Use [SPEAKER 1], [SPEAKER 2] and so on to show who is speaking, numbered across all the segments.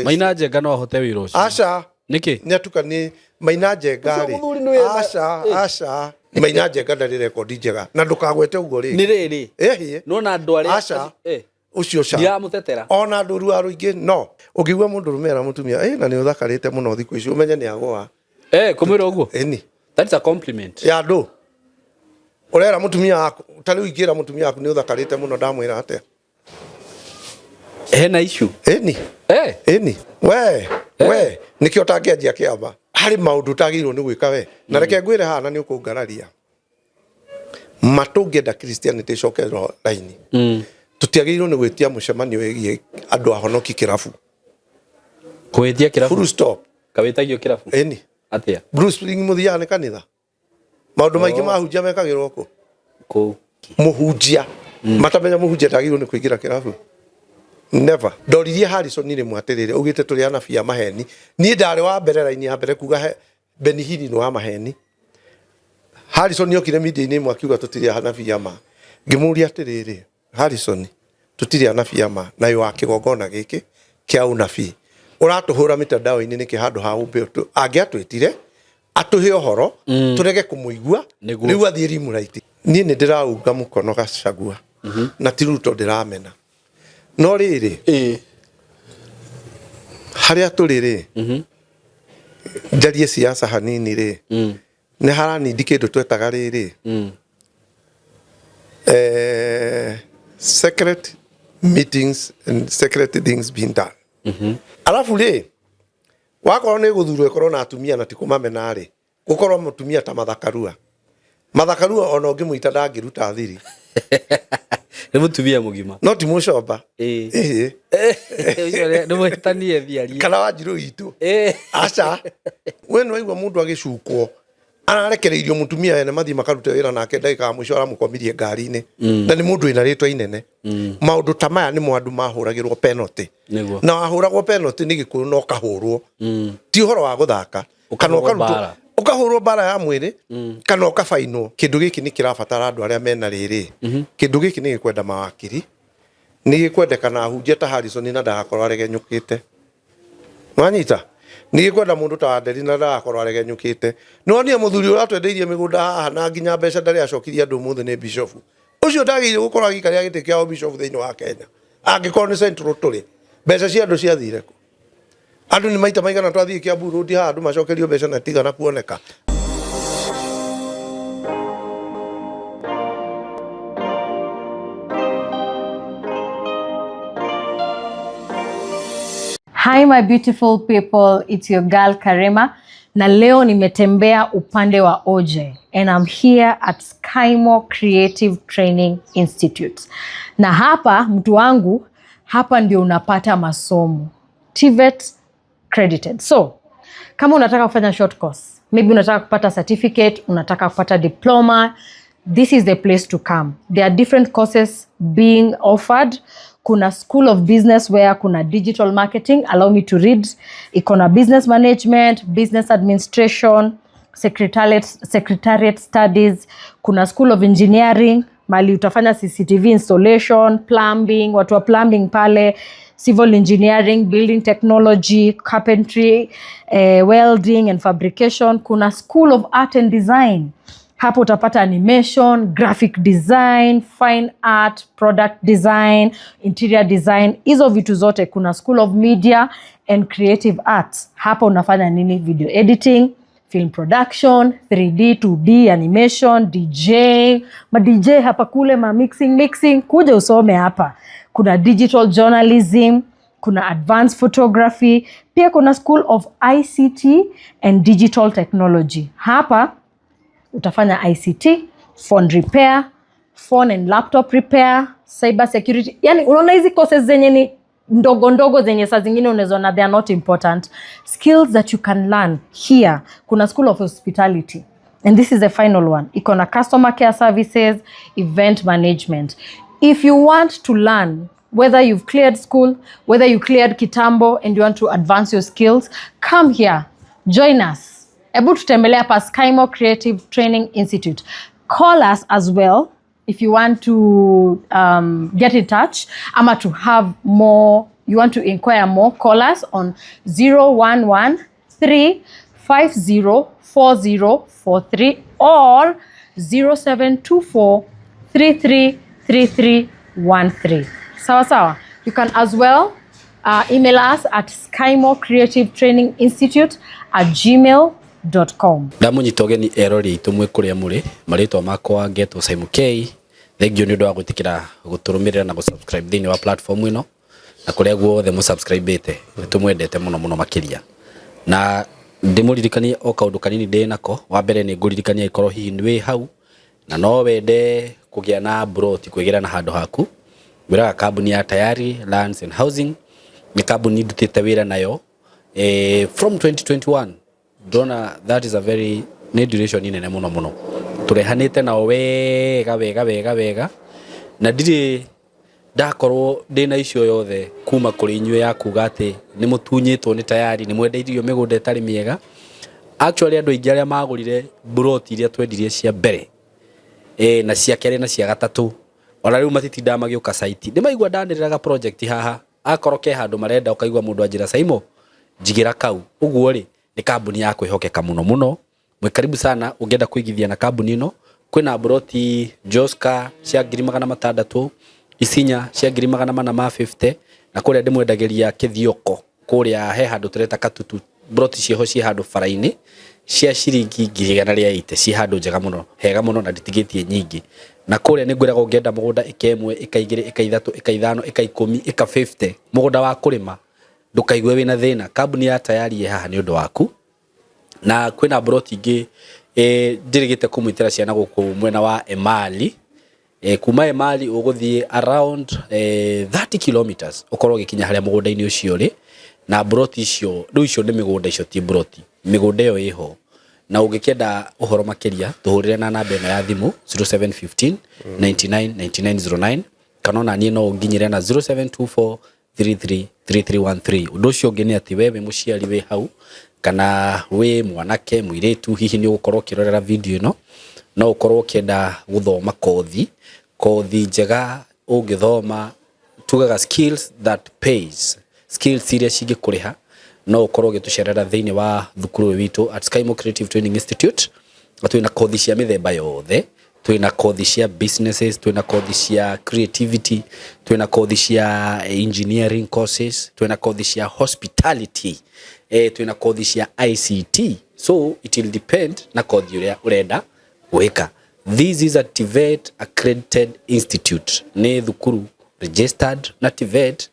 [SPEAKER 1] Maina Njenga no ahote wĩra ũcio.
[SPEAKER 2] Aca.
[SPEAKER 1] Nĩkĩ?
[SPEAKER 2] Nĩ atukanie Maina Njenga
[SPEAKER 3] Ũcio
[SPEAKER 2] rĩ.
[SPEAKER 3] mũthuri nĩ wĩna-
[SPEAKER 2] Aca,
[SPEAKER 3] Eh.
[SPEAKER 2] aca. Maina Njenga ndarĩ rekondi njega na ndũkagwete ũguo rĩngĩ.
[SPEAKER 3] Nĩ rĩrĩ.
[SPEAKER 2] Ĩhĩ.
[SPEAKER 3] Nona andũ arĩa
[SPEAKER 2] Aca.
[SPEAKER 3] Eh.
[SPEAKER 2] Ũcio ca.
[SPEAKER 3] Ndiramũtetera.
[SPEAKER 2] Ona andũ rua rũingĩ no. Ũngĩigua mũndũ rũme era mũtumia, ĩ na nĩ ũthakarĩte mũno thikũ ici, ũmenye nĩ agũa.
[SPEAKER 3] Eh, kũmwĩra ũguo.
[SPEAKER 2] Ĩni.
[SPEAKER 3] That's a compliment.
[SPEAKER 2] Ya andũ. Ũrera mũtumia waku, ta rĩu ingĩra mũtumia waku nĩ ũthakarĩte mũno ndamwĩra atĩa?
[SPEAKER 3] Hena issue.
[SPEAKER 2] Ĩni.
[SPEAKER 3] Eh.
[SPEAKER 2] Ĩni. We, we, nĩkĩo ũtangĩanjia kĩama. Harĩ maũndũ ũtagĩrĩirwo nĩ gwĩka we. Na reke ngwĩre haha na nĩ ũkũngararia. Ma tũngĩenda Christianity ĩcoke raini. Tũtiagĩrĩirwo nĩ gwĩtia mũcemanio wĩgiĩ andũ ahonoki kĩrabu.
[SPEAKER 3] Kwĩtia kĩrabu.
[SPEAKER 2] Full stop.
[SPEAKER 3] Kawĩtagio kĩrabu.
[SPEAKER 2] Ĩni.
[SPEAKER 3] Atĩa?
[SPEAKER 2] Blue Spring mũthiaga nĩ kanitha. Maũndũ maingĩ mahunjia mekagĩrwo kũ?
[SPEAKER 3] Kũu.
[SPEAKER 2] Mũhunjia. Matamenya mũhunjia ndagĩrĩirwo nĩ kũingĩra kĩrabu. Never. Ndoririe Harrison rĩmwe atĩrĩrĩ, augĩte tũrĩ anabii a maheni. Niĩ ndarĩ wa mbere raini ya mbere kuga he Benny Hinn nĩ wa maheni. Harrison okire media-inĩ ĩmwe akiuga tũtirĩ anabii a ma. Ngĩmũria atĩrĩrĩ, Harrison, tũtirĩ anabii a ma na wĩ wa kĩgongona gĩkĩ kĩa ũnabii. Ũratũhũra mitandao-inĩ nĩkĩ handũ ha ũmbe angĩatwĩtire atũhe ũhoro tũrege kũmũigua
[SPEAKER 3] Nĩguo.
[SPEAKER 2] rĩu athiĩ rimũraiti. Niĩ nĩ ndĩraunga mũkono Gachagua na ti Ruto ndĩramena. No rĩrĩ
[SPEAKER 3] Eh.
[SPEAKER 2] harĩa tũrĩ rĩ njarie siasa hanini rĩ nĩ haranindi kĩndũ twetaga rĩrĩ secret meetings and secret things being done. Alafu rĩ wakorwo nĩ gũthurwo ĩkorwo na atumia na ti kũmamena rĩ gũkorwo mũtumia ta Martha Karua. Martha Karua ona ũngĩmũita ndangĩruta thiri.
[SPEAKER 3] Nĩ mũtumia mũgima.
[SPEAKER 2] No ti mũcomba.
[SPEAKER 3] Ĩĩ.
[SPEAKER 2] Ĩhĩ.
[SPEAKER 3] Ũcio nĩ mũhĩtanie thiaria.
[SPEAKER 2] Kana Wanjirũ witũ.
[SPEAKER 3] Ĩĩ.
[SPEAKER 2] Aca. We nĩ waigua mũndũ agĩcukwo ararekereirio mũtumia ene mathiĩ makarute wĩra nake ndagĩka ya mũico aramũkomirie ngari-inĩ na nĩ mũndũ wĩna rĩtwa inene. Maũndũ ta maya nĩmo andũ mahũragĩrwo penalty.
[SPEAKER 3] Nĩguo.
[SPEAKER 2] Na wahũragwo penalty nĩ Gĩkũyũ na ũkahũrwo. Ti ũhoro wa gũthaka. Kana
[SPEAKER 3] Ũkahũrwo
[SPEAKER 2] ũkarutwo
[SPEAKER 3] mbara.
[SPEAKER 2] ũkahũrwo mbara ya mwĩrĩ kana ũkabainwo. Kĩndũ gĩkĩ nĩ kĩrabatara andũ arĩa mena rĩrĩ. Kĩndũ gĩkĩ nĩ gĩkwenda mawakiri, nĩ gĩkwendekana ahunjia ta Harrison na ndagakorwo aregenyũkĩte. Nwanyita? Nĩ gĩkwenda mũndũ ta Wanderi na ndagakorwo aregenyũkĩte. Nĩwonire mũthuri ũratwendeirie mĩgũnda haha na nginya mbeca ndarĩ acokirie andũ ũmũthĩ nĩ bishofu. Ũcio ndagĩrĩire gũkorwo agĩikarĩra gĩtĩ kĩa ũbishofu thĩinĩ wa Kenya. Angĩkorwo nĩ Central tũrĩ, mbeca cia andũ ciathire kũ? Andũ nĩ maita maigana twathiĩ Kiambu Road haha andũ macokerio mbeca na tigana kuoneka.
[SPEAKER 4] Hi my beautiful people, it's your girl Karema na leo nimetembea upande wa OJ and I'm here at Skymo Creative Training Institute. Na hapa mtu wangu, hapa ndio unapata masomo TVET credited. So kama unataka kufanya short course, maybe unataka kupata certificate, unataka kupata diploma, this is the place to come. There are different courses being offered. Kuna School of Business where kuna digital marketing, allow me to read. Iko na business management, business administration, secretariat studies, kuna School of Engineering, mali utafanya CCTV installation, plumbing, watu wa plumbing pale, civil engineering, building technology, carpentry, welding and fabrication. Kuna School of Art and Design. Hapo utapata animation, graphic design, fine art, product design, interior design, hizo vitu zote. Kuna School of Media and Creative Arts. Hapo unafanya nini? Video editing, film production, 3D, 2D, animation, DJ, ma DJ hapa kule, ma mixing, kuja usome hapa. Kuna digital journalism, kuna advanced photography, pia kuna School of ICT and Digital Technology. Hapa utafanya ICT, phone repair, phone and laptop repair, cyber security. Yani unaona hizi courses zenye ni ndogo ndogo zenye saa zingine unaweza ona they are not important. Skills that you can learn here. Kuna School of Hospitality. And this is the final one. Iko na customer care services, event management. If you want to learn, whether you've cleared school, whether you cleared kitambo and you want to advance your skills, come here, join us. Ebu tutembelea hapa Skymo Creative Training Institute. Call us as well if you want to get in touch ama to have more You want to inquire more, call us on 0113 504043 or 0724 333313. Sawa sawa. You can as well email us at skymocreativetraininginstitute@gmail.com.
[SPEAKER 3] Ndamũnyita ũgeni erori aitũ mwĩ kũrĩa mũrĩ, marĩtwa makwa ngetwo Simon K. Thengiũ nĩ ũndũ wa gwĩtĩkĩra gũtũrũmĩrĩra na gũsubscribe thĩinĩ wa platform ĩno na kũrĩa guothe mũsubscribĩte, nĩ tũmwendete mũno mũno makĩria. Na ndĩmũririkanie o kaũndũ kanini ndĩ nako. Wa mbere nĩ ngũririkania ĩkorwo hihi wĩ hau na no wende kũgĩa na broti kwĩgĩra na handũ haku, ngwĩraga kambuni ya Tayari Lands and Housing nĩ kambuni ndutĩte wĩra nayo from 2021. Ndona that is a very nĩ duration nene mũno mũno tũrehanĩte nao wega wega wega wega, na ndirĩ ndakorwo ndĩna icio yothe kuma kũrĩ inyuĩ ya kuga atĩ nĩ mũtunyĩtwo nĩ Tayari, nĩ mwendeirio mĩgũnda ĩtarĩ mĩega. Actually, andũ aingĩ arĩa magũrire broti iria twendirie cia mbere na cia kerĩ na cia gatatũ, ona rĩu matitindaga magĩũka site. Nĩ maigua ndanĩrĩraga project haha, akorwo ke handũ marenda, ũkaigua mũndũ anjĩra, "Saimo, njigĩra kau." Ũguo rĩ, nĩ kambuni ya kwĩhokeka mũno mũno. Mwĩ karibu sana. Ũngĩenda kũigithia na kambuni ĩno, kwĩna broti Joska cia 600,000, Isinya cia 450,000, na kũrĩa ndĩmwendagĩria Kĩthioko, kũrĩa he handũ tũreta Katutu, broti ciĩho ciĩ handũ bara-inĩ cia ciringi 180,000, ciĩ handũ njega mũno, hega mũno, na nditigĩtie nyingĩ. Na kũrĩa nĩ ngwĩraga ũngĩenda mũgũnda ĩka 1, ĩka 2, ĩka 3, ĩka 5, ĩka 10, ĩka 50, mũgũnda wa kũrĩma, ndũkaigue wĩna thĩna. Kambuni ya Tayari ĩ haha nĩ ũndũ waku. Na kwĩna broti ingĩ njĩrĩgĩte kũmwĩtĩra ciana gũkũ mwena wa Emali. Kuma Emali ũgũthiĩ around 30 kilometers ũkorwo ũgĩkinya harĩa mũgũnda-inĩ ũcio ũrĩ na broti icio. Rĩu icio nĩ mĩgũnda, icio ti broti, mĩgũnda ĩyo ĩho. Na ũngĩkĩenda ũhoro makĩria, tũhũrĩre na namba ĩno ya thimũ, 0715 99 9909, kana ona niĩ no ũnginyĩre na 0724 333313. Ũndũ ũcio ũngĩ nĩ atĩ we wĩ mũciari wĩ hau kana wĩ mwanake, mũirĩtu, hihi nĩ ũgũkorwo ũkĩrorera video ĩno, no ũkorwo ũkĩenda gũthoma kothi, kothi njega ũngĩthoma, tugaga skills that pays, skills iria cingĩkũrĩha, no ũkorwo ũgĩtũcerera thĩinĩ wa thukuru ũyũ witũ at Skymo Creative Training Institute. Na twĩna kothi cia mĩthemba yothe. Twĩna kothi cia businesses, twĩna kothi cia creativity, twĩna kothi cia engineering courses, twĩna kothi cia hospitality, twĩna kothi cia ICT. So it will depend na kothi ũrĩa ũrenda gwĩka. This is a TVET accredited institute, nĩ thukuru registered na TVET.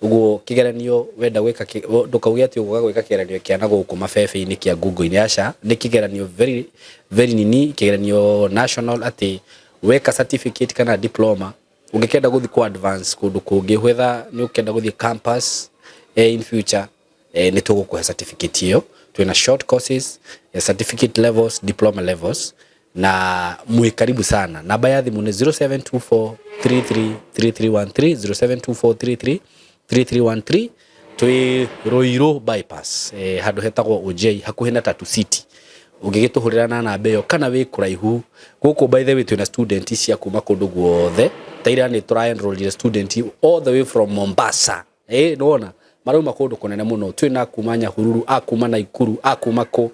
[SPEAKER 3] Ũguo kĩgeranio wenda gwĩka ndũkauge atĩ ũgũka gwĩka kĩgeranio kĩa na gũkũ mabebe-inĩ kĩa Google-inĩ. Aca, nĩ kĩgeranio very very nini, kĩgeranio national, atĩ weka certificate kana diploma, ũngĩkenda gũthiĩ ku advance kũndũ kũngĩ, whether nĩ ũkenda gũthiĩ campus in future, nĩ tũgũkũhe certificate ĩyo. Twĩna short courses, certificate levels, diploma levels, na mwĩ karibu sana. Namba ya thimũ nĩ 0724 333313, 0724 333313. Twĩ Ruiru bypass, handũ hetagwo OJ, hakuhĩ na Tatu City. Ũngĩgĩtũhũrĩra na namba ĩyo kana wĩ kũraihu gũkũ, by the way, twĩna student cia kuma kũndũ guothe. Ta ira nĩ tũra enrollire student all the way from Mombasa. Nĩwona marauma kũndũ kũnene mũno. Twĩna kuma Nyahururu, a kuma Naikuru, a kuma kũ.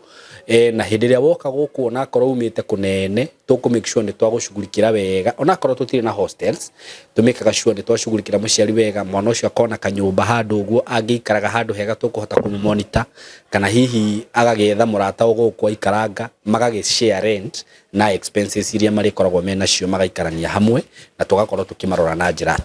[SPEAKER 3] Na hĩndĩ ĩrĩa woka gũkũ, onakorwo umĩte kũnene, tũkũ make sure nĩ twagũcugurikĩra wega. Onakorwo tũtirĩ na hostels, tũmĩkaga sure nĩ twacugurikĩra mũciari wega, mwana ũcio akona kanyũmba handũ ũguo angĩikaraga handũ hega, tũkũhota kũmũmonitor, kana hihi agagĩetha mũrata o gũkũ aikaranga, magagĩ share rent na expenses iria marĩkoragwo menacio, magaikarania hamwe na tũgakorwo tũkĩmarora na njĩra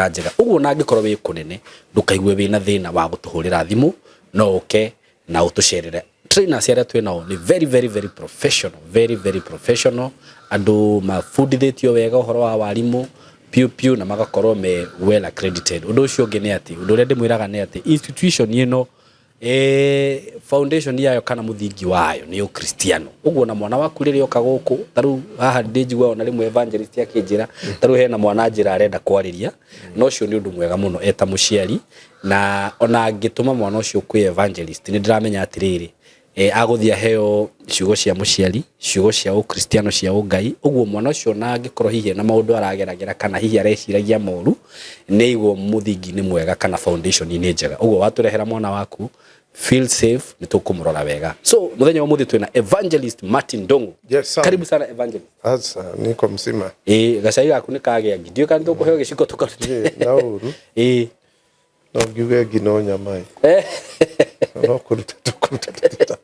[SPEAKER 3] njega. Ũguo na angĩkorwo wĩ kũnene, ndũkaigue wĩna thĩna wa gũtũhũrĩra thimũ, no ũke na ũtũcerere. Trainers arĩa twĩ nao nĩ very very very professional, very very professional, andũ mabundithĩtio wega ũhoro wa warimũ piũ piũ na magakorwo me well accredited. Ũndũ ũcio ũngĩ nĩ atĩ ũndũ ũrĩa ndĩmwĩraga nĩ atĩ institution ĩno, foundation yayo kana mũthingi wayo nĩ ũkristiano. Ũguo na mwana waku rĩrĩa oka gũkũ, ta rĩu haha ndĩnjigua ona rĩmwe evangelist akĩnjĩra, ta rĩu hena mwana njĩra arenda kwarĩria, na ũcio nĩ ũndũ mwega mũno eta mũciari. Na ona angĩtũma mwana ũcio kwĩ evangelist, nĩ ndĩramenya atĩrĩrĩ, Agũthiĩ aheo ciugo cia mũciari, ciugo cia ũkristiano, cia ũngai. Ũguo mwana ũcio na angĩkorwo hihi na maũndũ arageragera kana hihi areciragia moru, nĩ aigwo mũthingi-inĩ mwega kana foundation-inĩ njega. Ũguo watũrehera mwana waku, feel safe, nĩ tũkũmũrora wega. So mũthenya wa ũmũthĩ twĩna Evangelist Martin Ndung'u.
[SPEAKER 2] Yes, sir.
[SPEAKER 3] Karibu sana, Evangelist.
[SPEAKER 2] Asa, niko mzima.
[SPEAKER 3] Ĩ gacai gaku nĩ kagĩa ngi, ndiũĩ kana tũkũheo gĩciko tũkarute.
[SPEAKER 2] Ĩ, na ũru.
[SPEAKER 3] Ĩ.
[SPEAKER 2] No ngiuge ngi no nyama ĩ. No kũruta tũkũruta tũtita.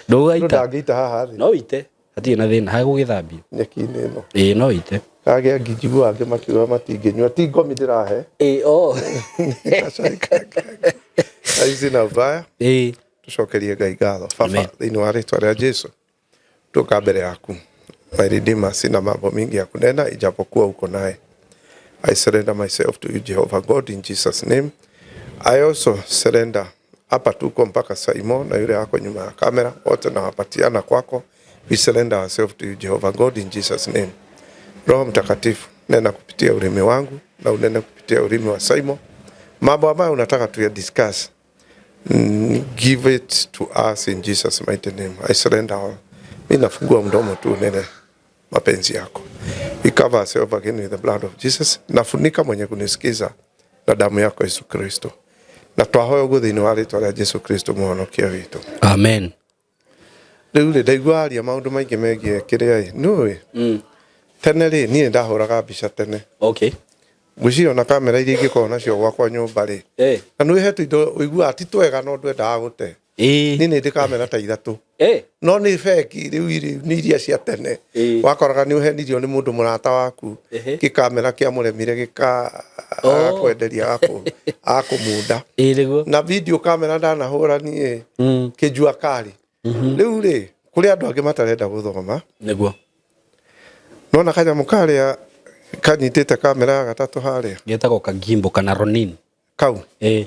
[SPEAKER 3] Ndũgaita.
[SPEAKER 2] Ndangĩita haha thĩ.
[SPEAKER 3] No ite, hatirĩ na thĩna, hagũgĩthambio.
[SPEAKER 2] Nyeki-inĩ ĩno.
[SPEAKER 3] Ĩ, no ite.
[SPEAKER 2] Kagĩa ngi, njiguaga angĩ makiuga matingĩnyua. Ti ngomi ndĩrahe.
[SPEAKER 3] Ĩ, oh.
[SPEAKER 2] Gacai kagĩa ngi. Aici na ubaya.
[SPEAKER 3] Ĩ.
[SPEAKER 2] Tũcokerie Ngai ngatho. Baba,
[SPEAKER 3] Amen.
[SPEAKER 2] thĩinĩ wa rĩtwa rĩa Jesu, tuka mbere yaku. My Redeemer, sina mambo mingi ya kunena ijapokuwa uko naye. I surrender myself to you, Jehovah God, in Jesus name. I also surrender hapa tuko mpaka Saimo na yule ako nyuma ya kamera, wote nawapatiana kwako. We surrender ourselves to you, Jehovah God, in Jesus name. Roho Mtakatifu, nena kupitia ulimi wangu na unene kupitia ulimi wa Saimo mambo ambayo unataka tuya discuss. Give it to us in Jesus mighty name. I surrender all. Mi nafungua mdomo tu unene mapenzi yako. We cover ourselves again with the blood of Jesus. Nafunika mwenye kunisikiza na damu yako Yesu Kristo. Na twahoya ũguo thĩinĩ wa rĩtwa rĩa Jesu Kristo mũhonokia witũ.
[SPEAKER 3] Amen.
[SPEAKER 2] Rĩu rĩ, ndaigua aria maũndũ maingĩ megiĩ kĩrĩa ĩ. Nĩũĩ? Tene rĩ, niĩ ndahũraga mbica tene.
[SPEAKER 3] Okay.
[SPEAKER 2] Ngwĩciria ona kamera iria ingĩkorwo nacio gwakwa nyũmba rĩ. Na nĩ he tũindo ũiguaga ti twega no ndwendaga gũte. Niĩ nĩ ndĩ kamera ta ithatũ. No nĩ bengi rĩu irĩ nĩ iria cia tene. Wakoraga nĩ ũhenirio nĩ mũndũ mũrata waku. Gĩkamera kĩamũremire gĩka agakwenderia agakũmunda.
[SPEAKER 3] Ĩ, nĩguo.
[SPEAKER 2] Na video kamera ndanahũra niĩ kĩjua kari. Rĩu rĩ, kũrĩ andũ angĩ matarenda gũthoma.
[SPEAKER 3] Nĩguo.
[SPEAKER 2] Nona kanyamũ karĩa kanyitĩte kamera ya gatatũ harĩa.
[SPEAKER 3] Getagwo kagimbo kana ronin.
[SPEAKER 2] Kau.
[SPEAKER 3] Ĩ.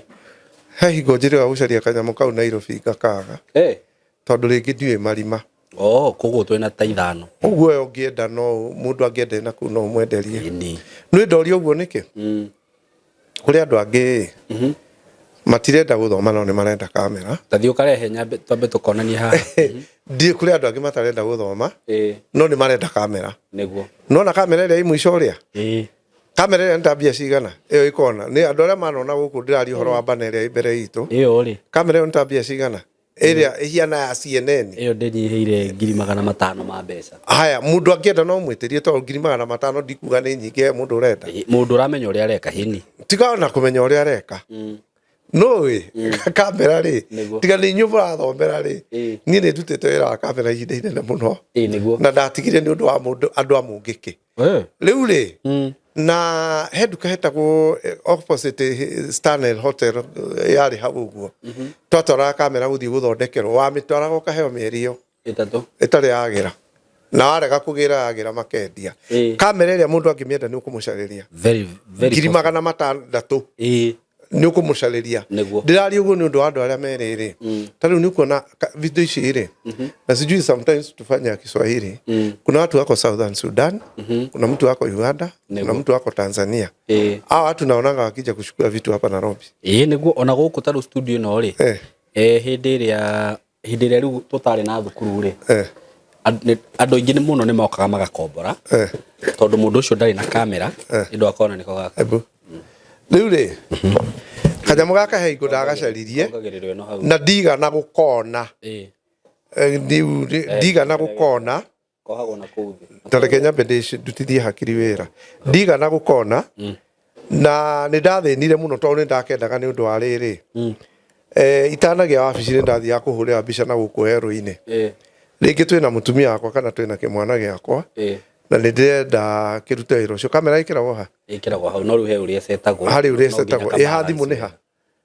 [SPEAKER 2] He hingo njĩrĩga gũcaria kanyamũ kau Nairobi ngakaga. Tondũ rĩngĩ ndiũĩ marima.
[SPEAKER 3] Oh, koguo twĩna ta ithano.
[SPEAKER 2] Ũguo we ũngĩenda no mũndũ angĩenda na kũu no ũmwenderie.
[SPEAKER 3] Ĩni.
[SPEAKER 2] Nĩ ndorio ũguo nĩkĩ? Kũrĩ andũ angĩ matirenda gũthoma no nĩ marenda kamera.
[SPEAKER 3] Ta thiĩ ũkarehe nyambe twambe tũkonanie haha.
[SPEAKER 2] Ndiĩ kũrĩ andũ angĩ matarenda gũthoma no nĩ marenda kamera.
[SPEAKER 3] Nĩguo.
[SPEAKER 2] Nona kamera ĩrĩa ĩ mũico ũrĩa? Kamera ĩrĩa nĩ ta mbia cigana? Ĩyo ĩkona. Nĩ andũ arĩa manona gũkũ ndĩraria ũhoro wa bana ĩrĩa ĩ mbere itũ.
[SPEAKER 3] Ĩyo rĩ.
[SPEAKER 2] Kamera ĩyo nĩ ta mbia cigana? Ĩrĩa ĩhiana ya CNN.
[SPEAKER 3] Ĩyo ndĩnyihĩire 500,000 ma mbeca.
[SPEAKER 2] Haya, mũndũ angĩenda no mwĩtĩrie tondũ 500,000 ndikuga nĩ nyingĩ he mũndũ ũrenda.
[SPEAKER 3] Mũndũ ũramenya ũrĩa areka hĩni.
[SPEAKER 2] Tiga ona kũmenya ũrĩa areka. Nũĩ kamera rĩ, tiga nĩ inyuĩ mũrathomera rĩ, niĩ nĩ ndutĩte wĩra wa kamera ihinda inene mũno.
[SPEAKER 3] Ĩ, nĩguo.
[SPEAKER 2] Na ndatigire nĩ ũndũ wa mũndũ andũ a mũngĩkĩ. Rĩu rĩ, na he nduka hetagwo opposite Stanley Hotel yarĩ hau ũguo. Twatwaraga kamera gũthiĩ gũthondekerwo, wamĩtwaraga ũkaheo mĩeri ĩyo
[SPEAKER 3] ĩtatũ
[SPEAKER 2] ĩtarĩ yagĩra. Na warega kũgĩra yagĩra makendia. Kamera ĩrĩa mũndũ angĩmĩenda nĩ ũkũmũcarĩria.
[SPEAKER 3] Very, very
[SPEAKER 2] ngiri
[SPEAKER 3] possible.
[SPEAKER 2] magana matandatũ. Nĩ ũkũmũcarĩria.
[SPEAKER 3] Nĩguo.
[SPEAKER 2] Ndĩraria ũguo nĩ ũndũ wa andũ arĩa merĩrĩ. Ta rĩu nĩ ũkuona video ici rĩ. Na sijui sometimes tufanye ya Kiswahili. Kuna watu wako Southern Sudan, kuna mtu wako Uganda, kuna mtu wako Tanzania. Hawa watu naonanga wakija kuchukua vitu hapa Nairobi.
[SPEAKER 3] Ĩ, nĩguo. Ona gũkũ ta rĩu studio ĩno rĩ. Hĩndĩ ĩrĩa hĩndĩ ĩrĩa rĩu tũtarĩ na thukuru rĩ. Andũ aingĩ mũno nĩ mokaga magakombora. Tondũ mũndũ ũcio ndarĩ na kamera, ĩndũ akona nĩko gaka.
[SPEAKER 2] Ebu. Rĩu rĩ, kanyamũ gaka he hingo ndagacaririe,
[SPEAKER 3] Ongagĩrĩrwo ĩno hau.
[SPEAKER 2] na ndigana gũkona. Ndigana gũkona.
[SPEAKER 3] Kohagwo na kũu thĩ.
[SPEAKER 2] Ta reke nyambe ndutithie hakiri wĩra. Ndigana gũkona, na nĩ ndathĩnire mũno tondũ nĩ ndakendaga nĩ ũndũ wa rĩrĩ. Itanagĩa wabici nĩ ndathiaga kũhũrĩra mbica na gũkũ werũ-inĩ. Rĩngĩ twĩna mũtumia wakwa kana twĩna kĩmwana gĩakwa. Na nĩ ndĩrenda kĩrute wĩra ũcio. Kamera ĩkĩragwo ha?
[SPEAKER 3] Ĩkĩragwo hau, no rĩu he ũrĩa ĩcetagwo.
[SPEAKER 2] Harĩ ũrĩa
[SPEAKER 3] No nginya
[SPEAKER 2] ĩcetagwo.
[SPEAKER 3] kamera
[SPEAKER 2] Ĩ ha thimũ nĩ ha?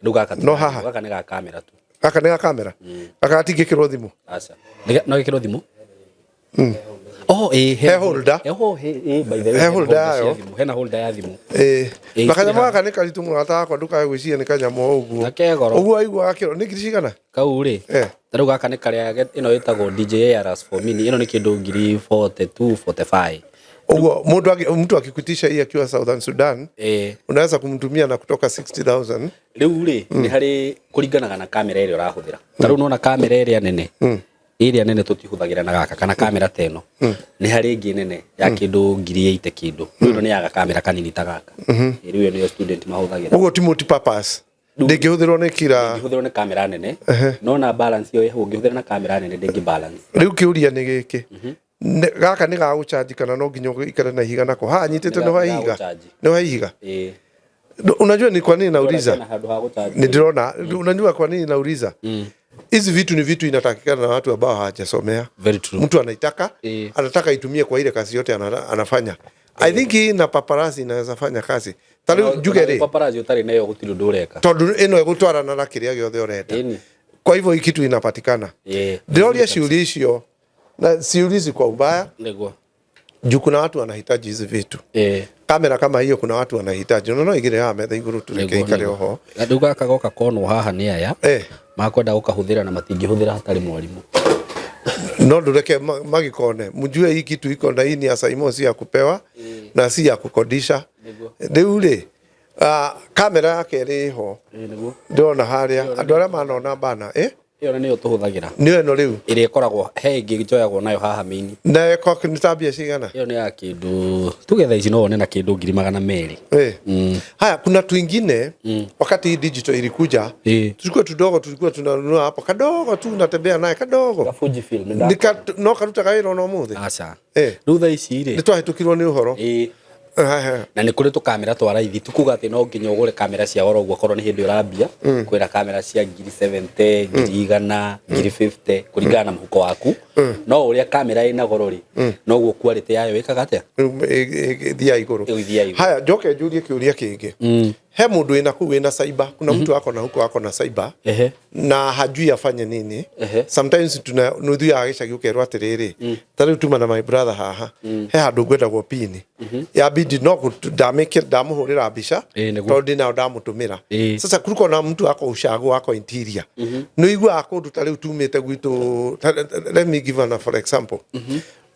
[SPEAKER 3] Rĩu gaka
[SPEAKER 2] No haha.
[SPEAKER 3] Gaka nĩ ga kamera tu.
[SPEAKER 2] Gaka nĩ ga kamera? Gaka gatingĩkĩrwo thimũ?
[SPEAKER 3] Aca. No gĩkĩrwo thimũ? Oh, ĩ,
[SPEAKER 2] He holder.
[SPEAKER 3] Oh, he, ĩ, by the way,
[SPEAKER 2] He
[SPEAKER 3] he
[SPEAKER 2] holder
[SPEAKER 3] holder cia
[SPEAKER 2] yayo.
[SPEAKER 3] thimũ. Hena holder ya thimũ.
[SPEAKER 2] Ĩ.
[SPEAKER 3] Ĩ,
[SPEAKER 2] Na kanyamũ
[SPEAKER 3] ikĩrĩ
[SPEAKER 2] gaka nĩ karitũ mũno, ata wakwa ndũkae gwĩciria nĩ kanyamũ o ũguo.
[SPEAKER 3] Na ke goro.
[SPEAKER 2] Ũguo waigua gakĩrwo, nĩ ngiri cigana?
[SPEAKER 3] Kau rĩ. Ta rĩu gaka nĩ karĩa ĩno ĩtagwo DJ ARS 4 mini. Ĩno nĩ kĩndũ ngiri 42, 45.
[SPEAKER 2] Ũguo mtu akikutisha hii akiwa Southern Sudan, unaweza kumtumia na kutoka 60,000.
[SPEAKER 3] Rĩu rĩ, nĩ harĩ kũringanaga na kamera ĩrĩa ũrahũthĩra. Ta rĩu nona kamera ĩrĩa nene. Ĩrĩa nene tũtihũthagĩra na gaka kana kamera ta ĩno. Nĩ harĩ ĩngĩ nene ya kĩndũ 80,000 kĩndũ. Rĩu ĩno nĩ ya gakamera kanini ta gaka. Rĩu ĩyo nĩyo student mahũthagĩra.
[SPEAKER 2] Ũguo ti multipurpose, ndĩngĩhũthĩrwo nĩ kira?
[SPEAKER 3] Ndĩngĩhũthĩrwo nĩ kamera nene, no na balance ĩyo ĩho, ũngĩhũthĩra na kamera nene ndĩngĩ balance.
[SPEAKER 2] Rĩu kĩũria nĩ gĩkĩ. Gaka nĩ ga gũchanji kana no nginya ũikare na ihiga nako haha nyitĩte? Nĩ wa ihiga?
[SPEAKER 3] Gagũchanji.
[SPEAKER 2] Nĩ wa ihiga?
[SPEAKER 3] Ĩĩ.
[SPEAKER 2] Unajua ni kwa nini nauliza?
[SPEAKER 3] Na handũ ha gũchanji.
[SPEAKER 2] Nĩ ndĩrona. Unajua kwa nini nauliza? Hizi vitu ni vitu inatakikana na watu ambao hawajasomea.
[SPEAKER 3] Very true.
[SPEAKER 2] Mtu anaitaka, anataka itumie kwa ile kazi yote anafanya. I think hii na paparazzi inaweza fanya kazi. Ta rĩu njuge rĩ,
[SPEAKER 3] Paparazzi ũtarĩ nayo gũtirĩ ũndũ ũreka.
[SPEAKER 2] Tondũ ĩno ĩgũtwarana na kĩrĩa gĩothe ũrenda.
[SPEAKER 3] Ĩni.
[SPEAKER 2] Kwa hivyo hii kitu inapatikana. Ndĩroria ciũria icio na siulizi kwa ubaya,
[SPEAKER 3] Nĩguo.
[SPEAKER 2] Juu kuna watu wanahitaji hizi vitu. Kamera kama hiyo kuna watu wanahitaji. No igire haha metha igũrũ, tureke ikare oho.
[SPEAKER 3] Rĩu gaka goka konwo haha nĩ aya makwenda gũkahũthĩra na matingĩhũthĩra hatarĩ mwarimũ.
[SPEAKER 2] No ndureke magikone, mjue hii kitu iko na hii ni ya Saimo, si ya kupewa na si ya kukodisha. Rĩu rĩ, kamera yake ĩrĩ ho.
[SPEAKER 3] Nĩguo.
[SPEAKER 2] Ndĩrona harĩa andũ arĩa manona bana, eh?
[SPEAKER 3] Ĩyo na nĩyo tũhũthagĩra.
[SPEAKER 2] Nĩyo ĩno rĩu?
[SPEAKER 3] Ĩrĩa ĩkoragwo he ĩngĩ njoyagwo nayo haha main.
[SPEAKER 2] Na ĩko nĩ ta mbia cigana?
[SPEAKER 3] Ĩyo nĩ ya kĩndũ tuge thaa ici no wone na kĩndũ 200,000.
[SPEAKER 2] Haya, kuna twingine wakati hii digital ilikuja, tulikuwa tudogo, tulikuwa tunanunua hapo kadogo tu, unatembea naye kadogo.
[SPEAKER 3] Fujifilm.
[SPEAKER 2] No karutaga wĩra ona ũmũthĩ?
[SPEAKER 3] Aca. Rĩu thaa ici
[SPEAKER 2] Nĩ
[SPEAKER 3] rĩ,
[SPEAKER 2] twahĩtũkirwo nĩ ũhoro.
[SPEAKER 3] Na nĩ kũrĩ tũkamera twa raithi, tukuga atĩ no nginya ũgũre kamera cia goro ũguo korwo nĩ hĩndĩ ũrambia. Kwĩna kamera cia 70,000, 100,000, 50,000, kũringana na mũhuko waku. No ũrĩa kamera ĩna goro rĩ, noguo quality yayo ĩkaga atĩa?
[SPEAKER 2] Ĩthiaga igũrũ.
[SPEAKER 3] Ĩthiaga igũrũ.
[SPEAKER 2] Haya, njoke njũrie kĩũria kĩngĩ. He mũndũ wĩna kũu wĩna cyber, kuna mtu ako na huko ako na cyber na hajui afanye nini. Sometimes tuna nuthiaga gĩcagi ũkerwo atĩrĩrĩ, ta rĩu tuma na my brother haha, he handũ ngwendagwo pini ya bidi no ndamũhũrĩra mbica,
[SPEAKER 3] Nĩguo.
[SPEAKER 2] tondũ ndĩnayo ndamũtũmĩra. Sasa kuliko na mtu ako ushago, ako interior, nĩ ũiguaga kũndũ ta rĩu tumĩte gwitũ, let me give an for example,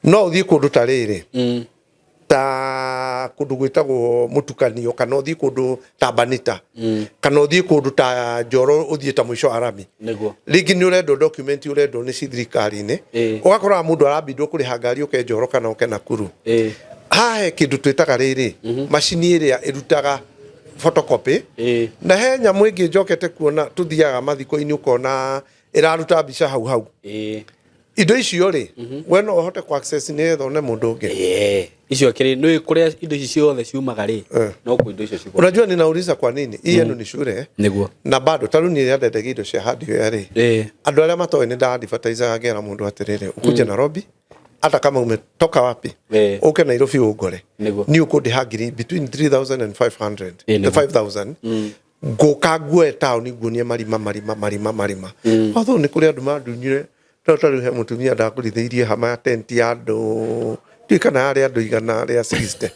[SPEAKER 2] no ũthiĩ kũndũ ta rĩrĩ, ta kũndũ gwĩtagwo mũtukanio, kana ũthiĩ kũndũ ta Banita, kana ũthiĩ kũndũ ta Njoro, ũthiĩ ta mũico wa rami, rĩngĩ nĩ ũrendwo document, ũrendwo nĩ ci thirikari-inĩ, ũgakora mũndũ arambindwo kũrĩha ngari ũke Njoro kana ũke Nakuru. Haha he kĩndũ twĩtaga rĩrĩ, macini ĩrĩa ĩrutaga photocopy, na he nyamũ ĩngĩ njokete kuona tũthiaga mathiko-inĩ, ũkona ĩraruta mbica hau hau. Indo icio rĩ, we no ũhote ku access nĩgetha one mũndũ ũngĩ?
[SPEAKER 3] Icio kĩrĩ nĩ kũrĩa indo ici ciothe ciumaga rĩ, no kwĩ indo icio cigũragwo.
[SPEAKER 2] Unajua ninauliza kwa nini, hii yenu ni shule na bado ta rĩu niĩ rĩrĩa indo cia hardware rĩ, andũ arĩa matoĩ nĩ nda-advertisaga ngera mũndũ atĩrĩrĩ, ukuje Nairobi hata kama umetoka wapi, uke Nairobi ũngore, niĩ ũkũndĩha ngiri between 3500 na 5000, ngũka nguoe taũni, nguonie marima marima marima marima. Although nĩ kũrĩ andũ mandunyire, no ta rĩu he mũtumia ndagũrithĩirie hama ya tenti ya andũ, ndiũĩ kana yarĩ andũ 160,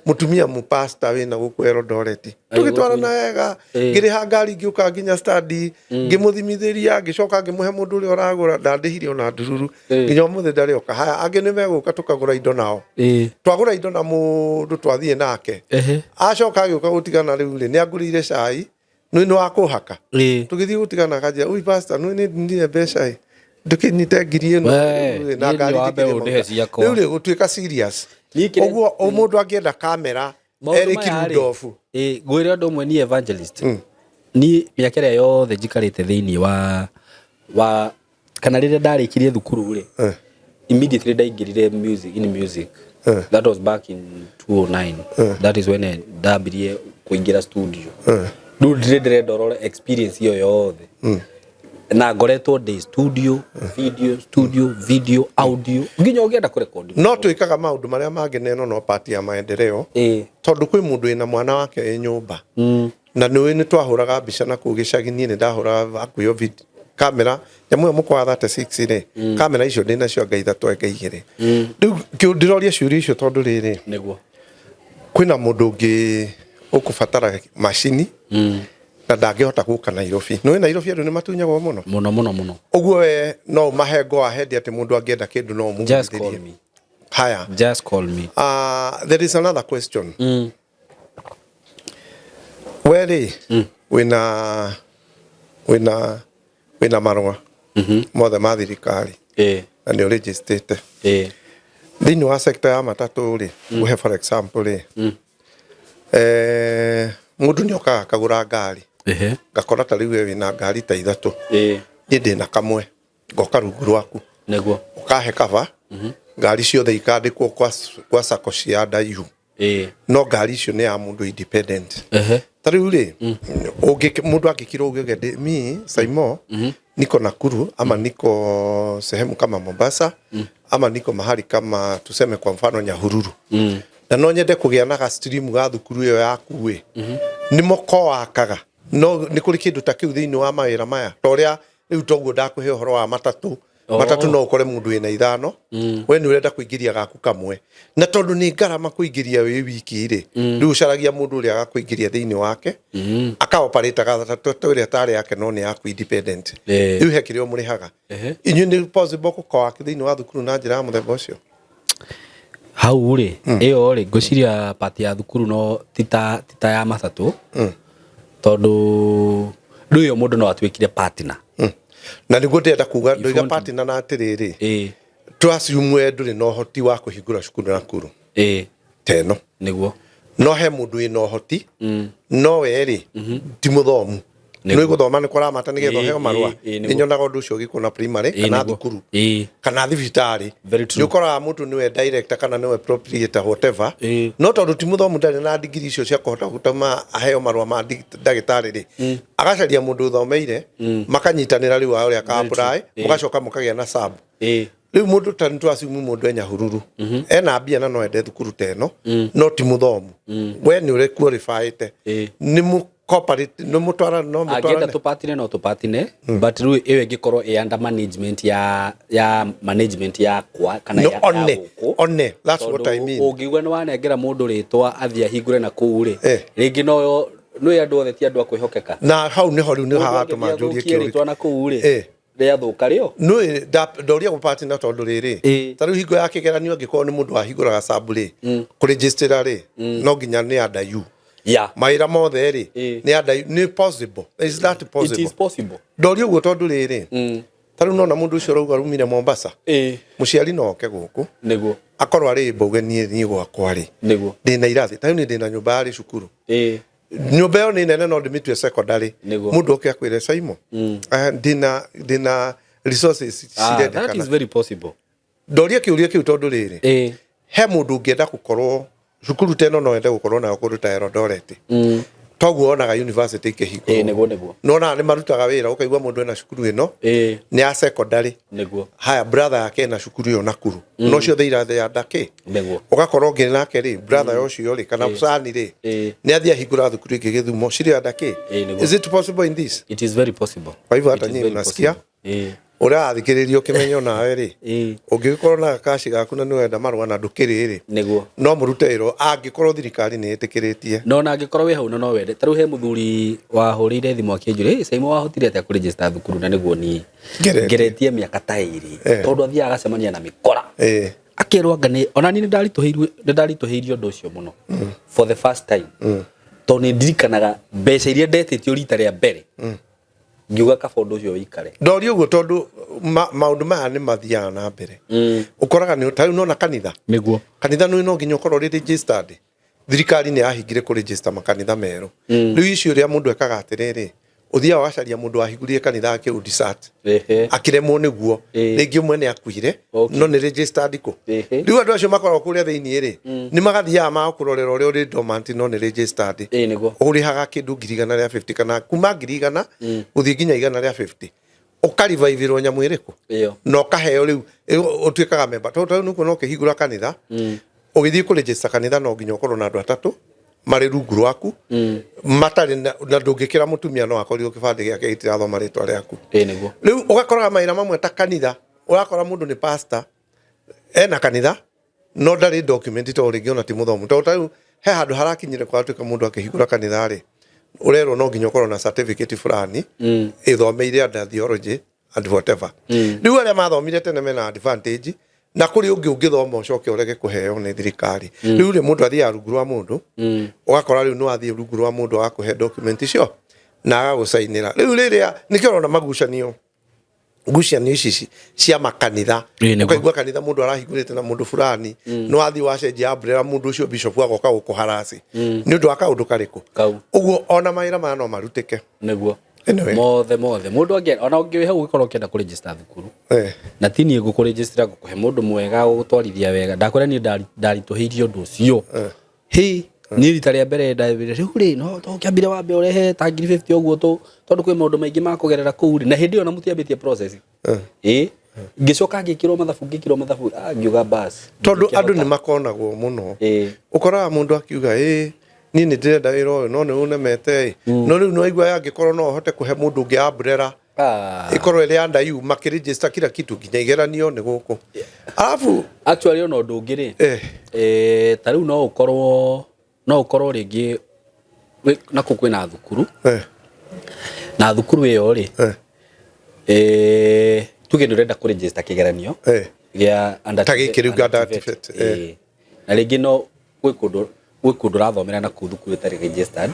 [SPEAKER 2] mũtumia mũpasta wĩna gũkũ Eldoret, tũgĩtwarana wega, ngĩrĩha ngari, ngĩũka nginya stadi, ngĩmũthimithĩria, ngĩcoka ngĩmũhe mũndũ ũrĩa ũragũra, ndandĩhire ona ndururu. Nginya ũmũthĩ ndarĩ oka. Haya, angĩ nĩ megũka tũkagũra indo nao, twagũra indo na mũndũ, twathiĩ nake, acoka agĩũka gũtigana rĩu rĩ, nĩ angũrĩire cai nĩ nĩ wa kũhaka. Tũgĩthiĩ gũtigana akanjĩra, "Ui pastor, nĩ nĩ ndire mbeca ĩ, ndũkĩnyite ngiri ĩno
[SPEAKER 3] Wee,
[SPEAKER 2] rĩu rĩ, na
[SPEAKER 3] niĩ
[SPEAKER 2] ngari
[SPEAKER 3] nĩ wambe
[SPEAKER 2] ndĩkĩrĩ
[SPEAKER 3] ũndĩhe
[SPEAKER 2] maguta."
[SPEAKER 3] ciakwa.
[SPEAKER 2] Rĩu rĩ, gũtuĩka serious
[SPEAKER 3] Niĩ kĩrĩa-
[SPEAKER 2] ũguo o mũndũ angĩenda kamera
[SPEAKER 3] Maũndũ
[SPEAKER 2] Eric
[SPEAKER 3] maya rĩ,
[SPEAKER 2] Rudolph.
[SPEAKER 3] Ngwĩre ũndũ ũmwe, niĩ evangelist, niĩ mĩaka ĩrĩa yothe njikarĩte thĩinĩ wa kana rĩrĩa ndarĩkirie thukuru rĩ, immediately ndaingĩrire music, in music. That was back in 2009. That is when I ndambirie kũingĩra studio. Rĩu ndĩrĩ ndĩrenda ũrore experience ĩyo yothe na ngoretwo ndĩ studio, video, studio, video, audio, nginya ũngĩenda kũrekondi.
[SPEAKER 2] No twĩkaga maũndũ marĩa mangĩ na ĩno no part ya maendeleo, tondũ kwĩ mũndũ wĩna mwana wake ĩ nyũmba, na nĩ nĩ twahũraga mbica na kũu gĩcagi, niĩ nĩ ndahũraga hakuhĩ kamera nyamũ ĩyo mũkwa wa 36 rĩ, kamera icio ndĩ nacio anga ithatũ anga igĩrĩ. Rĩu ndĩroria ciũria icio tondũ rĩrĩ, kwĩna mũndũ ũngĩ ũkũbatara macini na ndangĩhota gũka Nairobi. Nĩũĩ Nairobi andũ nĩ matunyagwo mũno.
[SPEAKER 3] Mũno mũno mũno.
[SPEAKER 2] Ũguo we no ũmahe go ahead atĩ mũndũ angĩenda kĩndũ no
[SPEAKER 3] Just call
[SPEAKER 2] ũmũgũrithĩrie?
[SPEAKER 3] me.
[SPEAKER 2] Haya.
[SPEAKER 3] Just call me.
[SPEAKER 2] There is another question. We rĩ, wĩna marũa mothe ma thirikari? Na nĩ ũrĩnjĩstĩte thĩinĩ wa sector ya matatũ rĩ, ngũhe for example rĩ, mũndũ nĩ okaga akagũra ngari, ngakora ta rĩu we wĩna ngari ta ithatũ, niĩ ndĩna kamwe, ngoka rungu rwaku,
[SPEAKER 3] Niguo.
[SPEAKER 2] Ũkahe cover, ngari ciothe ikandĩkwo kwa sacco cia ndaihu, no ngari icio nĩ ya mũndũ independent. Ta rĩu rĩ, mũndũ angĩkira ũguo uge, "Mi Saimo niko Nakuru ama niko sehemu kama Mombasa ama niko mahali kama, tuseme kwa mfano, Nyahururu, na no nyende kũgĩa na ga stream ga thukuru ĩyo yaku ĩ," nĩ mũkoakaga no nĩ kũrĩ kĩndũ ta kĩu thĩinĩ wa mawĩra maya, ta ũrĩa rĩu toguo ndakũhe ũhoro wa matatũ? Matatũ no ũkore mũndũ wĩna ithano, we nĩ ũrenda kũingĩria gaku kamwe, na tondũ nĩ ngarama kũingĩria wĩ wiki rĩ, rĩu ũcaragia mũndũ ũrĩa agakũingĩria thĩinĩ wake, akaoparĩta gatatũ ĩrĩa tarĩ yake no nĩ yaku independent. Rĩu he kĩrĩa ũmũrĩhaga. Inyuĩ nĩ possible gũkoak thĩinĩ wa thukuru na njĩra ya mũthemba ũcio?
[SPEAKER 3] Hau rĩ, ĩyo rĩ, ngwĩciria part ya thukuru no tita ya matatũ, tondũ rĩu ĩyo mũndũ no atuĩkire partner.
[SPEAKER 2] Na nĩguo ndĩrenda kuga, ndoiga partner na atĩrĩrĩ, to assume we ndũrĩ na ũhoti wa kũhingũra cukuru Nakuru ta ĩno, no he mũndũ wĩna ũhoti, no we rĩ ti mũthomu. Nĩ gũthoma nĩ kũramata nĩgetha ũheo marũa. Nĩ nyonaga ũndũ ũcio ũgĩkwo na primary kana thukuru kana thibitarĩ.
[SPEAKER 3] Very true.
[SPEAKER 2] Nĩ ũkoraga mũndũ nĩwe director kana nĩwe proprietor, whatever, no tondũ ti mũthomu, ndarĩ na ndigiri icio cia kũhota gũtũma aheo marũa ma ndagĩtarĩ rĩ, agacaria mũndũ ũthomeire, makanyitanĩra rĩu ũrĩa aka apply, mũgacoka mũkagĩa na sub. Rĩu mũndũ ta nĩ twasimu mũndũ e Nyahururu, ena mbia na no ende thukuru ta ĩno, no ti mũthomu, we nĩ ũrĩ qualified, nĩ mũ cooperate, nĩ mũtwara no
[SPEAKER 3] Angĩenda
[SPEAKER 2] mũtwarane?
[SPEAKER 3] Tũpatine, no tũpatine, but rĩu ĩyo ĩngĩkorwo ĩ under management ya management yakwa kana
[SPEAKER 2] No,
[SPEAKER 3] ya
[SPEAKER 2] one
[SPEAKER 3] gũkũ.
[SPEAKER 2] One, that's what I mean.
[SPEAKER 3] Ũngiuga nĩ wanengera mũndũ rĩtwa athiĩ ahingũre na kũu rĩ, rĩngĩ noyo nĩ andũ othe ti andũ a kwĩhokeka.
[SPEAKER 2] Na hau nĩho rĩu nĩ
[SPEAKER 3] Mũndũ
[SPEAKER 2] haratũma
[SPEAKER 3] angĩthiĩ
[SPEAKER 2] njũrie
[SPEAKER 3] athũkie
[SPEAKER 2] kĩũria.
[SPEAKER 3] rĩtwa na kũu rĩ, rĩathũka rĩo.
[SPEAKER 2] Nĩ ndoria gũpatina tondũ rĩrĩ, ta rĩu hingo ya kĩgeranio, angĩkorwo nĩ mũndũ wahingũraga sabu rĩ, kũrĩgistĩra rĩ, no nginya nĩ under you. Mawĩra mothe rĩ, nĩ under you. Nĩ possible? Is that
[SPEAKER 3] It
[SPEAKER 2] possible?
[SPEAKER 3] is possible.
[SPEAKER 2] Ndoria ũguo tondũ rĩrĩ, ta rĩu nona mũndũ ũcio ũrauga rumire Mombasa, mũciari no oke gũkũ, akorwo arĩ mbũge, niĩ gwakwa rĩ, ndĩna irathi, ta rĩu niĩ ndĩna nyũmba yarĩ cukuru, nyũmba ĩyo nĩ nene, no ndĩmĩtue secondary. Mũndũ oke akwĩre, "Saimo, ndĩna resources
[SPEAKER 3] Ah, that
[SPEAKER 2] cirendekana."
[SPEAKER 3] is very possible.
[SPEAKER 2] Ndoria kĩũria kĩu tondũ rĩrĩ, he mũndũ ũngĩenda gũkorwo cukuru ta ĩno, no ende gũkorwo nayo kũndũ ta Eldoret, toguo onaga university ikĩhingũrwo.
[SPEAKER 3] Nĩguo nĩguo.
[SPEAKER 2] Nonaga nĩ marutaga wĩra, ũkaigua mũndũ ena cukuru ĩno nĩ ya secondary, haya, brother yake ena cukuru ĩyo Nakuru, no ciothe irathĩ ya ndakĩ. Ũgakorwo ũngĩ nake rĩ, brother ũcio rĩ kana sani rĩ, nĩ athiĩ ahingũra thukuru ĩngĩ Gĩthumo, cirĩ under kĩ. Is it possible in this?
[SPEAKER 3] It is very possible.
[SPEAKER 2] Kwa hivyo hata
[SPEAKER 3] It is
[SPEAKER 2] nyinyi
[SPEAKER 3] very
[SPEAKER 2] mnasikia?
[SPEAKER 3] possible.
[SPEAKER 2] Ũrĩa wathikĩrĩria ũkĩmenya nawe rĩ, ũngĩgĩkorwo na kaci gaku na nĩwenda marũa na ndũkĩrĩ rĩ, no mũrute wĩra angĩkorwo thirikari nĩ ĩtĩkĩrĩtie.
[SPEAKER 3] No na angĩkorwo wĩ hau no wende, ta rĩu he mũthuri wahũrĩire thimũ akĩnjũria, "Hey, Saimo, wahotire atĩa kũregister thukuru?" Na nĩguo niĩ
[SPEAKER 2] Ngeretie.
[SPEAKER 3] Ngeretie mĩaka ta ĩrĩ, tondũ athiaga agacemania na mĩkora, akerwo anga nĩ ona niĩ nĩ ndaritũhĩirio ũndũ ũcio mũno for the first time, tondũ nĩ ndirikanaga mbeca iria ndetĩtio rita rĩa mbere, ngiuga kaba ũndũ ũcio wĩikare.
[SPEAKER 2] Ndoria ũguo tondũ maũndũ maya nĩ mathiaga na mbere, ũkoraga nĩ ta rĩu nona kanitha. Kanitha nĩ no nginya ũkorwo ũrĩ registered. Thirikari nĩ yahingire kũ register makanitha merũ. Rĩu icio ũrĩa mũndũ ekaga atĩrĩrĩ, ũthiaga ũgacaria mũndũ wahingũrire kanitha akĩũdisat, akĩremwo nĩguo, rĩngĩ ũmwe nĩ akuire, no nĩ registered kũ. Rĩu andũ acio makoragwo kũrĩa thĩinĩ rĩ, nĩ magathiaga magakũrorera ũrĩa ũrĩ dormant no nĩ registered. Ũrĩhaga kĩndũ 150,000 kana kuma 100,000 gũthiĩ nginya 150, ũkarivaivĩrwo nyamũ ĩrĩkũ
[SPEAKER 3] Ĩyo.
[SPEAKER 2] Na ũkaheo rĩu ũtuĩkaga member, tondũ rĩu nĩkuo no ũkĩhingũra kanitha, ũgĩthiĩ kũregister kanitha no nginya ũkorwo na andũ atatũ marĩ rungu rwaku matarĩ na ndũngĩkĩra mũtumia, no akorirwo kĩbandĩ gĩake gĩtirathoma rĩtwa rĩaku. Rĩu ũgakoraga mawĩra mamwe ta kanitha, ũrakora mũndũ nĩ pastor, ena kanitha no ndarĩ document, tondũ rĩngĩ ona ti mũthomu, tondũ ta rĩu he handũ harakinyire kwatuĩka mũndũ akĩhingũra kanitha rĩ, ũrerwo no nginya ũkorwo na certificate fulani ĩthomeire under theology and whatever. Rĩu arĩa mathomire tene mena advantage, na kũrĩ ũngĩ ũngĩthoma ũcoke ũrege kũheo nĩ thirikari. Rĩu rĩ, mũndũ athiaga rungu rwa mũndũ, ũgakora rĩu nĩ wathiĩ rungu rwa mũndũ agakũhe document icio na agagũcainĩra. Rĩu rĩrĩa nĩkĩo ũrona magucanio. Ngucanio ici cia makanitha.
[SPEAKER 3] Ĩĩ, nĩguo.
[SPEAKER 2] Ũkaigua kanitha mũndũ arahingũrĩte na mũndũ fulani, no athiĩ wacenjia umbrella, mũndũ ũcio bishop agoka gũkũharasi nĩ ũndũ wa kaũndũ karĩkũ.
[SPEAKER 3] Kau.
[SPEAKER 2] Ũguo ona mawĩra maya no marutĩke.
[SPEAKER 3] Nĩguo.
[SPEAKER 2] Anyway.
[SPEAKER 3] Mothe mothe mũndũ angĩ ona ũngĩ hau ũgĩkorwo ũkĩenda kũregister thukuru, na ti niĩ ngũkũregister, ngũkũhe mũndũ mwega ũgũtwarithia wega. Ndakwĩra niĩ ndaritũhĩirie ũndũ ũcio. Hĩ, niĩ rita rĩa mbere ndambire rĩu rĩ, no tũkĩambire wambe ũrehe ta 50,000 ũguo tũ, tondũ kwĩ maũndũ maingĩ ma kũgerera kũu rĩ, na hĩndĩ ĩyo na mũtiambĩtie process. Ĩ, ngĩcoka ngĩkĩrwo mathabu, ngĩkĩrwo mathabu, ah, ngiuga bas.
[SPEAKER 2] Tondũ andũ nĩ makonagwo mũno. Ũkoraga mũndũ akiuga, ĩ, niĩ nĩ ndĩrenda wĩra ũyũ no nĩ ũnemete ĩ, no rĩu nĩ waigua angĩkorwo no ũhote kũhe mũndũ ũngĩ umbrella ĩkorwo ĩrĩ under you, makĩregister kila kitu nginya igeranio nĩ gũkũ, arabu
[SPEAKER 3] Actually, ona ũndũ ũngĩ rĩ, ta rĩu no ũkorwo rĩngĩ nakũu kwĩna thukuru, na thukuru ĩyo rĩ, tuge nĩ ũrenda kũregister kĩgeranio gĩa under
[SPEAKER 2] Ta gĩkĩ rĩu
[SPEAKER 3] under
[SPEAKER 2] under
[SPEAKER 3] TVET.
[SPEAKER 2] TVET.
[SPEAKER 3] Na rĩngĩ no gwĩ kũndũ ũrathomera na kũu thukuru ĩtarĩ registered,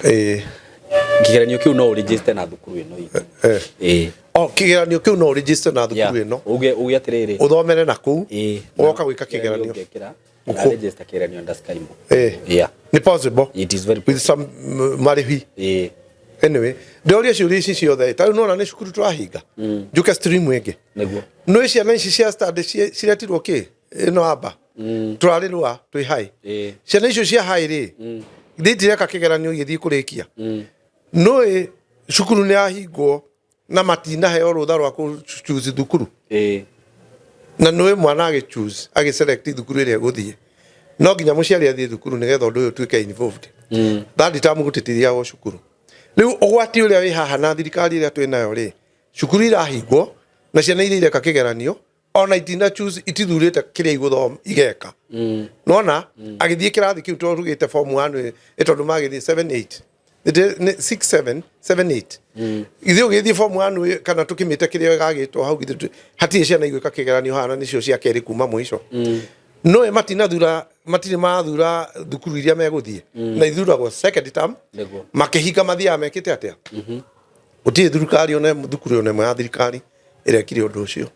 [SPEAKER 3] kĩgeranio kĩu no ũregister na thukuru ĩno itũ.
[SPEAKER 2] O kĩgeranio kĩu no ũregister na thukuru ĩno.
[SPEAKER 3] Uge atĩrĩrĩ,
[SPEAKER 2] ũthomere na kũu, ũgoka gwĩka
[SPEAKER 3] kĩgeranio
[SPEAKER 2] kĩgeranio.
[SPEAKER 3] Ngekĩra
[SPEAKER 2] Gũkũ.
[SPEAKER 3] na register kĩgeranio under Skymo.
[SPEAKER 2] Nĩ possible.
[SPEAKER 3] It is very
[SPEAKER 2] with some marĩhi. Anyway, ndĩroria ciũria ici ciothe, ta rĩu nona nĩ cukuru tũrahinga, njuke stream ĩngĩ.
[SPEAKER 3] Nĩguo.
[SPEAKER 2] Nĩ ciana ici cia study ciretirwo kĩ ĩno amba tũrarĩ rũa twĩ high. Ciana icio cia high rĩ, ithe itireka kĩgeranio igĩthiĩ kũrĩkia. Nũĩ cukuru nĩ yahingwo na matinaheo rũtha rwa kũ choose thukuru. Na nũĩ mwana agĩ choose, agĩ select thukuru ĩrĩa egũthiĩ, no nginya mũciari athiĩ thukuru nĩgetha ũndũ ũyũ ũtuĩke involved. Third term gũtitithiagwo cukuru. Rĩu ũgwati ũrĩa wĩ haha na thirikari ĩrĩa twĩ nayo rĩ, cukuru irahingwo na ciana iria ireka kĩgeranio ona itina choose, itithurĩte kĩrĩa igũthoma igeka. Nona agĩthiĩ kĩrathi kĩu tũrugĩte form 1 ĩ, tondũ magĩthiĩ 7 8, 6 7 7 8, ithuĩ ũgĩthiĩ form 1 kana tũkĩmĩte kĩrĩa gagĩtwo hau, githĩ hatirĩ ciana igwĩka kĩgeranio haha na nĩcio cia kerĩ kuma mũico. No matinathura, matirĩ marathura thukuru iria megũthiĩ, na ithuragwo second term. Makĩhinga mathiaga mekĩte atĩa? Gũtirĩ thirikari ona ĩmwe, thukuru ona ĩmwe ya thirikari ĩrekire ũndũ ũcio.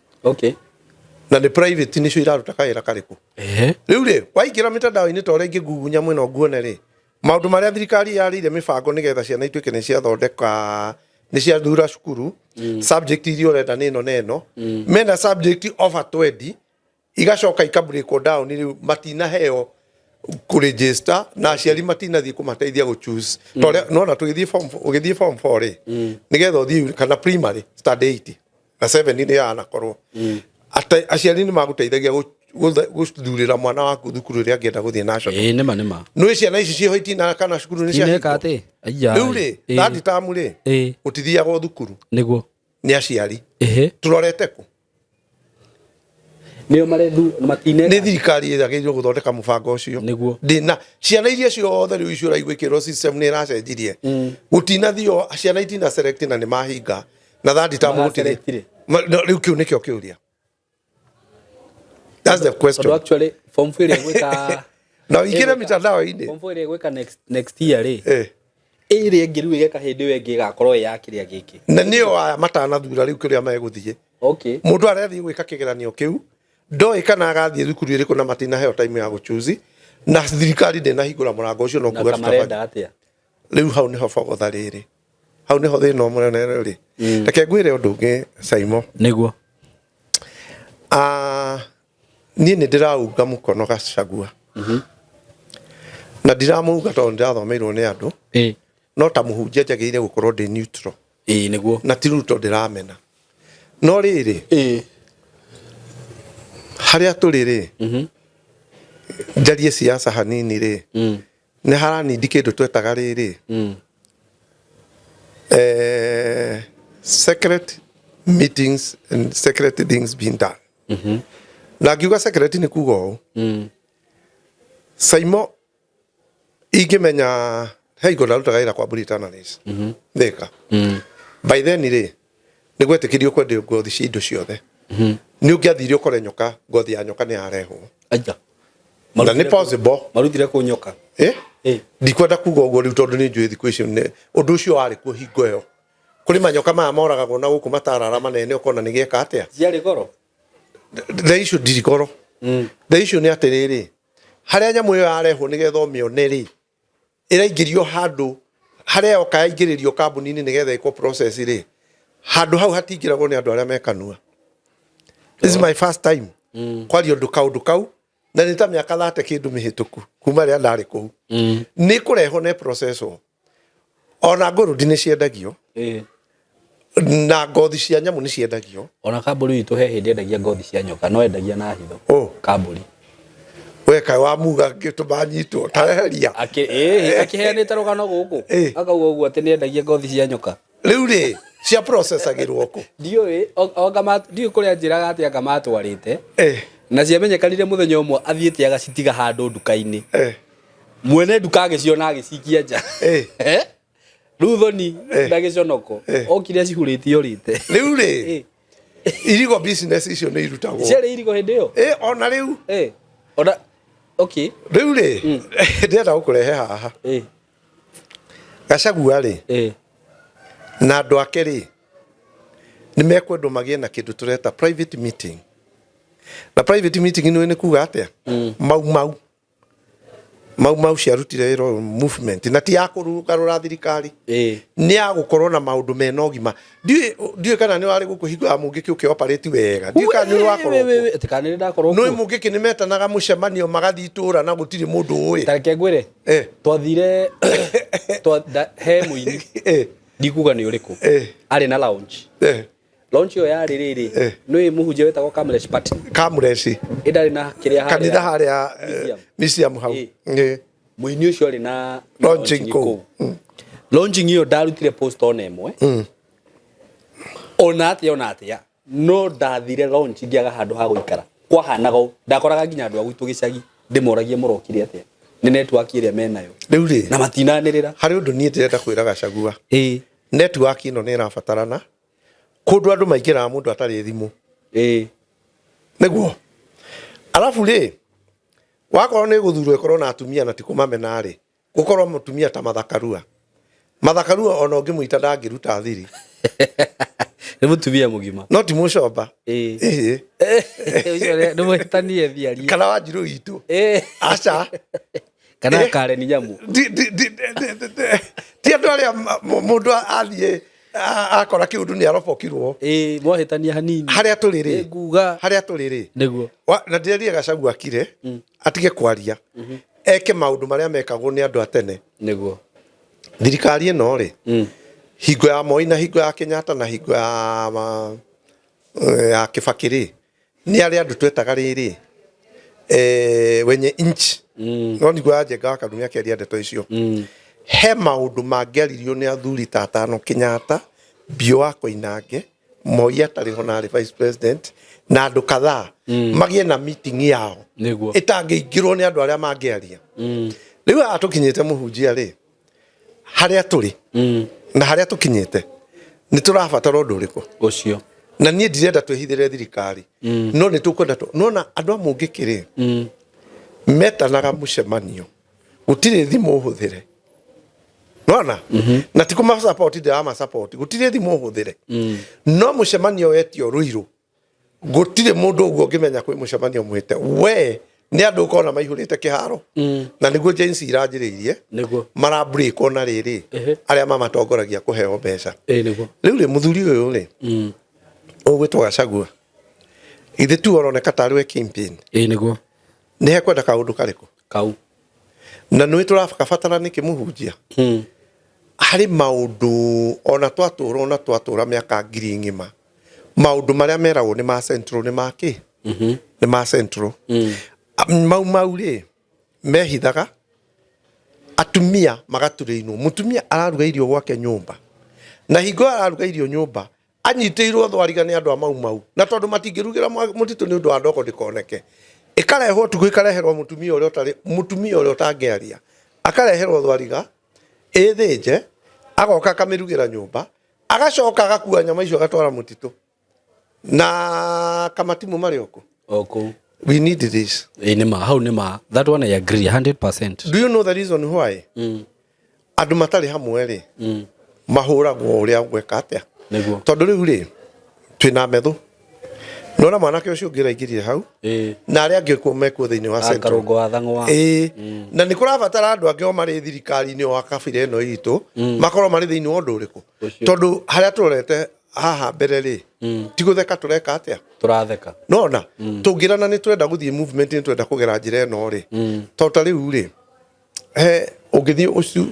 [SPEAKER 2] Na nĩ private nĩcio iraruta kawĩra karĩkũ? Rĩu rĩ, waingĩra mĩtandao-inĩ ta ũrĩa ingĩgugunya mwena nguone rĩ, maũndũ marĩa thirikari yarĩire mĩbango nĩgetha ciana ituĩke nĩ ciathondeka, nĩ ciathura cukuru, subject iria ũrenda nĩ ĩno na ĩno, mena subject over 20, igacoka ikabreakwo down. Rĩu matinaheo kũregister na aciari matinathiĩ kũmateithia gũ choose, ta ũrĩa nona tũgĩthiĩ form ũgĩthiĩ form 4 rĩ, nĩgetha ũthiĩ kana primary standard 8 na 7 nĩ yanakorwo. Aciari nĩ magũteithagia gũthurĩra mwana waku thukuru ĩrĩa angĩenda gũthiĩ national.
[SPEAKER 3] Ĩĩ, nĩma nĩma.
[SPEAKER 2] Nĩ ciana ici ciĩho itina kana cukuru nĩ
[SPEAKER 3] Tineka
[SPEAKER 2] ciahingwo.
[SPEAKER 3] atĩ Aya.
[SPEAKER 2] Rĩu rĩ, third term rĩ, gũtithiagwo thukuru nĩ aciari. Tũrorete kũ?
[SPEAKER 3] Nĩo marethu matineka.
[SPEAKER 2] Nĩ thirikari ĩragĩrĩirwo gũthondeka mũbango ũcio. Ndĩna ciana iria ciothe rĩu icio ũraigua ikĩrwo system nĩ ĩracenjirie, gũtinathio, ciana itina select na nĩ mahinga na third term gũtirĩ.
[SPEAKER 3] Magaselectire?
[SPEAKER 2] No, rĩu kĩu nĩkĩo kĩũria. That's the
[SPEAKER 3] Tondũ
[SPEAKER 2] question.
[SPEAKER 3] Actually form 4 ĩrĩa ĩgwĩka
[SPEAKER 2] Na ũingĩre mitandao-inĩ.
[SPEAKER 3] Form 4 ĩrĩa ĩgwĩka next year rĩ, ĩrĩa ĩngĩ rĩu ĩgeka hĩndĩ ĩyo ĩngĩ ĩgakorwo ĩ ya kĩrĩa gĩkĩ.
[SPEAKER 2] Na nĩo aya matanathura rĩu kĩrĩa megũthiĩ. Mũndũ arethiĩ gwĩka kĩgeranio kĩu ndoĩ kana agathiĩ thukuru ĩrĩkũ, na matinaheo time ya gũchuzi, na thirikari ndĩnahingũra mũrango ũcio no
[SPEAKER 3] Na
[SPEAKER 2] kuga
[SPEAKER 3] ta marenda atĩa?
[SPEAKER 2] Rĩu hau nĩho bogotha rĩrĩ, hau nĩho thĩna mũnene rĩ. Reke ngwĩre ũndũ ũngĩ, Saimo.
[SPEAKER 3] Nĩguo.
[SPEAKER 2] Ah, niĩ nĩ ndĩraunga mũkono Gachagua, na ndiramũunga tondũ ndĩrathomeirwo nĩ andũ, no ta mũhunjia njagĩrĩire gũkorwo ndĩ neutral.
[SPEAKER 3] Ĩĩ, nĩguo.
[SPEAKER 2] Na ti Ruto ndĩramena, no rĩrĩ, harĩa tũrĩ rĩ, njarie siasa hanini rĩ, nĩ haranindi kĩndũ twetaga rĩrĩ, secret meetings and secret things being done. Na ngiuga secret nĩ kuga ũũ, Saimo, ingĩmenya he hingo ndarutaga wĩra kwa Burita Analyst Thika. By then rĩ, nĩ gwetĩkĩrio kwendio ngothi cia indo ciothe. Nĩ ũngĩathire ũkore nyoka, ngothi ya nyoka nĩ yarehwo.
[SPEAKER 3] Aja.
[SPEAKER 2] Na nĩ possible.
[SPEAKER 3] Marutire kũ nyoka?
[SPEAKER 2] Eh? Ndikwenda kuga ũguo rĩu tondũ nĩ njũĩ thikũ icio ũndũ ũcio warĩ kuo hingo ĩyo. Kũrĩ manyoka maya moragagwo na gũkũ matarara manene ũkona nĩ gĩeka atĩa.
[SPEAKER 3] Ciarĩ goro.
[SPEAKER 2] The issue ndirĩ goro. The issue nĩ atĩrĩrĩ, harĩa nyamũ ĩyo yarehwo nĩgetha ũmĩone rĩ, ĩraingĩrio handũ harĩa yoka yaingĩrĩrio kambuni-inĩ nĩgetha ĩkwo process rĩ, handũ hau hatingĩragwo nĩ andũ arĩa mekanua. This is my first time kwaria ũndũ kaũndũ kau na nĩ ta mĩaka 30 kĩndũ mĩhĩtũku kuma rĩrĩa ndarĩ kũu. Nĩ kũrehwo na processwo ona ngũrũndi nĩ ciendagio na ngothi cia nyamũ nĩ ciendagio.
[SPEAKER 3] Ona kambũri itũ he hĩndĩ endagia ngothi cia nyoka, no endagia na hitho.
[SPEAKER 2] Oh.
[SPEAKER 3] Kambũri.
[SPEAKER 2] We kaĩ wamuga ngĩtũma nyitwo tareheria.
[SPEAKER 3] Akĩheanĩte rũgano gũkũ. Akauga ũguo atĩ nĩ endagia ngothi cia nyoka.
[SPEAKER 2] Rĩu rĩ cia processagĩrwo kũ?
[SPEAKER 3] Ndiũĩ, ndiũĩ kũrĩa anjĩraga atĩ anga matwarĩte. Na ciamenyekanire mũthenya ũmwe athiĩte agacitiga handũ nduka-inĩ. Mwene nduka agĩciona agĩcikia nja. Rĩu thoni na gĩconoko okire acihurĩte orĩte.
[SPEAKER 2] Rĩu rĩ irigo business icio nĩ irutagwo.
[SPEAKER 3] Ciarĩ irigo hĩndĩ ĩyo?
[SPEAKER 2] Ona rĩu.
[SPEAKER 3] Ona okay.
[SPEAKER 2] Rĩu rĩ ndĩrenda gũkũrehe haha. Gachagua rĩ na andũ ake rĩ nĩ mekwendwo magĩe na kĩndũ tũreta private meeting. Na private meeting nĩ kuga atĩa? Mau Mau. Mau Mau ciarutire wĩra ũyũ movement na ti ya kũgarũra thirikari. Nĩ ya gũkorwo na maũndũ mena ũgima. Ndiũĩ kana nĩ warĩ gũkũ hingo ya Mũngĩkĩ ũkĩ operate wega. Ndiũĩ kana nĩ wakorwo kuo.
[SPEAKER 3] Atĩ kana nĩ ndakorwo
[SPEAKER 2] Nĩ
[SPEAKER 3] kuo.
[SPEAKER 2] Mũngĩkĩ nĩ metanaga mũcemanio magathiĩ itũra na gũtirĩ mũndũ ũĩ.
[SPEAKER 3] Ta reke ngwĩre. Twathire he mũini. Ndikuga nĩ ũrĩkũ. Arĩ na lounge. Launch ĩyo yarĩ rĩrĩ, nĩ mũhunjia wetagwo Kamlesh Pattni.
[SPEAKER 2] Kamlesh.
[SPEAKER 3] Ĩndarĩ na kĩrĩa harĩa.
[SPEAKER 2] Kanitha harĩa museum hau.
[SPEAKER 3] Mũini ũcio arĩ na
[SPEAKER 2] launching kũu.
[SPEAKER 3] Launching ĩyo ndarutire post ona ĩmwe. Ona atĩa ona atĩa. No ndathire launch ngĩaga handũ ha gũikara. Kwahanaga ũũ, ndakoraga nginya andũ a gwitũ gĩcagi ndĩmoragie mũrokire atĩa. Nĩ network ĩrĩa menayo.
[SPEAKER 2] Rĩu rĩ.
[SPEAKER 3] Na matinanĩrĩra.
[SPEAKER 2] Harĩ ũndũ niĩ ndĩrenda kwĩra Gachagua. Network ĩno nĩ ĩrabatarana. Kũndũ andũ maingĩraga mũndũ atarĩ thimũ. Nĩguo. Arabu rĩ, wakorwo nĩ gũthurwo ĩkorwo na atumia na ti kũmamena rĩ, gũkorwo mũtumia ta Martha Karua. Martha Karua ona ũngĩmũita ndangĩruta thiri.
[SPEAKER 3] Nĩ mũtumia mũgima.
[SPEAKER 2] No ti mũcomba.
[SPEAKER 3] Ũcio nĩ mũhĩtanie thiarie.
[SPEAKER 2] Kana Wanjirũ witũ. Aca.
[SPEAKER 3] Kana Karen Nyamu.
[SPEAKER 2] Ti andũ arĩa mũndũ athiĩ akora kĩũndũ nĩ arobokirwo.
[SPEAKER 3] Mwahĩtania hanini.
[SPEAKER 2] Harĩa tũrĩ rĩ.
[SPEAKER 3] Nguga.
[SPEAKER 2] Harĩa tũrĩ rĩ.
[SPEAKER 3] Nĩguo.
[SPEAKER 2] Na ndĩrerire Gachagua akire, atige kwaria. Eke maũndũ marĩa mekagwo nĩ andũ a tene.
[SPEAKER 3] Nĩguo.
[SPEAKER 2] Thirikari ĩno rĩ, hingo ya Moi na hingo ya Kenyatta na hingo ya Kibaki rĩ, nĩ arĩa andũ twetaga rĩrĩ, wenye inchi. No nĩguo ya Njenga wa Karumi akĩaria ndeto icio. He maũndũ mangĩaririo nĩ athuri ta atano Kenyatta, Biũ wa Koinange, Moi atarĩ ho na arĩ vice president, na andũ kadhaa magĩe na meeting yao.
[SPEAKER 3] Nĩguo.
[SPEAKER 2] Ĩtangĩingĩrwo nĩ andũ arĩa mangĩaria. Rĩu haha tũkinyĩte mũhunjia rĩ, harĩa tũrĩ na harĩa tũkinyĩte nĩ tũrabatara ũndũ ũrĩkũ?
[SPEAKER 3] Ũcio.
[SPEAKER 2] Na niĩ ndirenda twĩhithĩre thirikari. No nĩ tũkwenda nona andũ a Mũngĩkĩ rĩ, metanaga mũcemanio. Gũtirĩ thimũ ũhũthĩre. Nona? Na ti kũma-support ndĩrama-support. Gũtirĩ thimũ ũhũthĩre. No mũcemanio wetio Ruiru. Gũtirĩ mũndũ ũguo ũngĩmenya kwĩ mũcemanio mwĩte. We nĩ andũ ũkona maihũrĩte kĩharo. Na nĩguo Gen Z iranjĩrĩirie.
[SPEAKER 3] Nĩguo.
[SPEAKER 2] Mara break ona rĩrĩ. Arĩa mamatongoragia kũheo mbeca.
[SPEAKER 3] Nĩguo.
[SPEAKER 2] Rĩu rĩ mũthuri ũyũ rĩ. Ũgwĩtwo Gachagua. Ithe tu oroneka tarĩ we kingpin.
[SPEAKER 3] Nĩguo.
[SPEAKER 2] Nĩ hekwenda kaũndũ karĩkũ?
[SPEAKER 3] Kau.
[SPEAKER 2] Na nĩ tũrakabatara nĩkĩ mũhunjia? Harĩ maũndũ ona twatũra ona twatũra mĩaka ngiri ng'ima. Maũndũ marĩa meragwo nĩ ma Central nĩ ma kĩ? Nĩ ma Central. Mau Mau rĩ mehithaga atumia magaturĩinwo. Mũtumia araruga irio gwake nyũmba. Na hingo araruga irio nyũmba anyitĩirwo thwariga nĩ andũ a Mau Mau. Na tondũ matingĩrugĩra mũtitũ nĩ ũndũ wa ndogo ndĩkoneke. Ĩkarehwo ũtukũ ĩkareherwo mũtumia ũrĩa ũtarĩ, mũtumia ũrĩa ũtangĩaria. Akareherwo thwariga, ĩthĩnje, agoka akamĩrugĩra nyũmba, agacoka agakua nyama icio agatwara mũtitũ. Na kamatimũ marĩ o kũ?
[SPEAKER 3] O kũu.
[SPEAKER 2] We need this.
[SPEAKER 3] Nĩ ma, hau nĩ ma. That one I agree 100%.
[SPEAKER 2] Do you know the reason why? Andũ matarĩ hamwe rĩ, Mahũragwo ũrĩa gweka atĩa?
[SPEAKER 3] Nĩguo.
[SPEAKER 2] Tondũ rĩu rĩ, twĩna methu nona mwanake ũcio ũngĩ ũraingĩrire hau na arĩa angĩ kuo mekuo thĩinĩ wa Central.
[SPEAKER 3] Karũngo wa Thang'wa.
[SPEAKER 2] Ĩĩ, na nĩ kũrabatara andũ angĩ o marĩ thirikari-inĩ o a kabira ĩno itũ makorwo marĩ thĩinĩ wa ũndũ ũrĩkũ?
[SPEAKER 3] Ũcio.
[SPEAKER 2] Tondũ harĩa tũrorete haha mbere rĩ, ti gũtheka tũreka atĩa?
[SPEAKER 3] Tũratheka.
[SPEAKER 2] Nona tũngĩrana nĩ twenda gũthiĩ movement, nĩ twenda kũgera njĩra ĩno rĩ, tondũ ta rĩu rĩ, he ũngĩthiĩ ũcu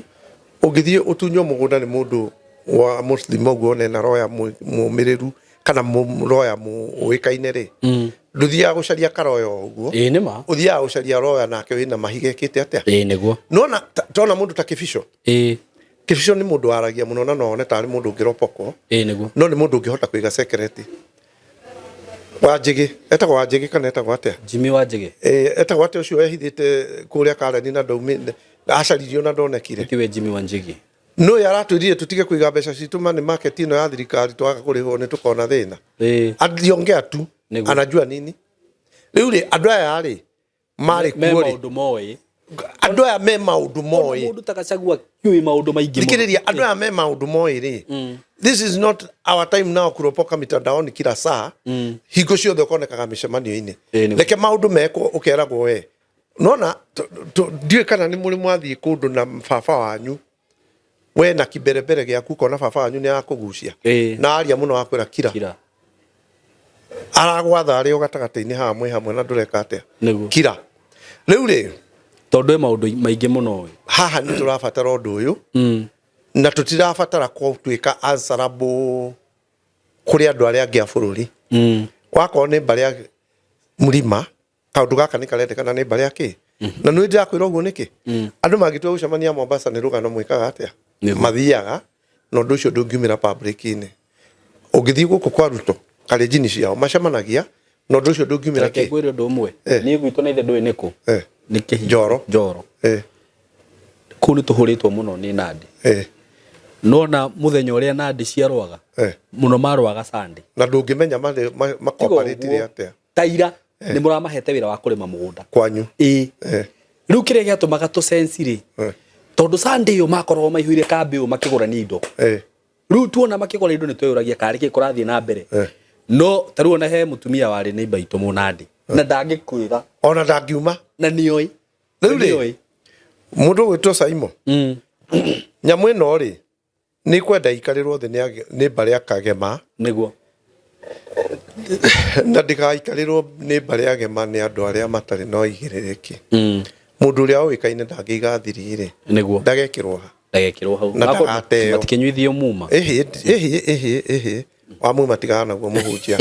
[SPEAKER 2] ũngĩthiĩ ũtunywo mũgũnda nĩ mũndũ wa Muslim ũguo one na roya mũmĩrĩru kana roya ũĩkaine rĩ, ndũthiaga gũcaria karoya o ũguo.
[SPEAKER 3] Ĩĩ nĩ ma.
[SPEAKER 2] Ũthiaga gũcaria roya nake wĩna mahiga ĩkĩte atĩa?
[SPEAKER 3] Ĩĩ nĩguo.
[SPEAKER 2] Nona tona mũndũ ta Kĩbico.
[SPEAKER 3] Ĩĩ.
[SPEAKER 2] Kĩbico nĩ mũndũ waragia mũno na no one tarĩ mũndũ ũngĩropokwo.
[SPEAKER 3] Ĩĩ nĩguo.
[SPEAKER 2] No nĩ mũndũ ũngĩhota kũiga secret. Wanjĩgĩ, etagwo Wanjĩgĩ kana etagwo atĩa?
[SPEAKER 3] Jimmy Wanjĩgĩ.
[SPEAKER 2] Ĩĩ, etagwo atĩa ũcio wehithĩte kũrĩa Karen na ndaumĩ acaririo na ndonekire?
[SPEAKER 3] Tiwe Jimmy Wanjĩgĩ.
[SPEAKER 2] Nũ aratwĩrire tũtige kũiga mbeca citũ money market ĩno ya thirikari, twaga kũrĩhwo nĩ tũkona thĩna?
[SPEAKER 3] Ĩĩ.
[SPEAKER 2] Aliongea tu.
[SPEAKER 3] Nĩguo.
[SPEAKER 2] Anajua nini? Rĩu rĩ, andũ aya rĩ marĩ
[SPEAKER 3] Me
[SPEAKER 2] kuo rĩ,
[SPEAKER 3] maũndũ moĩ.
[SPEAKER 2] Andũ aya me maũndũ moĩ.
[SPEAKER 3] Mũndũ ta Gachagua kĩũĩ maũndũ maingĩ mũno.
[SPEAKER 2] Thikĩrĩria, andũ aya me maũndũ moĩ rĩ, this is not our time now kuropoka mitandaoni kila saa, hingo ciothe ũkonekaga mĩcemanio-inĩ.
[SPEAKER 3] Ĩĩ, nĩguo.
[SPEAKER 2] Reke maũndũ mekwo ũkeragwo we nona ndiũĩ kana nĩ mũrĩ mwathiĩ kũndũ na baba wanyu, we na kiberebere gĩaku, ũkona baba wanyu nĩ arakũgucia
[SPEAKER 3] Ĩĩ.
[SPEAKER 2] na aria mũno akwĩra kira.
[SPEAKER 3] Kira.
[SPEAKER 2] Aragwatha arĩ o gatagatĩ-inĩ haha mwĩ hamwe na ndũreka atĩa?
[SPEAKER 3] Nĩguo.
[SPEAKER 2] Kira. Rĩu rĩ,
[SPEAKER 3] Tondũ e maũndũ maingĩ mũno ĩ.
[SPEAKER 2] Haha nĩ tũrabatara ũndũ ũyũ na tũtirabatara gũtuĩka answerable kũrĩ andũ arĩa angĩ a bũrũri. Wakorwo nĩ mbarĩ ya mũrima, kaũndũ gaka nĩ karendekana nĩ mbarĩ ya kĩ na nĩ ndĩrakwĩra ũguo nĩkĩ, andũ mangĩtua gũcemania Mombasa nĩ rũgano mwĩkaga atĩa?
[SPEAKER 3] Nĩguo.
[SPEAKER 2] Mathiaga na ũndũ ũcio ndũngiumĩra public-inĩ. Ũngĩthiĩ gũkũ kwa Ruto karenjini ciao macemanagia na ũndũ ũcio ndũngiumĩra
[SPEAKER 3] Reke
[SPEAKER 2] kĩ.
[SPEAKER 3] ngwĩre ũndũ ũmwe.
[SPEAKER 2] Eh.
[SPEAKER 3] Niĩ gwitũ na ithe ndũĩ nĩkũ?
[SPEAKER 2] Eh.
[SPEAKER 3] Nĩ kĩhingo.
[SPEAKER 2] Njoro.
[SPEAKER 3] Njoro. Kũu nĩ tũhũrĩtwo mũno nĩ Nandi. Nona mũthenya ũrĩa Nandi ciarũaga. Mũno marũaga Sunday.
[SPEAKER 2] Na ndũngĩmenya makoparĩtire
[SPEAKER 3] Tiga ũguo,
[SPEAKER 2] atĩa.
[SPEAKER 3] Ta ira nĩ mũramahete wĩra wa kũrĩma mũgũnda.
[SPEAKER 2] Kwanyu.
[SPEAKER 3] Ĩĩ. Rĩu kĩrĩa gĩatũmaga tũcenci rĩ, tondũ Sunday ĩyo makoragwo maihũire kambĩ ũũ makĩgũrania indo. Rĩu tuona makĩgũra indo nĩ tweyũragia karĩ kĩ kũrathiĩ na mbere. No ta rĩu ona he mũtumia warĩ neighbor itũ Mũnandĩ na ndangĩkwĩra.
[SPEAKER 2] Ona ndangiuma.
[SPEAKER 3] Na nĩoĩ.
[SPEAKER 2] Rĩu rĩ,
[SPEAKER 3] Nĩoĩ.
[SPEAKER 2] Mũndũ ũgwĩtwo Saimo, nyamũ ĩno rĩ, nĩ kwenda ikarĩrwo thĩ nĩ mbarĩ ya Kagema.
[SPEAKER 3] Nĩguo.
[SPEAKER 2] Na ndĩgaikarĩrwo nĩ mbarĩ ya Gema nĩ andũ arĩa matarĩ na ũigĩrĩrĩki. Mũndũ ũrĩa ũĩkaine ndangĩiga thiri rĩ,
[SPEAKER 3] Nĩguo.
[SPEAKER 2] ndagekĩrwo ha.
[SPEAKER 3] Ndagekĩrwo hau.
[SPEAKER 2] Na
[SPEAKER 3] Akorwo
[SPEAKER 2] ndagateo.
[SPEAKER 3] matikĩnyuithio muma.
[SPEAKER 2] Ĩhĩ ĩhĩ ĩhĩ ĩhĩ, wa muma tigana naguo mũhunjia.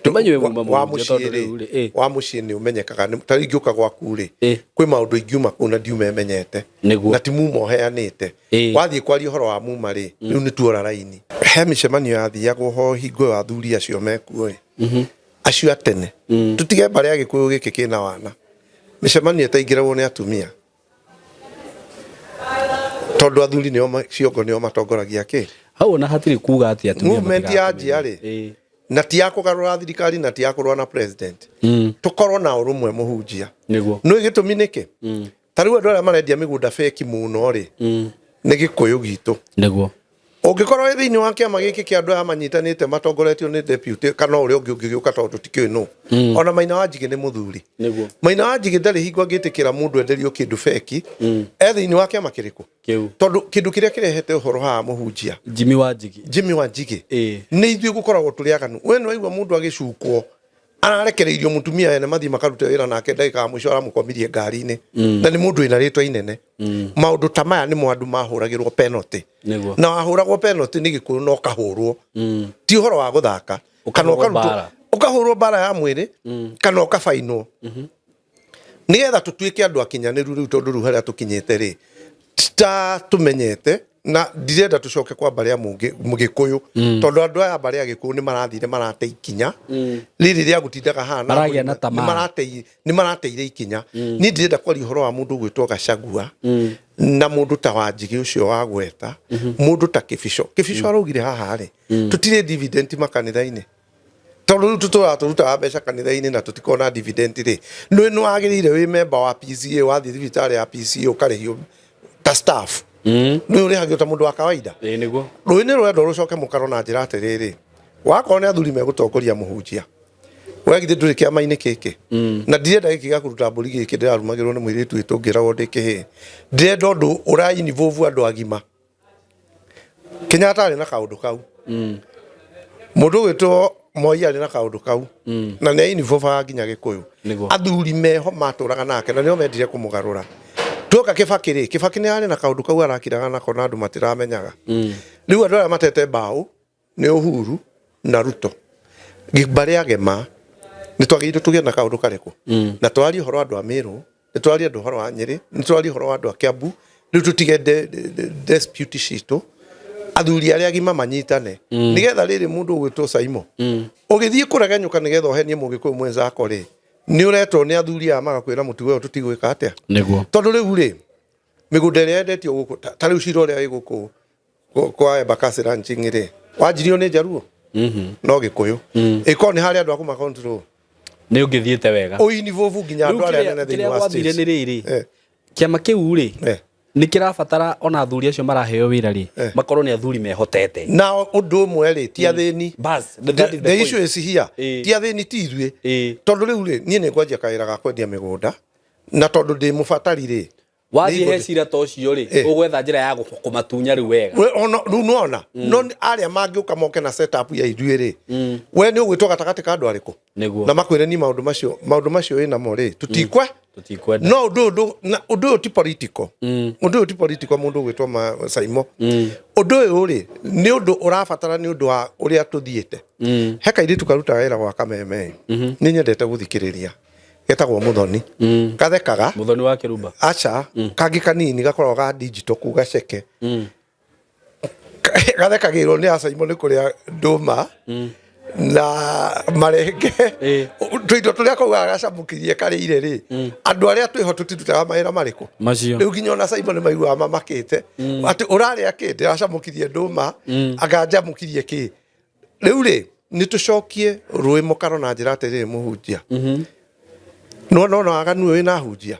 [SPEAKER 3] Ndũmanyue muma
[SPEAKER 2] wa
[SPEAKER 3] mũhunjia
[SPEAKER 2] mũciĩ
[SPEAKER 3] tondũ
[SPEAKER 2] rĩ,
[SPEAKER 3] rĩu rĩ, ĩ.
[SPEAKER 2] Wa mũciĩ nĩ ũmenyekaga. Ta rĩu ingĩũka gwaku rĩ,
[SPEAKER 3] Ĩ.
[SPEAKER 2] kwĩ maũndũ ingiuma kũu na ndiume menyete.
[SPEAKER 3] Nĩguo.
[SPEAKER 2] Na ti muma ũheanĩte.
[SPEAKER 3] Ĩ.
[SPEAKER 2] Wathiĩ kwaria ũhoro wa muma rĩ, rĩu nĩ tuora raini. He mĩcemanio yathiagwo ho hingo ĩyo athuri acio mekuo ĩ, acio a tene, tũtige mbarĩ ya Gĩkũyũ gĩkĩ kĩna wana, mĩcemanio ĩtaingĩragwo nĩ atumia, tondũ athuri nĩo ciongo nĩo matongoragia kĩ.
[SPEAKER 3] Hau ona hatirĩ kuga atĩ atumia
[SPEAKER 2] Movement ya njia rĩ,
[SPEAKER 3] Ĩ.
[SPEAKER 2] na ti ya kũgarũra thirikari na ti ya kũrũa na president. Tũkorwo na ũrũmwe, mũhunjia.
[SPEAKER 3] Nĩguo.
[SPEAKER 2] Nĩ gĩtũmi nĩkĩ? Ta rĩu andũ arĩa marendia mĩgũnda fake mũno rĩ, nĩ Gĩkũyũ gitũ.
[SPEAKER 3] Nĩguo.
[SPEAKER 2] Ũngĩkorwo wĩ thĩinĩ wa kĩama gĩkĩ kĩa andũ aya manyitanĩte matongoretio nĩ deputy kana ũrĩa ũngĩ ũngĩgĩũka, tondũ tũtikĩũĩ nũ, ona Maina wa Njigĩ nĩ mũthuri.
[SPEAKER 3] Nĩguo.
[SPEAKER 2] Maina wa Njigĩ ndarĩ hingo angĩtĩkĩra mũndũ enderio kĩndũ fake e thĩinĩ wa kĩama kĩrĩkũ.
[SPEAKER 3] Kĩu.
[SPEAKER 2] Tondũ kĩndũ kĩrĩa kĩrehete ũhoro haha, mũhunjia,
[SPEAKER 3] Jimmy Wanjigi.
[SPEAKER 2] Jimmy Wanjigi,
[SPEAKER 3] Ĩ.
[SPEAKER 2] nĩ ithuĩ gũkoragwo tũrĩ aganu. We nĩ waigua mũndũ agĩcukwo ararekereirio mũtumia ene mathiĩ makarute wĩra nake, ndagĩka ya mũico aramũkomirie ngari-inĩ, na nĩ mũndũ wĩna rĩtwa inene. Maũndũ ta maya nĩmo andũ mahũragĩrwo penalty.
[SPEAKER 3] Nĩguo.
[SPEAKER 2] Na wahũragwo penalty nĩ Gĩkũyũ na ũkahũrwo, ti ũhoro wa gũthaka, kana
[SPEAKER 3] Ũkahũrwo
[SPEAKER 2] ũkarutwo
[SPEAKER 3] mbara.
[SPEAKER 2] Ũkahũrwo mbara ya mwĩrĩ kana ũkabainwo nĩgetha tũtuĩke andũ akinyanĩru. Rĩu tondũ rĩu harĩa tũkinyĩte rĩ, ta tũmenyete na ndirenda tũcoke kwa mbarĩ ya Mũgĩkũyũ, tondũ andũ aya mbarĩ ya Gĩkũyũ nĩ marathire marate ikinya rĩrĩ rĩa gũtindaga haha na
[SPEAKER 3] Maragĩa na tamaa.
[SPEAKER 2] Nĩ marateire ikinya. Niĩ ndirenda kwaria ũhoro wa mũndũ ũgwĩtwo Gachagua na mũndũ ta Wanjigi ũcio wa gweta, mũndũ ta Kĩbico. Kĩbico araugire haha rĩ, tũtirĩ dividend makanitha-inĩ, tondũ rĩu tũtũraga tũrutaga mbeca kanitha-inĩ na tũtikona dividend rĩ, nĩ wagĩrĩire wĩ member wa PCA, wathiĩ thibitarĩ ya PCA ũkarĩhio ta staff. Nĩ ũrĩhagio ta mũndũ wa kawaida.
[SPEAKER 3] Ĩĩ nĩguo.
[SPEAKER 2] Rũĩ nĩ rwendwo rũcoke mũkaro na njĩra atĩrĩrĩ, wakorwo nĩ athuri megũtongoria mũhunjia, we githĩ ndũrĩ kĩama-inĩ gĩkĩ? Na ndirenda gĩkĩ gĩa kũruta mbũri gĩkĩ ndĩrarumagĩrwo nĩ mũirĩtu witũ ngĩragwo ndĩ kĩhĩĩ. Ndĩrenda ũndũ ũra involve andũ agima. Kenyatta arĩ na kaũndũ kau. Mũndũ ũgwĩtwo Moi arĩ na kaũndũ kau. Na nĩ involve nginya Gĩkũyũ.
[SPEAKER 3] Nĩguo.
[SPEAKER 2] Athuri meho matũraga nake na nĩo mendire kũmũgarũra. Tuoka Kibaki rĩ, Kibaki nĩ arĩ na kaũndũ kau arakiraga nako na andũ matiramenyaga. Rĩu andũ arĩa matete mbaũ nĩ Uhuru na Ruto. Mbarĩ ya Gema nĩ twagĩrĩirwo tũgĩe na kaũndũ karĩkũ? Na twarie ũhoro wa andũ a Meru, nĩ twarie andũ ũhoro wa Nyĩrĩ, nĩ twarie ũhoro wa andũ a Kiambu, rĩu tũtige dispute citũ, athuri arĩa agima manyitane nĩgetha rĩrĩ mũndũ ũgwĩtwo Saimo ũgĩthiĩ kũregenyũka nĩgetha ũhenie mũgĩkũyũ mwenzako rĩ, nĩ ũretwo nĩ athuri aya magakwĩra mũtugo ũyũ tũtigwĩka atĩa?
[SPEAKER 3] Nĩguo.
[SPEAKER 2] Tondũ rĩu rĩ, mĩgũnda ĩrĩa yendetio gũkũ ta rĩu cira ũrĩa wĩ gũkũ kwa Embakasi Ranching rĩ, wanjirio nĩ Njaruo no Gĩkũyũ. Ĩkorwo nĩ harĩ andũ a kũma control
[SPEAKER 3] Nĩ ũngĩthiĩte wega.
[SPEAKER 2] Ũinivovu nginya
[SPEAKER 3] Rĩu
[SPEAKER 2] andũ arĩa
[SPEAKER 3] kĩrĩa
[SPEAKER 2] anene thĩinĩ
[SPEAKER 3] kĩrĩa
[SPEAKER 2] wa
[SPEAKER 3] gwathire
[SPEAKER 2] states.
[SPEAKER 3] nĩ rĩrĩ, kĩama kĩu rĩ, nĩ kĩrabatara ona athuri acio maraheo wĩra rĩ, makorwo nĩ athuri mehotete.
[SPEAKER 2] Na ũndũ ũmwe rĩ, ti athĩni.
[SPEAKER 3] Bas, that is the
[SPEAKER 2] The
[SPEAKER 3] point.
[SPEAKER 2] issue is here. Ti athĩni ti ithuĩ. Tondũ rĩu rĩ, niĩ nĩ ngwanjia kawĩra ga kwendia mĩgũnda, na tondũ ndĩ mũbatari rĩ,
[SPEAKER 3] Wathiĩ he cira ta ũcio rĩ, ũgwetha njĩra ya kũmatunya rĩu wega.
[SPEAKER 2] We ona rĩu nĩwona, no arĩa mangĩũka moke na setup ya ithuĩ rĩ, we nĩ ũgwĩtwo gatagatĩ ka andũ arĩkũ?
[SPEAKER 3] Nĩguo.
[SPEAKER 2] Na makwĩre ni maũndũ macio, maũndũ macio wĩnamo rĩ, tũtikwe.
[SPEAKER 3] Tũtikwenda.
[SPEAKER 2] No ũndũ ũyũ na ũndũ ũyũ ti political. Ũndũ ũyũ ti political mũndũ ũgwĩtwo Saimo. Ũndũ ũyũ rĩ, nĩ ũndũ ũrabatara nĩ ũndũ wa ũrĩa tũthiĩte. He kairĩtu karutaga wĩra gwa Kameme. Nĩ nyendete gũthikĩrĩria. Getagwo Muthoni. Gathekaga.
[SPEAKER 3] Muthoni wa Kĩrumba.
[SPEAKER 2] Aca, kangĩ kanini gakoragwo ga digital kuga ceke. Gathekagĩrwo nĩ acaimo nĩ kũrĩa ndũma na marenge. Tũindo tũrĩa kaugaga gacamũkirie karĩire rĩ, andũ arĩa twĩho tũtirutaga mawĩra marĩkũ?
[SPEAKER 3] Macio.
[SPEAKER 2] Rĩu nginya ona Simon nĩ maiguaga mamakĩte. Atĩ ũrarĩa kĩ? Ndĩracamũkirie ndũma, anga njamũkirie kĩ? Rĩu rĩ, nĩ tũcokie rũĩ mũkaro na njĩra atĩrĩrĩ mũhunjia. No no no aganu wĩ na hunjia.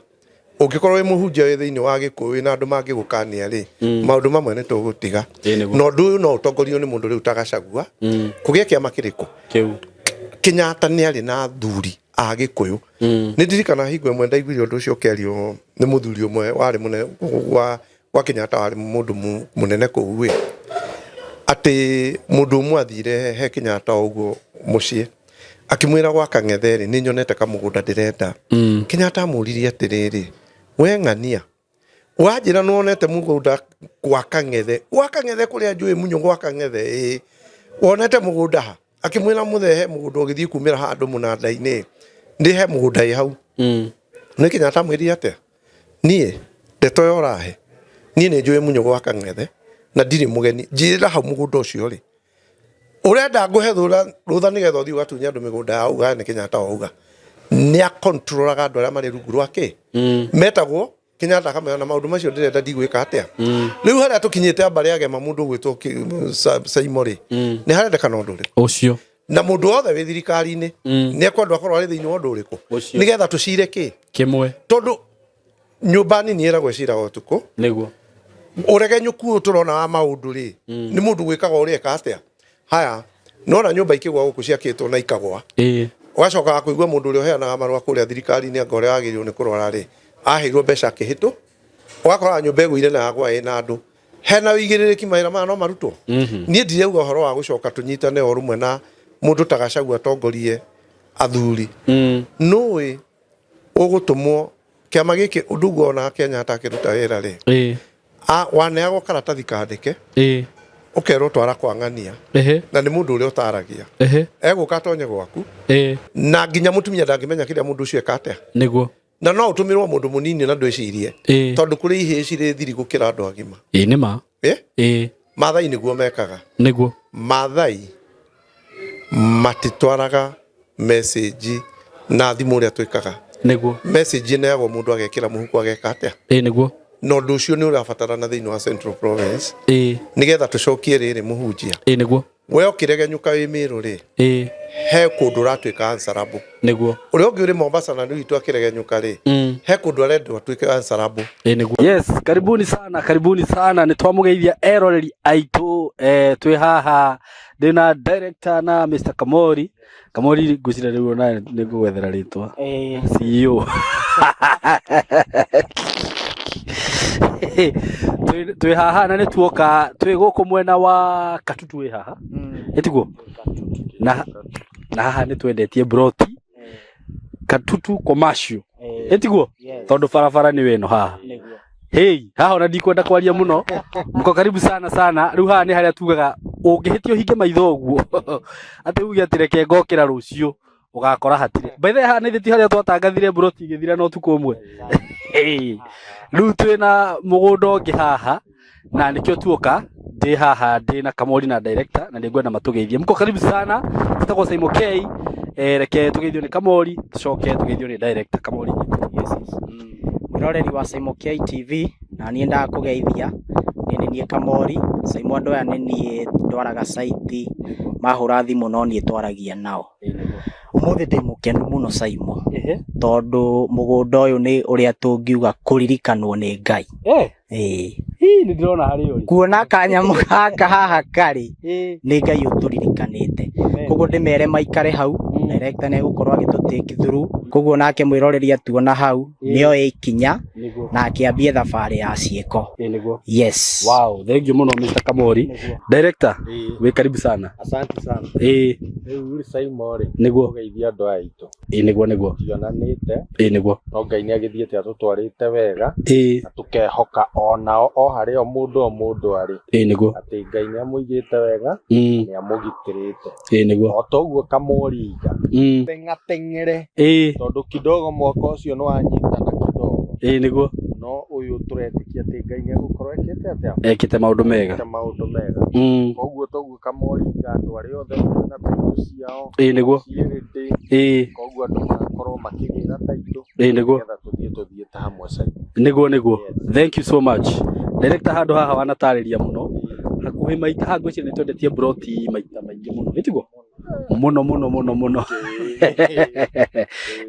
[SPEAKER 2] Ũngĩkorwo wĩ mũhunjia wĩ thĩinĩ wa Gĩkũyũ wĩna andũ mangĩgũkania rĩ, maũndũ mamwe nĩ tũgũtiga.
[SPEAKER 3] Ĩĩ nĩguo.
[SPEAKER 2] Na ũndũ ũyũ no ũtongorio nĩ mũndũ rĩu ta Gachagua. Kũgĩe kĩama kĩrĩkũ?
[SPEAKER 3] Kĩu.
[SPEAKER 2] Kenyatta nĩ arĩ na athuri a Gĩkũyũ. Nĩ ndirikana hingo ĩmwe ndaiguire ũndũ ũcio ũkĩario nĩ mũthuri ũmwe warĩ mũnene wa Kenyatta, warĩ mũndũ mũnene kũu ĩ, atĩ mũndũ ũmwe athire he Kenyatta o ũguo mũciĩ akĩmwĩra gwa Kang'ethe rĩ, nĩ nyonete kamũgũnda ndĩrenda. Kenyatta amũririe atĩrĩrĩ, we ng'ania, wanjĩra nĩ wonete mũgũnda gwa Kang'ethe, gwa Kang'ethe kũrĩa njũĩ munyũ gwa Kang'ethe, ĩĩ, wonete mũgũnda ha? Akĩmwĩra mũthee he mũgũnda ũgĩthiĩ kumĩra handũ mũnanda-inĩ, nĩ he mũgũnda ĩ hau. Nĩ Kenyatta amwĩrire atĩa? Niĩ ndeto ĩyo ũrahe, niĩ nĩ njũĩ munyũ gwa Kang'ethe na ndirĩ mũgeni, njĩrĩra hau mũgũnda ũcio rĩ. Ũrenda ngũhe rũtha nĩgetha ũthiĩ ũgatunye andũ mĩgũnda yao uga nĩ Kenyatta wauga. Nĩ akontrolaga andũ arĩa marĩ rungu rwake. Metagwo Kenyatta akamera na maũndũ macio ndĩrenda ndigwĩka atĩa. Rĩu harĩa tũkinyĩte amba rĩa gema mũndũ ũgwĩtwo Saimo rĩ, nĩ harendekana ũndũ ũrĩkũ?
[SPEAKER 3] Ũcio.
[SPEAKER 2] Na mũndũ wothe wĩ thirikari-inĩ nĩ ekwendwo akorwo arĩ thĩinĩ wa ũndũ ũrĩkũ?
[SPEAKER 3] Ũcio.
[SPEAKER 2] Nĩgetha tũcire kĩ?
[SPEAKER 3] Kĩmwe.
[SPEAKER 2] Tondũ nyũmba nini ĩragwo ĩciraga ũtukũ.
[SPEAKER 3] Nĩguo.
[SPEAKER 2] Ũregenyũku ũyũ tũrona wa maũndũ rĩ, nĩ mũndũ gwĩkaga ũrĩa eka atĩa? Haya, nona nyũmba ikĩgwa gũkũ ciakĩtwo na ikagwa. Ũgacoka wa kũigua mũndũ ũrĩa ũheanaga marũa kũrĩa thirikari-inĩ anga ũrĩa wagĩrĩirwo nĩ kũrora rĩ, aheirwo mbeca akĩhĩtũ. Ũgakora nyũmba ĩgũire na yagwa ĩna andũ. Hena ũigĩrĩrĩki mawĩra maya no marutwo. Niĩ ndirauga ũhoro wa gũcoka tũnyitane o rũmwe na mũndũ ta Gachagua atongorie athuri. Nũĩ ũgũtũmwo kĩama gĩkĩ ũndũ ũguo ona Kenyatta akĩruta wĩra rĩ, waneagwo karatathi kandĩke, ũkerwo twara kwa ng'ania, na nĩ mũndũ ũrĩa ũtaragia. Egũka atonye gwaku, na nginya mũtumia ndangĩmenya kĩrĩa mũndũ ũcio eka atĩa.
[SPEAKER 3] Nĩguo.
[SPEAKER 2] Na no ũtũmĩrwo mũndũ mũnini na ndwĩcirie. Tondũ kũrĩ ihĩĩ cirĩ thiri gũkĩra andũ agima.
[SPEAKER 3] Ĩĩ nĩ ma.
[SPEAKER 2] Maathai nĩguo mekaga.
[SPEAKER 3] Nĩguo.
[SPEAKER 2] Maathai matitwaraga message na thimũ ũrĩa twĩkaga.
[SPEAKER 3] Nĩguo.
[SPEAKER 2] Message ĩneagwo mũndũ agekĩra mũhuko ageka atĩa?
[SPEAKER 3] Ĩĩ nĩguo.
[SPEAKER 2] Na ũndũ ũcio nĩ ũrabatarana thĩinĩ wa Central Province.
[SPEAKER 3] Nĩgetha
[SPEAKER 2] tũcokie rĩrĩ mũhunjia.
[SPEAKER 3] Ĩĩ nĩguo.
[SPEAKER 2] We ũkĩregenyũka wĩ Mĩrũ rĩ, he kũndũ ũratuĩka answerable.
[SPEAKER 3] Nĩguo.
[SPEAKER 2] Ũrĩa ũngĩ ũrĩ Mombasa na nĩ witũ akĩregenyũka rĩ, he kũndũ arendwo atuĩke answerable.
[SPEAKER 3] Nĩguo. Yes, karibuni sana, karibuni sana. Nĩ twamũgeithia eroreri aitũ, twĩ haha ndĩna director na Mr. Kamori. Kamori ngwĩciria rĩu ona nĩ ngũgwethera rĩtwa. CEO. Twĩ haha na nĩ tuoka twĩ gũkũ mwena wa Katutu wĩ haha. Ĩtiguo? Na haha nĩ twendetie broti Katutu commercial. Ĩtiguo? Tondũ barabara nĩ wĩno haha. Hey, haha ona ndikwenda kwaria muno. Mko karibu sana sana. Rĩu haha nĩ harĩa tugaga ũngĩhĩtia ũhinge maitho ũguo. Atĩ uge atĩ reke ngokĩra rũciũ ũgakora hatirĩ. By the way, haha nĩ ti harĩa twatangathire broti igĩthira na ũtukũ ũmwe. Hey. Rĩu twĩna mũgũnda ũngĩ haha na nĩkĩo tuoka ndĩ haha ndĩ na Kamori na director na nĩngwenda matũgeithie. Mko karibu sana. Njĩtagwo Simon K. Reke tũgeithio nĩ Kamori tũcoke tũgeithio nĩ director Kamori.
[SPEAKER 1] Yes, yes. Mwĩroreri wa Simon K TV na niĩ ndakũgeithia niĩ nĩ niĩ Kamori. Simon andũ aya nĩ niĩ ndwaraga site, mahũra thimũ no niĩ twaragia nao. Ũmũthĩ ndĩ mũkenu mũno Simon, tondũ mũgũnda ũyũ nĩ ũrĩa tũngiuga kũririkanwo nĩ Ngai.
[SPEAKER 3] Ĩĩ nĩ ndĩrona harĩa ũrĩ.
[SPEAKER 1] Kuona kanyamũ gaka haha karĩ nĩ Ngai ũtũririkanĩte. Koguo ndĩmere maikare hau, director nĩ egũkorwo agĩtũ take through. Koguo nake mwĩroreri atuona hau nĩoe ikinya na akĩambie thabarĩ ya ciĩko.
[SPEAKER 3] Nĩguo.
[SPEAKER 1] Yes.
[SPEAKER 3] Wow, thank you mũno Mr. Kamori. Director, wĩ karibu sana.
[SPEAKER 5] Asante sana. Rĩu rĩ Simon rĩ,
[SPEAKER 3] Nĩguo.
[SPEAKER 5] ũgeithia andũ aya aitũ.
[SPEAKER 3] Nĩguo nĩguo.
[SPEAKER 5] Tionanĩte.
[SPEAKER 3] Nĩguo.
[SPEAKER 5] No Ngai nĩ agĩthiĩte atũtwarĩte wega. Na tũkehoka onao o harĩa o mũndũ o mũndũ arĩ.
[SPEAKER 3] Nĩguo.
[SPEAKER 5] Atĩ Ngai nĩ amũigĩte wega, nĩ amũgitĩrĩte.
[SPEAKER 3] Nĩguo.
[SPEAKER 5] O toguo Kamori iga. Teng'ateng'ere. Tondũ kidogo mwaka ũcio nĩ wanyitana kidogo.
[SPEAKER 3] Nĩguo.
[SPEAKER 5] No ũyũ tũretĩkia atĩ Ngai nĩ egũkorwo ekĩte atĩa?
[SPEAKER 3] Ekĩte maũndũ mega.
[SPEAKER 5] Ekĩte maũndũ mega. Koguo toguo Kamori iga andũ arĩa othe mena taitũ ciao.
[SPEAKER 3] Nĩguo.
[SPEAKER 5] Ciĩrĩndĩ. Koguo andũ magakorwo makĩgĩra taitũ.
[SPEAKER 3] Nĩguo.
[SPEAKER 5] Nĩgetha tũthiĩ tũthiĩte hamwe Simon.
[SPEAKER 3] Nĩguo nĩguo. Thank you so much. Director handũ haha wanatarĩria mũno. Hakuhĩ maita haha ngwĩciria nĩ twendetie broti maita maingĩ mũno. Ĩtiguo? Mũno mũno mũno mũno.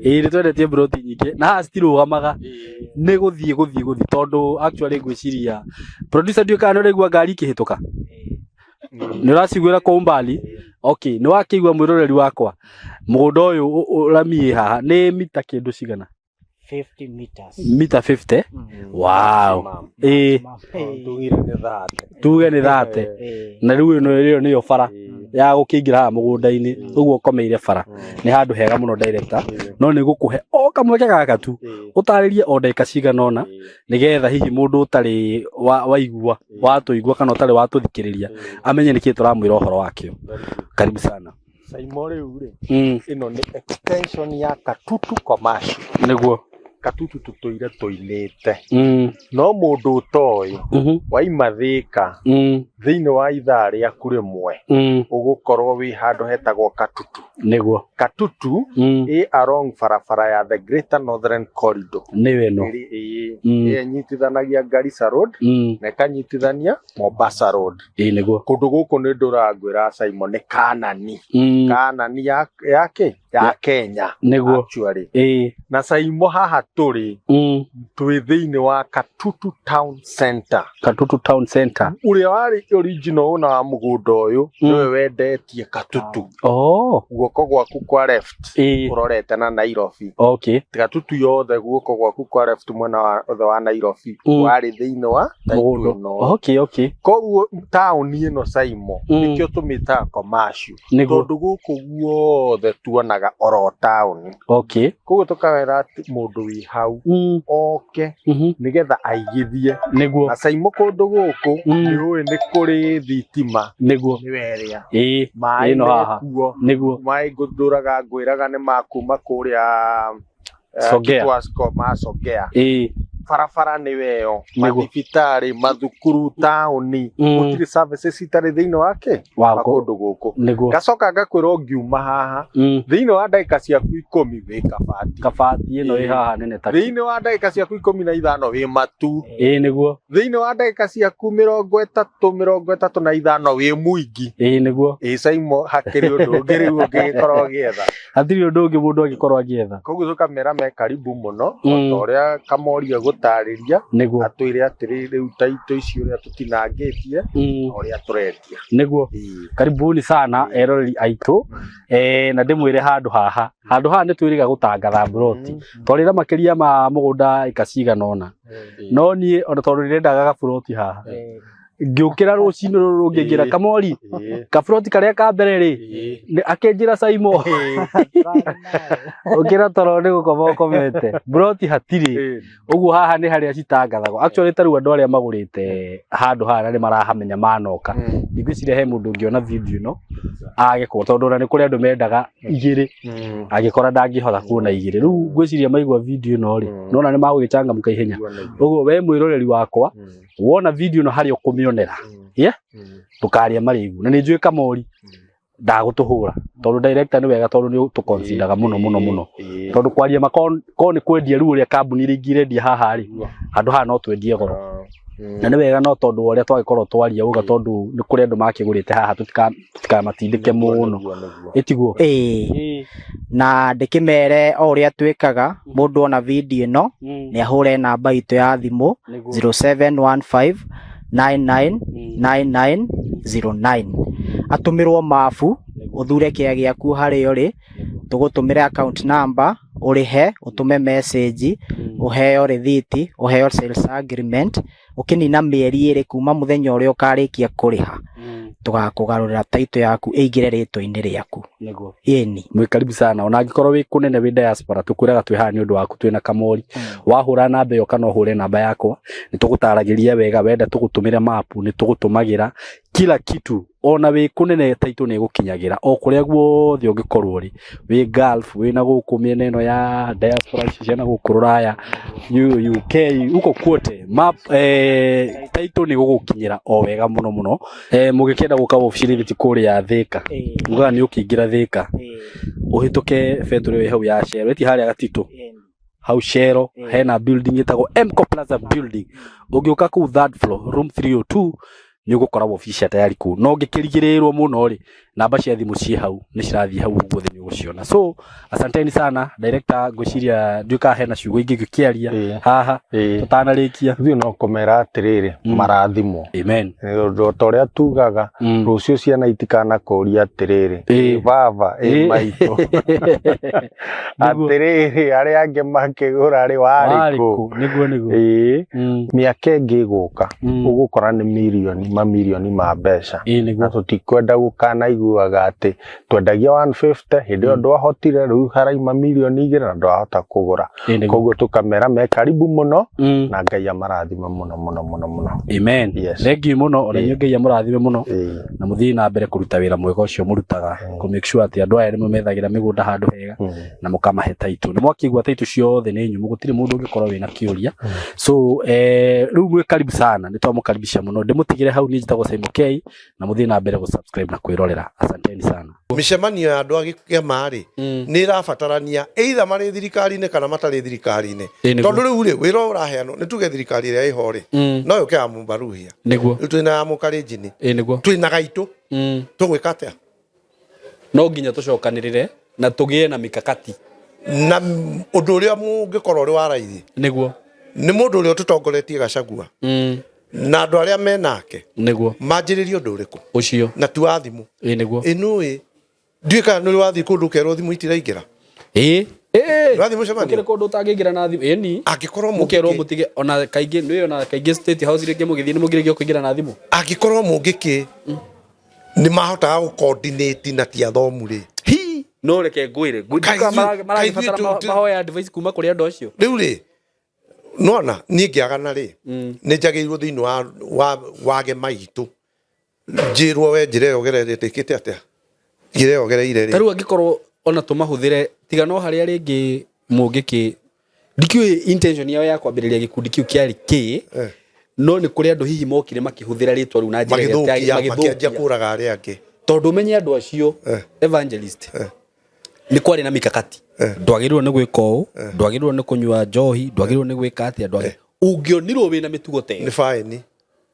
[SPEAKER 3] Nĩ twendetie broti nyingĩ na haha citirũgamaga nĩ gũthiĩ gũthiĩ gũthiĩ tondũ actually ngwĩciria producer ndiũĩ kana nĩ ũraigua ngari ikĩhĩtũka. Nĩ ũraciguĩra kwa umbali? Okay, nĩ wakĩigua mwĩroreri wakwa mũgũnda ũyũ ũramiĩ haha nĩ mita kĩndũ cigana?
[SPEAKER 1] 50 meters.
[SPEAKER 3] Mita 50? Wow.
[SPEAKER 5] Tugire nĩ thate.
[SPEAKER 3] Tuge nĩ thate. Na rĩu ĩno ĩyo nĩyo bara ya gũkĩingĩra haha mũgũnda-inĩ ũguo ũkomeire bara. Nĩ handũ hega mũno director. No nĩ gũkũhe o kamweke gaka tu ũtarĩrie o ndagĩka cigana ũna nĩgetha hihi mũndũ ũtarĩ waigua watũigua kana ũtarĩ watũthikĩrĩria amenye nĩkĩĩ tũramwĩra ũhoro wakĩo. Karibu sana.
[SPEAKER 5] Simon rĩu rĩ, ĩno nĩ extension ya Katutu commercial.
[SPEAKER 3] Nĩguo.
[SPEAKER 5] Katutu tũtũire tũinĩte. No mũndũ ũtoĩ waima Thĩka thĩinĩ wa ithaa rĩaku rĩmwe ũgũkorwo wĩ handũ hetagwo Katutu.
[SPEAKER 3] Nĩguo.
[SPEAKER 5] Katutu ĩ along barabara ya the Greater Northern Corridor.
[SPEAKER 3] Nĩyo ĩno.
[SPEAKER 5] Ĩrĩa ĩnyitithanagia Garissa Road na ĩkanyitithania Mombasa Road.
[SPEAKER 3] Nĩguo.
[SPEAKER 5] Kũndũ gũkũ nĩ ndũrangwĩra Simon nĩ Kanani. Kanani ya kĩ? Ya Kenya.
[SPEAKER 3] Nĩguo.
[SPEAKER 5] Actually. Na Simon haha tũrĩ twĩ thĩinĩ wa Katutu Town Center.
[SPEAKER 3] Katutu Town Center.
[SPEAKER 5] Ũrĩa warĩ original owner wa mũgũnda ũyũ nĩwe wendetie Katutu. Guoko gwaku kwa left ũrorete na Nairobi.
[SPEAKER 3] Okay.
[SPEAKER 5] Katutu yothe guoko gwaku kwa left mwena wa othe wa Nairobi warĩ thĩinĩ wa
[SPEAKER 3] mũgũnda. Okay, okay.
[SPEAKER 5] Koguo taũni ĩno Simon nĩkĩo tũmĩtaga commercial. Tondũ gũkũ guothe tuonaga oro taũni.
[SPEAKER 3] Okay.
[SPEAKER 5] Koguo tũkawĩra atĩ mũndũ wĩ hau oke nĩgetha aigithie.
[SPEAKER 3] Nĩguo.
[SPEAKER 5] Na Simon kũndũ gũkũ nĩ ũĩ nĩ kũrĩ thitima.
[SPEAKER 3] Nĩguo.
[SPEAKER 5] Nĩ werĩa.
[SPEAKER 3] Maĩ
[SPEAKER 5] ĩno
[SPEAKER 3] haha. Nĩguo.
[SPEAKER 5] Maĩ ngũndũraga ngwĩraga nĩ makuma kũrĩa
[SPEAKER 3] Songea.
[SPEAKER 5] Kitwasco ma Songea. Barabara nĩ weyo,
[SPEAKER 3] Nĩguo.
[SPEAKER 5] mathibitarĩ, mathukuru, taũni, gũtirĩ services itarĩ thĩinĩ wake wa kũndũ gũkũ.
[SPEAKER 3] Nĩguo.
[SPEAKER 5] Ngacoka ngakwĩra ũngiuma haha thĩinĩ wa ndagĩka ciaku 10 wĩ Kabati.
[SPEAKER 3] Kabati ĩno ĩ haha nene ta
[SPEAKER 5] Thĩinĩ wa ndagĩka ciaku 15 wĩ Matu.
[SPEAKER 3] Ĩĩ nĩguo.
[SPEAKER 5] Thĩinĩ wa ndagĩka ciaku 30 35 wĩ Mũingi.
[SPEAKER 3] Ĩĩ nĩguo.
[SPEAKER 5] Ĩ Saimo, hakĩrĩ ũndũ ũngĩ rĩu ũngĩgĩkorwo ũgĩetha?
[SPEAKER 3] Hatirĩ ũndũ ũngĩ mũndũ angĩkorwo agĩetha.
[SPEAKER 5] Koguo tũkamera me karibu mũno, o ta ũrĩa Kamori egũtarĩria.
[SPEAKER 3] Nĩguo.
[SPEAKER 5] Atwĩre atĩrĩ, rĩu ta itũ ici ũrĩa tũtinangĩtie na ũrĩa tũrendia.
[SPEAKER 3] Nĩguo. Karibuni sana eroreri aitũ, na ndĩmwĩre handũ haha, handũ haha nĩ twĩrĩga gũtangatha mburoti, twarĩra makĩria ma mũgũnda ĩka cigana ũna, no niĩ ona tondũ ndĩrendaga gaburoti haha, ngĩũkĩra rũcinĩ rũrũ rũngĩ ngĩra Kamori kaburoti karĩa ka mbere rĩ, akĩnjĩra Saimo ũkĩra toro nĩ gũkoma ũkomete, mburoti hatirĩ. Ũguo haha nĩ harĩa citangathagwo. Actually ta rĩu andũ arĩa magũrĩte handũ haha na nĩ marahamenya manoka, ngwĩciria he mũndũ ũngĩona video ĩno age kũgũra, tondũ ona nĩ kũrĩ andũ mendaga igĩrĩ, angĩkora ndangĩhota kuona igĩrĩ. Rĩu ngwĩciria maigua video ĩno rĩ, nona nĩ magũgĩcangamũka ihenya. Ũguo we mwĩroreri wakwa, wona video ĩno harĩa ũkũmĩonera, yeah? Ndũkarĩe marĩgu. Na nĩ njũĩ Kamori ndagũtũhũra, tondũ director nĩ wega, tondũ nĩ ũtũconsideraga mũno mũno mũno, tondũ kwaria ma ko nĩ kwendia rĩu ũrĩa kambuni iria ingĩ irendia haha rĩ, handũ haha no twendie goro, na nĩ wega, no tondũ wa ũrĩa twagĩkorwo twaria uga, tondũ nĩ kũrĩ andũ makĩgũrĩte haha, tũtikamatindĩke mũno, ĩtiguo?
[SPEAKER 1] Ĩĩ, na ndĩkĩmere o ũrĩa twĩkaga, mũndũ ona video ĩno nĩ ahũre namba itũ ya thimũ 0715 999909, atũmĩrwo mabu, ũthure kĩa gĩaku harĩa ũrĩ, tũgũtũmĩre account number, ũrĩhe, ũtũme message, ũheo rĩthiti, ũheo sales agreement. Ũkĩnina mĩeri 2 kuma mũthenya ũrĩa ũkarĩkia kũrĩha, tũgakũgarũrĩra title yaku ĩingĩre rĩtwa-inĩ rĩaku.
[SPEAKER 3] Nĩguo.
[SPEAKER 1] Ĩni.
[SPEAKER 3] Mwĩ karibu sana, ona angĩkorwo wĩ kũnene, wĩ diaspora, tũkwĩraga twĩ haha nĩ ũndũ waku, twĩna Kamori. Wahũra namba ĩyo kana ũhũre namba yakwa, nĩ tũgũtaragĩria wega. Wenda tũgũtũmĩre mapu, nĩ tũgũtũmagĩra kila kitu. Ona wĩ kũnene, taitũ nĩ ĩgũkinyagĩra o kũrĩa guothe ũngĩkorwo ũrĩ, wĩ Gulf, wĩ na gũkũ mĩena ĩno ya diaspora ici cia na gũkũ rũraya, UK, huko kwote, map taitũ nĩ gũgũkinyĩra o wega mũno mũno. Mũgĩkĩenda gũka wabici-inĩ ti kũrĩa Thĩka, ugaga nĩ ũkĩingĩra Thĩka, ũhĩtũke betũrĩ ĩyo ĩ hau ya Shell, ĩti harĩa Gatitũ hau Shell, hena building ĩtagwo Mco Plaza building. Ũngĩũka kũu third floor, room 302, nĩ ũgũkora wabici cia tayari kũu. No ũngĩkĩrigĩrĩrwo mũno rĩ, namba cia thimũ ciĩ hau, nĩ cirathiĩ hau ũguo thĩ, nĩ ũgũciona. So asanteni sana director, ngwĩciria ndiũĩ kana hena ciugo ingĩ ngĩkĩaria haha tũtanarĩkia.
[SPEAKER 5] Ithuĩ no kũmera atĩrĩrĩ, marathimwo.
[SPEAKER 3] Amen.
[SPEAKER 5] Ũndũ ta ũrĩa tugaga, rũciũ ciana itikanakũria atĩrĩrĩ, ĩ baba, ĩ maitũ, atĩrĩrĩ, arĩa angĩ makĩgũra rĩ, warĩ kũ?
[SPEAKER 3] Nĩguo, nĩguo.
[SPEAKER 5] Ĩĩ, mĩaka ĩngĩ ĩgũka, ũgũkora nĩ mirioni mamirioni ma mbeca.
[SPEAKER 3] Nĩguo.
[SPEAKER 5] Na tũtikwenda gũkanaiguaga atĩ twendagia 150 hĩndĩ ĩyo ndwahotire, rĩu haraima mirioni 2 na ndwahota kũgũra. Koguo tũkamera me karibu mũno, na Ngai amarathime mũno mũno mũno mũno.
[SPEAKER 3] Amen.
[SPEAKER 5] Yes.
[SPEAKER 3] Thank you mũno, ona inyuĩ Ngai amũrathime mũno na mũthiĩ na mbere kũruta wĩra mwega ũcio mũrutaga, kũ make sure atĩ andũ aya nĩ methagĩra mĩgũnda handũ hega na mũkamahe taitũ. Nĩ mwakĩigua taitũ ciothe nĩ nyũmũ, gũtirĩ mũndũ ũngĩkorwo wĩna kĩũria. So rĩu mwĩ karibu sana, nĩ twamũkaribisha mũno. Ndĩmũtigĩre hau, niĩ njĩtagwo Simon K, na mũthiĩ na mbere gũ-subscribe na kwĩrorera. Asanteni sana.
[SPEAKER 2] Mĩcemanio ya andũ a kĩama rĩ, nĩ ĩrabatarania, either marĩ thirikari-inĩ kana matarĩ thirikari-inĩ. Tondũ rĩu rĩ, wĩra ũyũ ũraheanwo nĩ tuge thirikari ĩrĩa ĩho rĩ, no yũke ya Mũmbaruhia. Rĩu twĩna ya Mũkarenjini, twĩna Gaitũ, tũgwĩka atĩa?
[SPEAKER 3] No nginya tũcokanĩrĩre na tũgĩe na mikakati.
[SPEAKER 2] Na ũndũ ũrĩa mũngĩkorwo ũrĩ wa raithi nĩ mũndũ ũrĩa ũtũtongoretie, Gachagua, na andũ arĩa menake, manjĩrĩrie ũndũ ũrĩkũ?
[SPEAKER 3] Ũcio.
[SPEAKER 2] Na ti wa thimũ.
[SPEAKER 3] Nĩguo.
[SPEAKER 2] Ĩnũĩ ndiũĩ kana nĩ ũrĩ wathiĩ kũndũ ũkerwo thimũ itiraingĩra. Wathiĩ mũcemanio?
[SPEAKER 3] Gũkĩrĩ kũndũ ũtangĩingĩra na thimũ, ĩni.
[SPEAKER 2] Angĩkorwo
[SPEAKER 3] mũkerwo mũtige, ona kaingĩ nĩ ona kaingĩ State House rĩngĩ mũgĩthiĩ nĩ mũgiragio kũingĩra na thimũ.
[SPEAKER 2] Angĩkorwo mũngĩkĩ nĩ mahotaga gũ coordinate na ti athomu rĩ.
[SPEAKER 3] Hi, no reke ngwĩre,
[SPEAKER 2] Kaĩ
[SPEAKER 3] maragĩbatara mahoya advice kuma kũrĩ andũ acio.
[SPEAKER 2] Rĩu rĩ, nona niĩ ngĩagana rĩ, nĩ njagĩrĩirwo thĩinĩ wa wage maitũ njĩrwo we njĩra ĩyo ũgereire ĩkĩte atĩa, njĩra ĩyo ũgereire
[SPEAKER 3] Ta
[SPEAKER 2] rĩ.
[SPEAKER 3] Rĩu angĩkorwo ona tũmahũthĩre, tiga no harĩa rĩngĩ mũngĩkĩ Ndikiũĩ intention yao ya kwambĩrĩria gĩkundi kĩu kĩarĩ kĩ, no nĩ kũrĩ andũ hihi mokire makĩhũthĩra rĩtwa rĩu na njĩra ĩrĩa
[SPEAKER 2] Magĩthũkia,
[SPEAKER 3] ĩtarĩ-
[SPEAKER 2] makĩanjia kũraga arĩa angĩ.
[SPEAKER 3] Tondũ ũmenye andũ acio, evangelist, nĩ kwarĩ na mikakati. Ndwagĩrĩirwo nĩ gwĩka ũũ, ndwagĩrĩirwo nĩ kũnyua njohi, ndwagĩrĩirwo nĩ gwĩka atĩa, ndwagĩrĩirwo, ũngĩonirwo wĩna mĩtugo ta ĩyo,
[SPEAKER 2] Nĩ faĩni.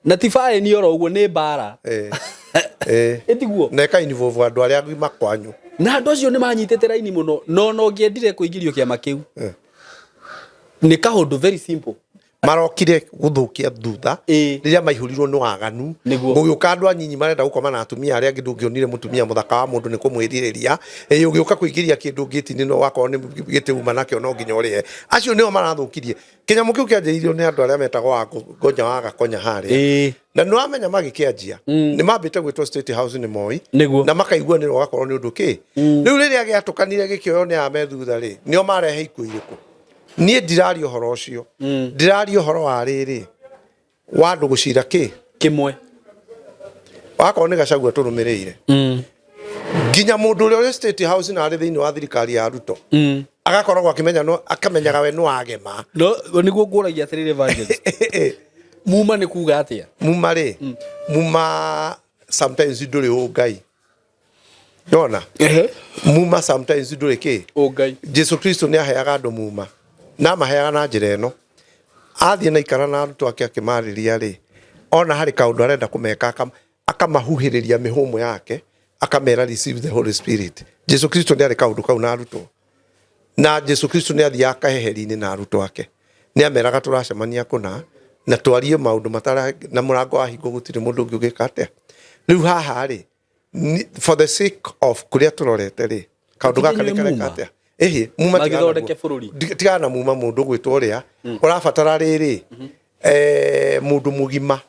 [SPEAKER 3] Na ti faĩni oro ũguo, nĩ mbara. Ĩtiguo?
[SPEAKER 2] Na ĩka involve andũ arĩa agima kwanyu.
[SPEAKER 3] Na andũ acio nĩ manyitĩte raini mũno, no no ũngĩendire kũingĩrio kĩama kĩu, nĩ kaũndũ very simple.
[SPEAKER 2] Marokire gũthũkia thutha rĩrĩa maihũrirwo nĩ waganu. Gũgĩũka andũ anyinyi marenda gũkoma na atumia arĩa angĩ. Ndũngĩonire mũtumia mũthaka wa mũndũ nĩ kũmwĩrirĩria. Ĩ, ũgĩũka kũingĩria kĩndũ ngĩti-inĩ, no wakorwo nĩ gĩtĩ uma nakĩo, no nginya ũrĩhe. Acio nĩo marathũkirie kĩnyamũ kĩu. Kĩanjĩrĩirio nĩ andũ arĩa metagwo wa Ngonya wa Gakonya harĩa. Na nĩ wamenya magĩkĩanjia nĩ mambĩte gwĩtwo State House nĩ Moi. Na makaiguanĩra ũgakorwo nĩ ũndũ kĩ. Rĩu rĩrĩa gĩatũkanire, gĩkĩoywo nĩ aya me thutha rĩ, nĩo marehe ikuũ irĩkũ. Niĩ ndiraria ũhoro ũcio, ndiraria ũhoro wa rĩrĩ wa andũ gũcira kĩ
[SPEAKER 3] kĩmwe.
[SPEAKER 2] Wakorwo nĩ Gachagua tũrũmĩrĩire, nginya mũndũ ũrĩa ũrĩ State House na arĩ thĩinĩ wa thirikari ya Ruto agakoragwo akĩmenya no akamenyaga we nĩ wagema.
[SPEAKER 3] No nĩguo ngũragia atĩrĩrĩ, evangelist, muma nĩ kuga atĩa?
[SPEAKER 2] Muma rĩ, muma sometimes ndũrĩ ũngai nona. Muma sometimes ndũrĩ kĩ?
[SPEAKER 3] Ũngai.
[SPEAKER 2] Jesu Kristo nĩ aheaga andũ muma, na amaheaga na njĩra ĩno. Athiĩ na ikara na arutwo ake akĩmarĩria rĩ, ona harĩ kaũndũ arenda kũmeka, akamahuhĩrĩria mĩhũmũ yake, akamera, "Receive the Holy Spirit." Jesu Kristo nĩ arĩ kaũndũ kau na arutwo, na Jesu Kristo nĩ athiaga kaheheri-inĩ na arutwo ake, nĩ ameraga tũracemania kũna na twarie maũndũ matara na mũrango wahingwo, gũtirĩ mũndũ ũngĩ ũgĩka atĩa. Rĩu haha rĩ, for the sake of kũrĩa tũrorete rĩ, kaũndũ gaka nĩ
[SPEAKER 3] Makinyue
[SPEAKER 2] kareka
[SPEAKER 3] muma.
[SPEAKER 2] atĩa? Ĩhĩ, muma tigana
[SPEAKER 3] Magĩthondeke
[SPEAKER 2] naguo.
[SPEAKER 3] bũrũri.
[SPEAKER 2] Tigana na muma. Mũndũ gwĩtwo ũrĩa ũrabatara rĩrĩ, mũndũ mũgima.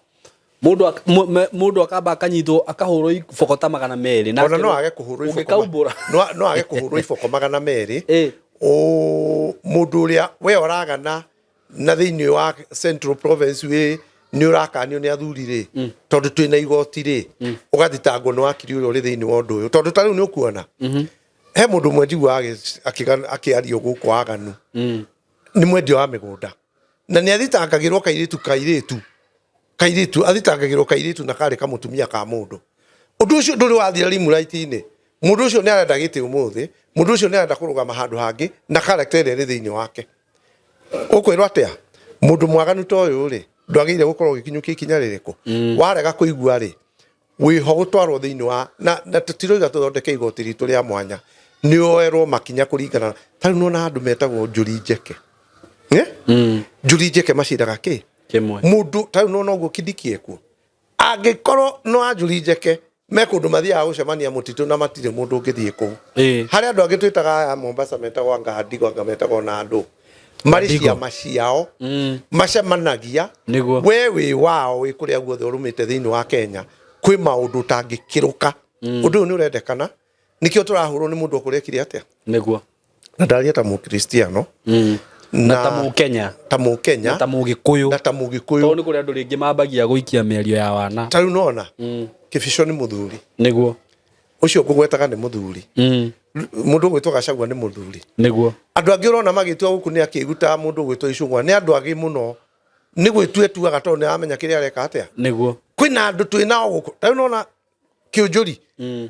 [SPEAKER 3] Mũndũ akamba akanyitwo, akahũrwo iboko ta 200.
[SPEAKER 2] Ona no age kũhũrwo iboko
[SPEAKER 3] Ũngĩkaumbũra.
[SPEAKER 2] No age kũhũrwo iboko 200. Mũndũ ũrĩa we ũragana na thĩinĩ wa Central Province wĩ nĩ ũrakanio nĩ athuri rĩ, tondũ twĩna igoti rĩ, ũgathitangwo nĩ wakiri ũrĩa ũrĩ thĩinĩ wa ũndũ ũyũ. Tondũ ta rĩu nĩ ũkuona he mũndũ ũmwe njiguaga akĩario gũkũ waganu, nĩ mwendia wa mĩgũnda, na nĩ athitangagĩrwo kairĩtu athitangagĩrwo kairĩtu na karĩ kamũtumia ka mũndũ. Ũndũ ũcio ndũrĩ wathira rimuraiti-inĩ. Mũndũ ũcio nĩ arenda gĩtĩ ũmũthĩ, mũndũ ũcio nĩ arenda kũrũgama handũ hangĩ na character ĩrĩa ĩrĩ thĩinĩ wake. Ũkwĩrwo atĩa? Mũndũ mwaganu ta ũyũ rĩ, ndwagĩrĩire gũkorwo ũgĩkinyũkia ikinya rĩrĩkũ. Warega kũigua rĩ, wĩho gũtwarwo thĩinĩ wa na tũtiroiga tũthondeke igoti ritũ rĩa mwanya, nĩ oerwo makinya kũringana. Ta rĩu nona andũ metagwo Njũri Njeke. Eh? Njũri Njeke maciraga kĩ?
[SPEAKER 3] Kĩmwe.
[SPEAKER 2] Mũndũ ta rĩu nona ũguo Kindiki ekuo, angĩkorwo no anjũri njeke me kũndũ mathiaga gũcemania mũtitũ na matirĩ mũndũ ũngĩthiĩ kũu. Harĩ andũ angĩ twĩtaga aya Mombasa metagwo anga Ndigo, anga metagwo na andũ marĩ
[SPEAKER 3] Ndigo.
[SPEAKER 2] ciama ciao macemanagia. We wĩ wao, wĩ kũrĩa guothe ũrũmĩte thĩinĩ wa Kenya, kwĩ maũndũ ũtangĩkĩrũka. Ũndũ ũyũ nĩ ũrendekana, nĩkĩo tũrahũrwo nĩ mũndũ okũrĩa ekire atĩa. Na ndaria ta mũkristiano.
[SPEAKER 3] Na ta Mũkenya.
[SPEAKER 2] Ta mũkenya.
[SPEAKER 3] Na ta Mũgĩkũyũ.
[SPEAKER 2] Na ta Mũgĩkũyũ.
[SPEAKER 3] Tondũ nĩ kũrĩ andũ rĩngĩ mambagia gũikia mĩario ya wana.
[SPEAKER 2] Ta rĩu nona Kĩbico nĩ mũthuri. Ũcio ngũgwetaga nĩ mũthuri. Mũndũ ũgwĩtwo Gachagua nĩ mũthuri. Andũ angĩ ũrona magĩtua gũkũ nĩ akĩgu, ta mũndũ ũgwĩtwo Icũng'wa, nĩ andũ agĩ mũno, nĩ gwĩtua etuaga tondũ nĩ aramenya kĩrĩa areka atĩa. Kwĩna andũ twĩ nao gũkũ, ta rĩu nona Kĩũnjũri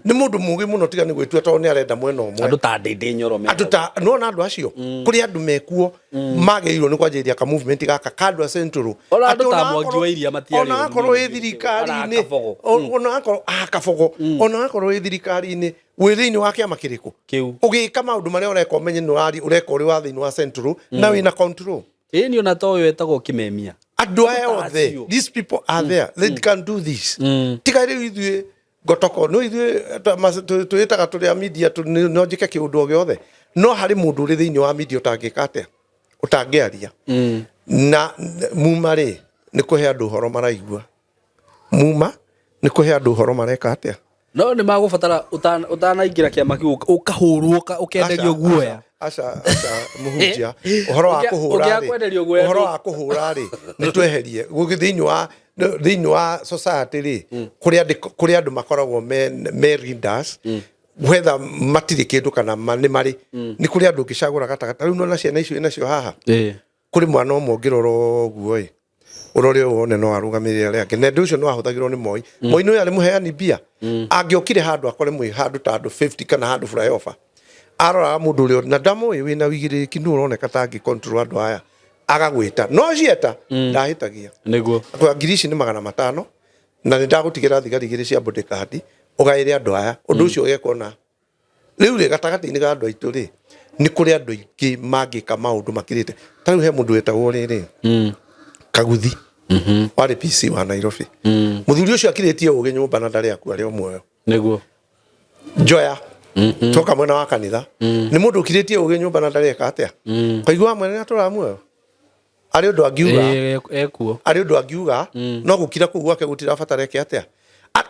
[SPEAKER 2] nĩ mũndũ mũgĩ mũno, tiga nĩ gwĩtua tondũ nĩ arenda mwena ũmwe.
[SPEAKER 3] Andũ ta Ndĩndĩ Nyoro me
[SPEAKER 2] Andũ ta nona andũ acio, kũrĩ andũ mekuo magĩrĩirwo nĩ kwanjĩrĩria ka movement gaka ka andũ a Central.
[SPEAKER 3] Ona andũ
[SPEAKER 2] Atĩ
[SPEAKER 3] ta
[SPEAKER 2] ona
[SPEAKER 3] Mwangi wa Iria matiarĩ
[SPEAKER 2] ona
[SPEAKER 3] ũru
[SPEAKER 2] akorwo wĩ
[SPEAKER 3] mũno.
[SPEAKER 2] thirikari-inĩ,
[SPEAKER 3] Ona Kabogo.
[SPEAKER 2] Ona akorwo ah Kabogo, ona akorwo wĩ thirikari-inĩ, wĩ thĩinĩ wa kĩama kĩrĩkũ,
[SPEAKER 3] Kĩu.
[SPEAKER 2] Ũgĩka maũndũ marĩa ũreka, ũmenye nĩ ũrari ũreka ũrĩ wa thĩinĩ wa Central na wĩna control.
[SPEAKER 3] Ĩĩ, ni ona ta ũyũ etagwo Kĩmemia.
[SPEAKER 2] Andũ aya
[SPEAKER 3] ta
[SPEAKER 2] othe,
[SPEAKER 3] acio.
[SPEAKER 2] these people are there, they can do this. Tiga rĩu ithuĩ ngotoko no ithuĩ twĩtaga tũrĩ a media, no njĩke kĩũndũ o gĩothe, no harĩ mũndũ ũrĩ thĩinĩ wa media ũtangĩka atĩa, ũtangĩaria. Na muma rĩ, nĩ kũhe andũ ũhoro maraigua. Muma nĩ kũhe andũ ũhoro mareka atĩa.
[SPEAKER 3] No nĩ magũbatara ũtanaingĩra kĩama kĩu ũkahũrwo, ũkenderio guoya.
[SPEAKER 2] Aca, aca, mũhunjia, ũhoro wa
[SPEAKER 3] Ũngĩa-
[SPEAKER 2] kũhũra
[SPEAKER 3] ũngĩaga
[SPEAKER 2] rĩ,
[SPEAKER 3] kwenderio guoya
[SPEAKER 2] ũhoro wa kũhũra rĩ, nĩ tweherie gũkĩ thĩinĩ wa society rĩ, kũrĩ andũ makoragwo me leaders. Whether matirĩ kĩndũ kana nĩ marĩ, nĩ kũrĩ andũ ũngĩcagũra gatagatĩ. Rĩu nona ciana icio nacio haha, kũrĩ mwana ũmwe ũngĩrora ũguo ĩ, ũrore ũũ wone no arũgamĩrĩre arĩa angĩ, na ũndũ ũcio nĩ wahũthagĩrwo nĩ Moi. Moi nĩ arĩ mũheani mbia, angĩokire handũ akore mwĩ handũ ta andũ 50 kana handũ flyover, aroraga mũndũ ũrĩa na ndamũĩ wĩna wĩigĩrĩrĩki, nũ ũroneka ta angĩ control andũ aya, agagwĩta no cieta ndahĩtagia. Akauga ngiri ici nĩ 500 na nĩ ndagũtigĩra thigari igĩrĩ cia bodyguard ũgaĩre andũ aya. Ũndũ ũcio ũgekwo na rĩu rĩ, gatagatĩ-inĩ ga andũ aitũ rĩ, nĩ kũrĩ andũ aingĩ mangĩka maũndũ makĩrĩte. Ta rĩu he mũndũ wetagwo rĩrĩ, Kaguthi, warĩ PC wa Nairobi. Mũthuri ũcio akirĩtie ũgĩ nyũmba na ndarĩ akua, arĩ o muoyo. Njoya toka mwena wa kanitha, nĩ mũndũ ũkirĩtie ũgĩ nyũmba na ndarĩ eka atĩa, kaigua mwene nĩ atũraga muoyo, arĩ ũndũ angiuga.
[SPEAKER 3] Ekuo.
[SPEAKER 2] Arĩ ũndũ angiuga, no gũkira kũu gwake gũtirabatara eke atĩa.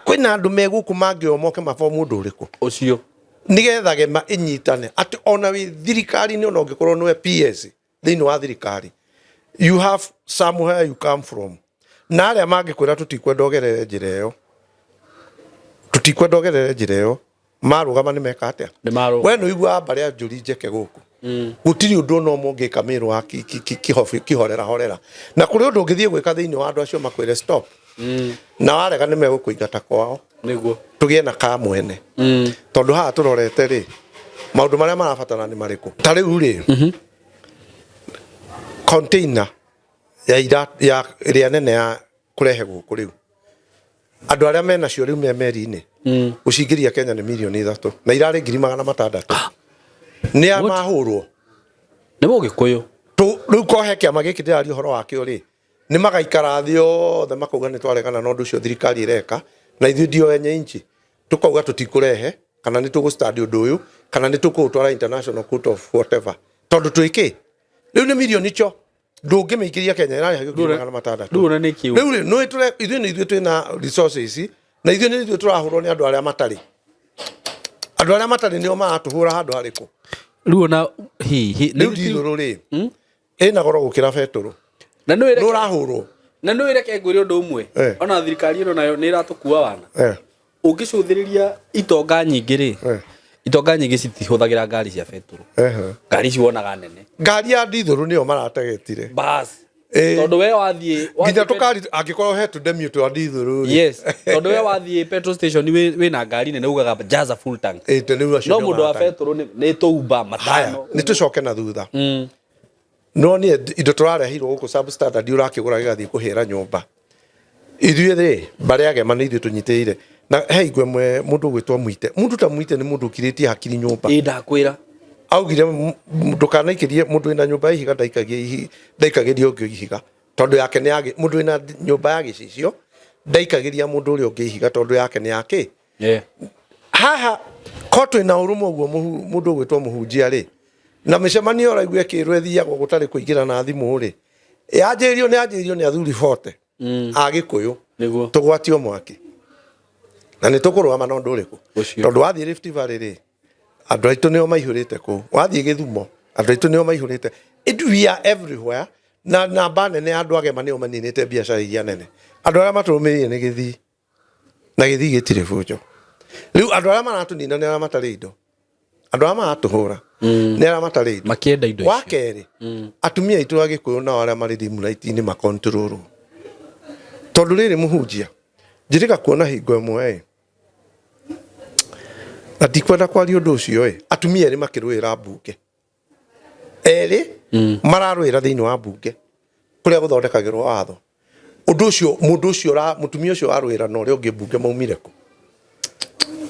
[SPEAKER 2] Kwĩna andũ me gũkũ mangĩomoke mabomu ũndũ ũrĩkũ
[SPEAKER 3] Ũcio.
[SPEAKER 2] Nĩgetha gema ĩnyitane, atĩ ona wĩ thirikari-inĩ, ona ũngĩkorwo nĩwe PS thĩinĩ wa thirikari, you have somewhere you come from, na arĩa mangĩkwĩra tũtikwenda ũgerere njĩra ĩyo, tũtikwenda ũgerere njĩra ĩyo, marũgama nĩ meka atĩa?
[SPEAKER 3] Nĩ marũgama.
[SPEAKER 2] We nĩ ũiguaga mbarĩ ya Njũri Njeke gũkũ, gũtirĩ ũndũ ona ũmwe ũngĩka mĩrũ wa kĩhorera horera, na kũrĩ ũndũ ũngĩthiĩ gwĩka thĩinĩ wa andũ acio makwĩre stop, na warega nĩ megũkũingata kwao. Tũgĩe na ka mwene, tondũ haha tũrorete rĩ, maũndũ marĩa marabatara nĩ marĩkũ? Ta rĩu rĩ, container ya ira ya ĩrĩa nene ya kũrehe gũkũ, rĩu andũ arĩa menacio rĩu me meri-inĩ, gũcingĩria Kenya nĩ mirioni 3, na irarĩ 600,000. Nĩ a mahũrwo.
[SPEAKER 3] Nĩ Mũgĩkũyũ.
[SPEAKER 2] Rĩu kohe kĩama gĩkĩ ndĩraria ũhoro wakĩo rĩ, nĩ magaikara thĩ othe makauga nĩ twaregana na ũndũ ũcio thirikari ĩreka, na ithuĩ ndio enye inchi, tũkauga tũtikũrehe, kana nĩ tũgũ stand ũndũ ũyũ, kana nĩ tũkũũtwara international court of whatever, tondũ twĩkĩ rĩu nĩ mirioni cho ndũngĩmĩingĩria Kenya, ĩrarĩhagio 600,000.
[SPEAKER 3] Rĩu ona nĩ kĩu.
[SPEAKER 2] Rĩu rĩ, nĩ tũre ithuĩ nĩ ithuĩ twĩna resources ici, na ithuĩ nĩ ithuĩ tũrahũrwo nĩ andũ arĩa matarĩ. Andũ arĩa matarĩ nĩo maratũhũra handũ harĩkũ?
[SPEAKER 3] Rĩu ona hihi
[SPEAKER 2] Rĩu ndithũrũ rĩ, ĩna goro gũkĩra betũrũ.
[SPEAKER 3] Na nĩ
[SPEAKER 2] Nĩ ũrahũrwo.
[SPEAKER 3] Na nĩ reke ngwĩre ũndũ ũmwe. Ona thirikari ĩno nayo nĩ ĩratũkua wana. Ũngĩcũthĩrĩria itonga nyingĩ rĩ, itonga nyingĩ citihũthagĩra ngari cia betũrũ. Ngari ici wonaga nene.
[SPEAKER 2] Ngari ya ndithũrũ nĩyo marategetire.
[SPEAKER 3] Bas. Tondũ we wathiĩ
[SPEAKER 2] nginya tũkari angĩkorwo he tũndemio twa ndithũrũ rĩ.
[SPEAKER 3] Yes, tondũ we wathiĩ petrol station wĩna ngari nene ugaga jaza full tank.
[SPEAKER 2] Rĩu acio
[SPEAKER 3] no
[SPEAKER 2] nĩo
[SPEAKER 3] mũndũ wa
[SPEAKER 2] maratarĩ.
[SPEAKER 3] betũrũ nĩ tũumba
[SPEAKER 2] Haya,
[SPEAKER 3] matano.
[SPEAKER 2] nĩ tũcoke na thutha. No niĩ indo tũrareheirwo gũkũ substandard, ũrakĩgũra gĩgathiĩ kũhĩra nyũmba. Ithuĩ rĩ, mbarĩ agema nĩ ithuĩ tũnyitĩrĩire, na he igwe mwe mũndũ ũgwĩtwo Mwite. Mũndũ ta Mwite nĩ mũndũ ũkirĩtie hakiri nyũmba.
[SPEAKER 3] Ĩ, ndakwĩra.
[SPEAKER 2] Augire ndũkanaikĩrie mũndũ wĩna nyũmba ya ihiga, ndaikagĩria ũngĩ ihiga tondũ yake nĩ ya mũndũ wĩna nyũmba ya gĩcicio ndaikagĩria mũndũ ũrĩa ũngĩ ihiga tondũ yake nĩ ya kĩ. Haha ko twĩna ũrũmwe ũguo, mũndũ ũgwĩtwo mũhunjia rĩ, na mĩcemanio ũraigua ĩkĩrwo ĩthiagwo gũtarĩ kũingĩra na thimũ rĩ, yanjĩrĩirio nĩ yanjĩrĩirio nĩ athuri bote a Gĩkũyũ. Tũgwatio mwaki na nĩ tũkũrũgama na ũndũ ũrĩkũ?
[SPEAKER 3] Ũcio.
[SPEAKER 2] Tondũ wathiĩ Rift Valley rĩ, andũ aitũ nĩo maihũrĩte kũu. Wathiĩ Gĩthumo, andũ aitũ nĩo maihũrĩte. We are everywhere, na namba nene ya andũ agema nĩo maninĩte biacara iria nene. Andũ arĩa matũrũmĩrĩire nĩ Gĩthii, na Gĩthii gĩtirĩ bunjo. Rĩu andũ arĩa maratũnina nĩ arĩa matarĩ indo, andũ arĩa maratũhũra nĩ arĩa matarĩ indo.
[SPEAKER 3] Makĩenda indo
[SPEAKER 2] Wa
[SPEAKER 3] icio.
[SPEAKER 2] kerĩ, atumia aitũ a Gĩkũyũ nao arĩa marĩ rimuraiti-inĩ makontrolwo, tondũ rĩrĩ, mũhunjia, njĩrĩga kuona hingo ĩmwe ĩ, na ndikwenda kwaria ũndũ ũcio ĩ, atumia erĩ makĩrũĩra mbunge, erĩ mararũĩra thĩinĩ wa mbunge kũrĩa gũthondekagĩrwo watho. Ũndũ ũcio, mũndũ ũcio mũtumia ũcio arũĩra na ũrĩa ũngĩ mbunge maumire kũ?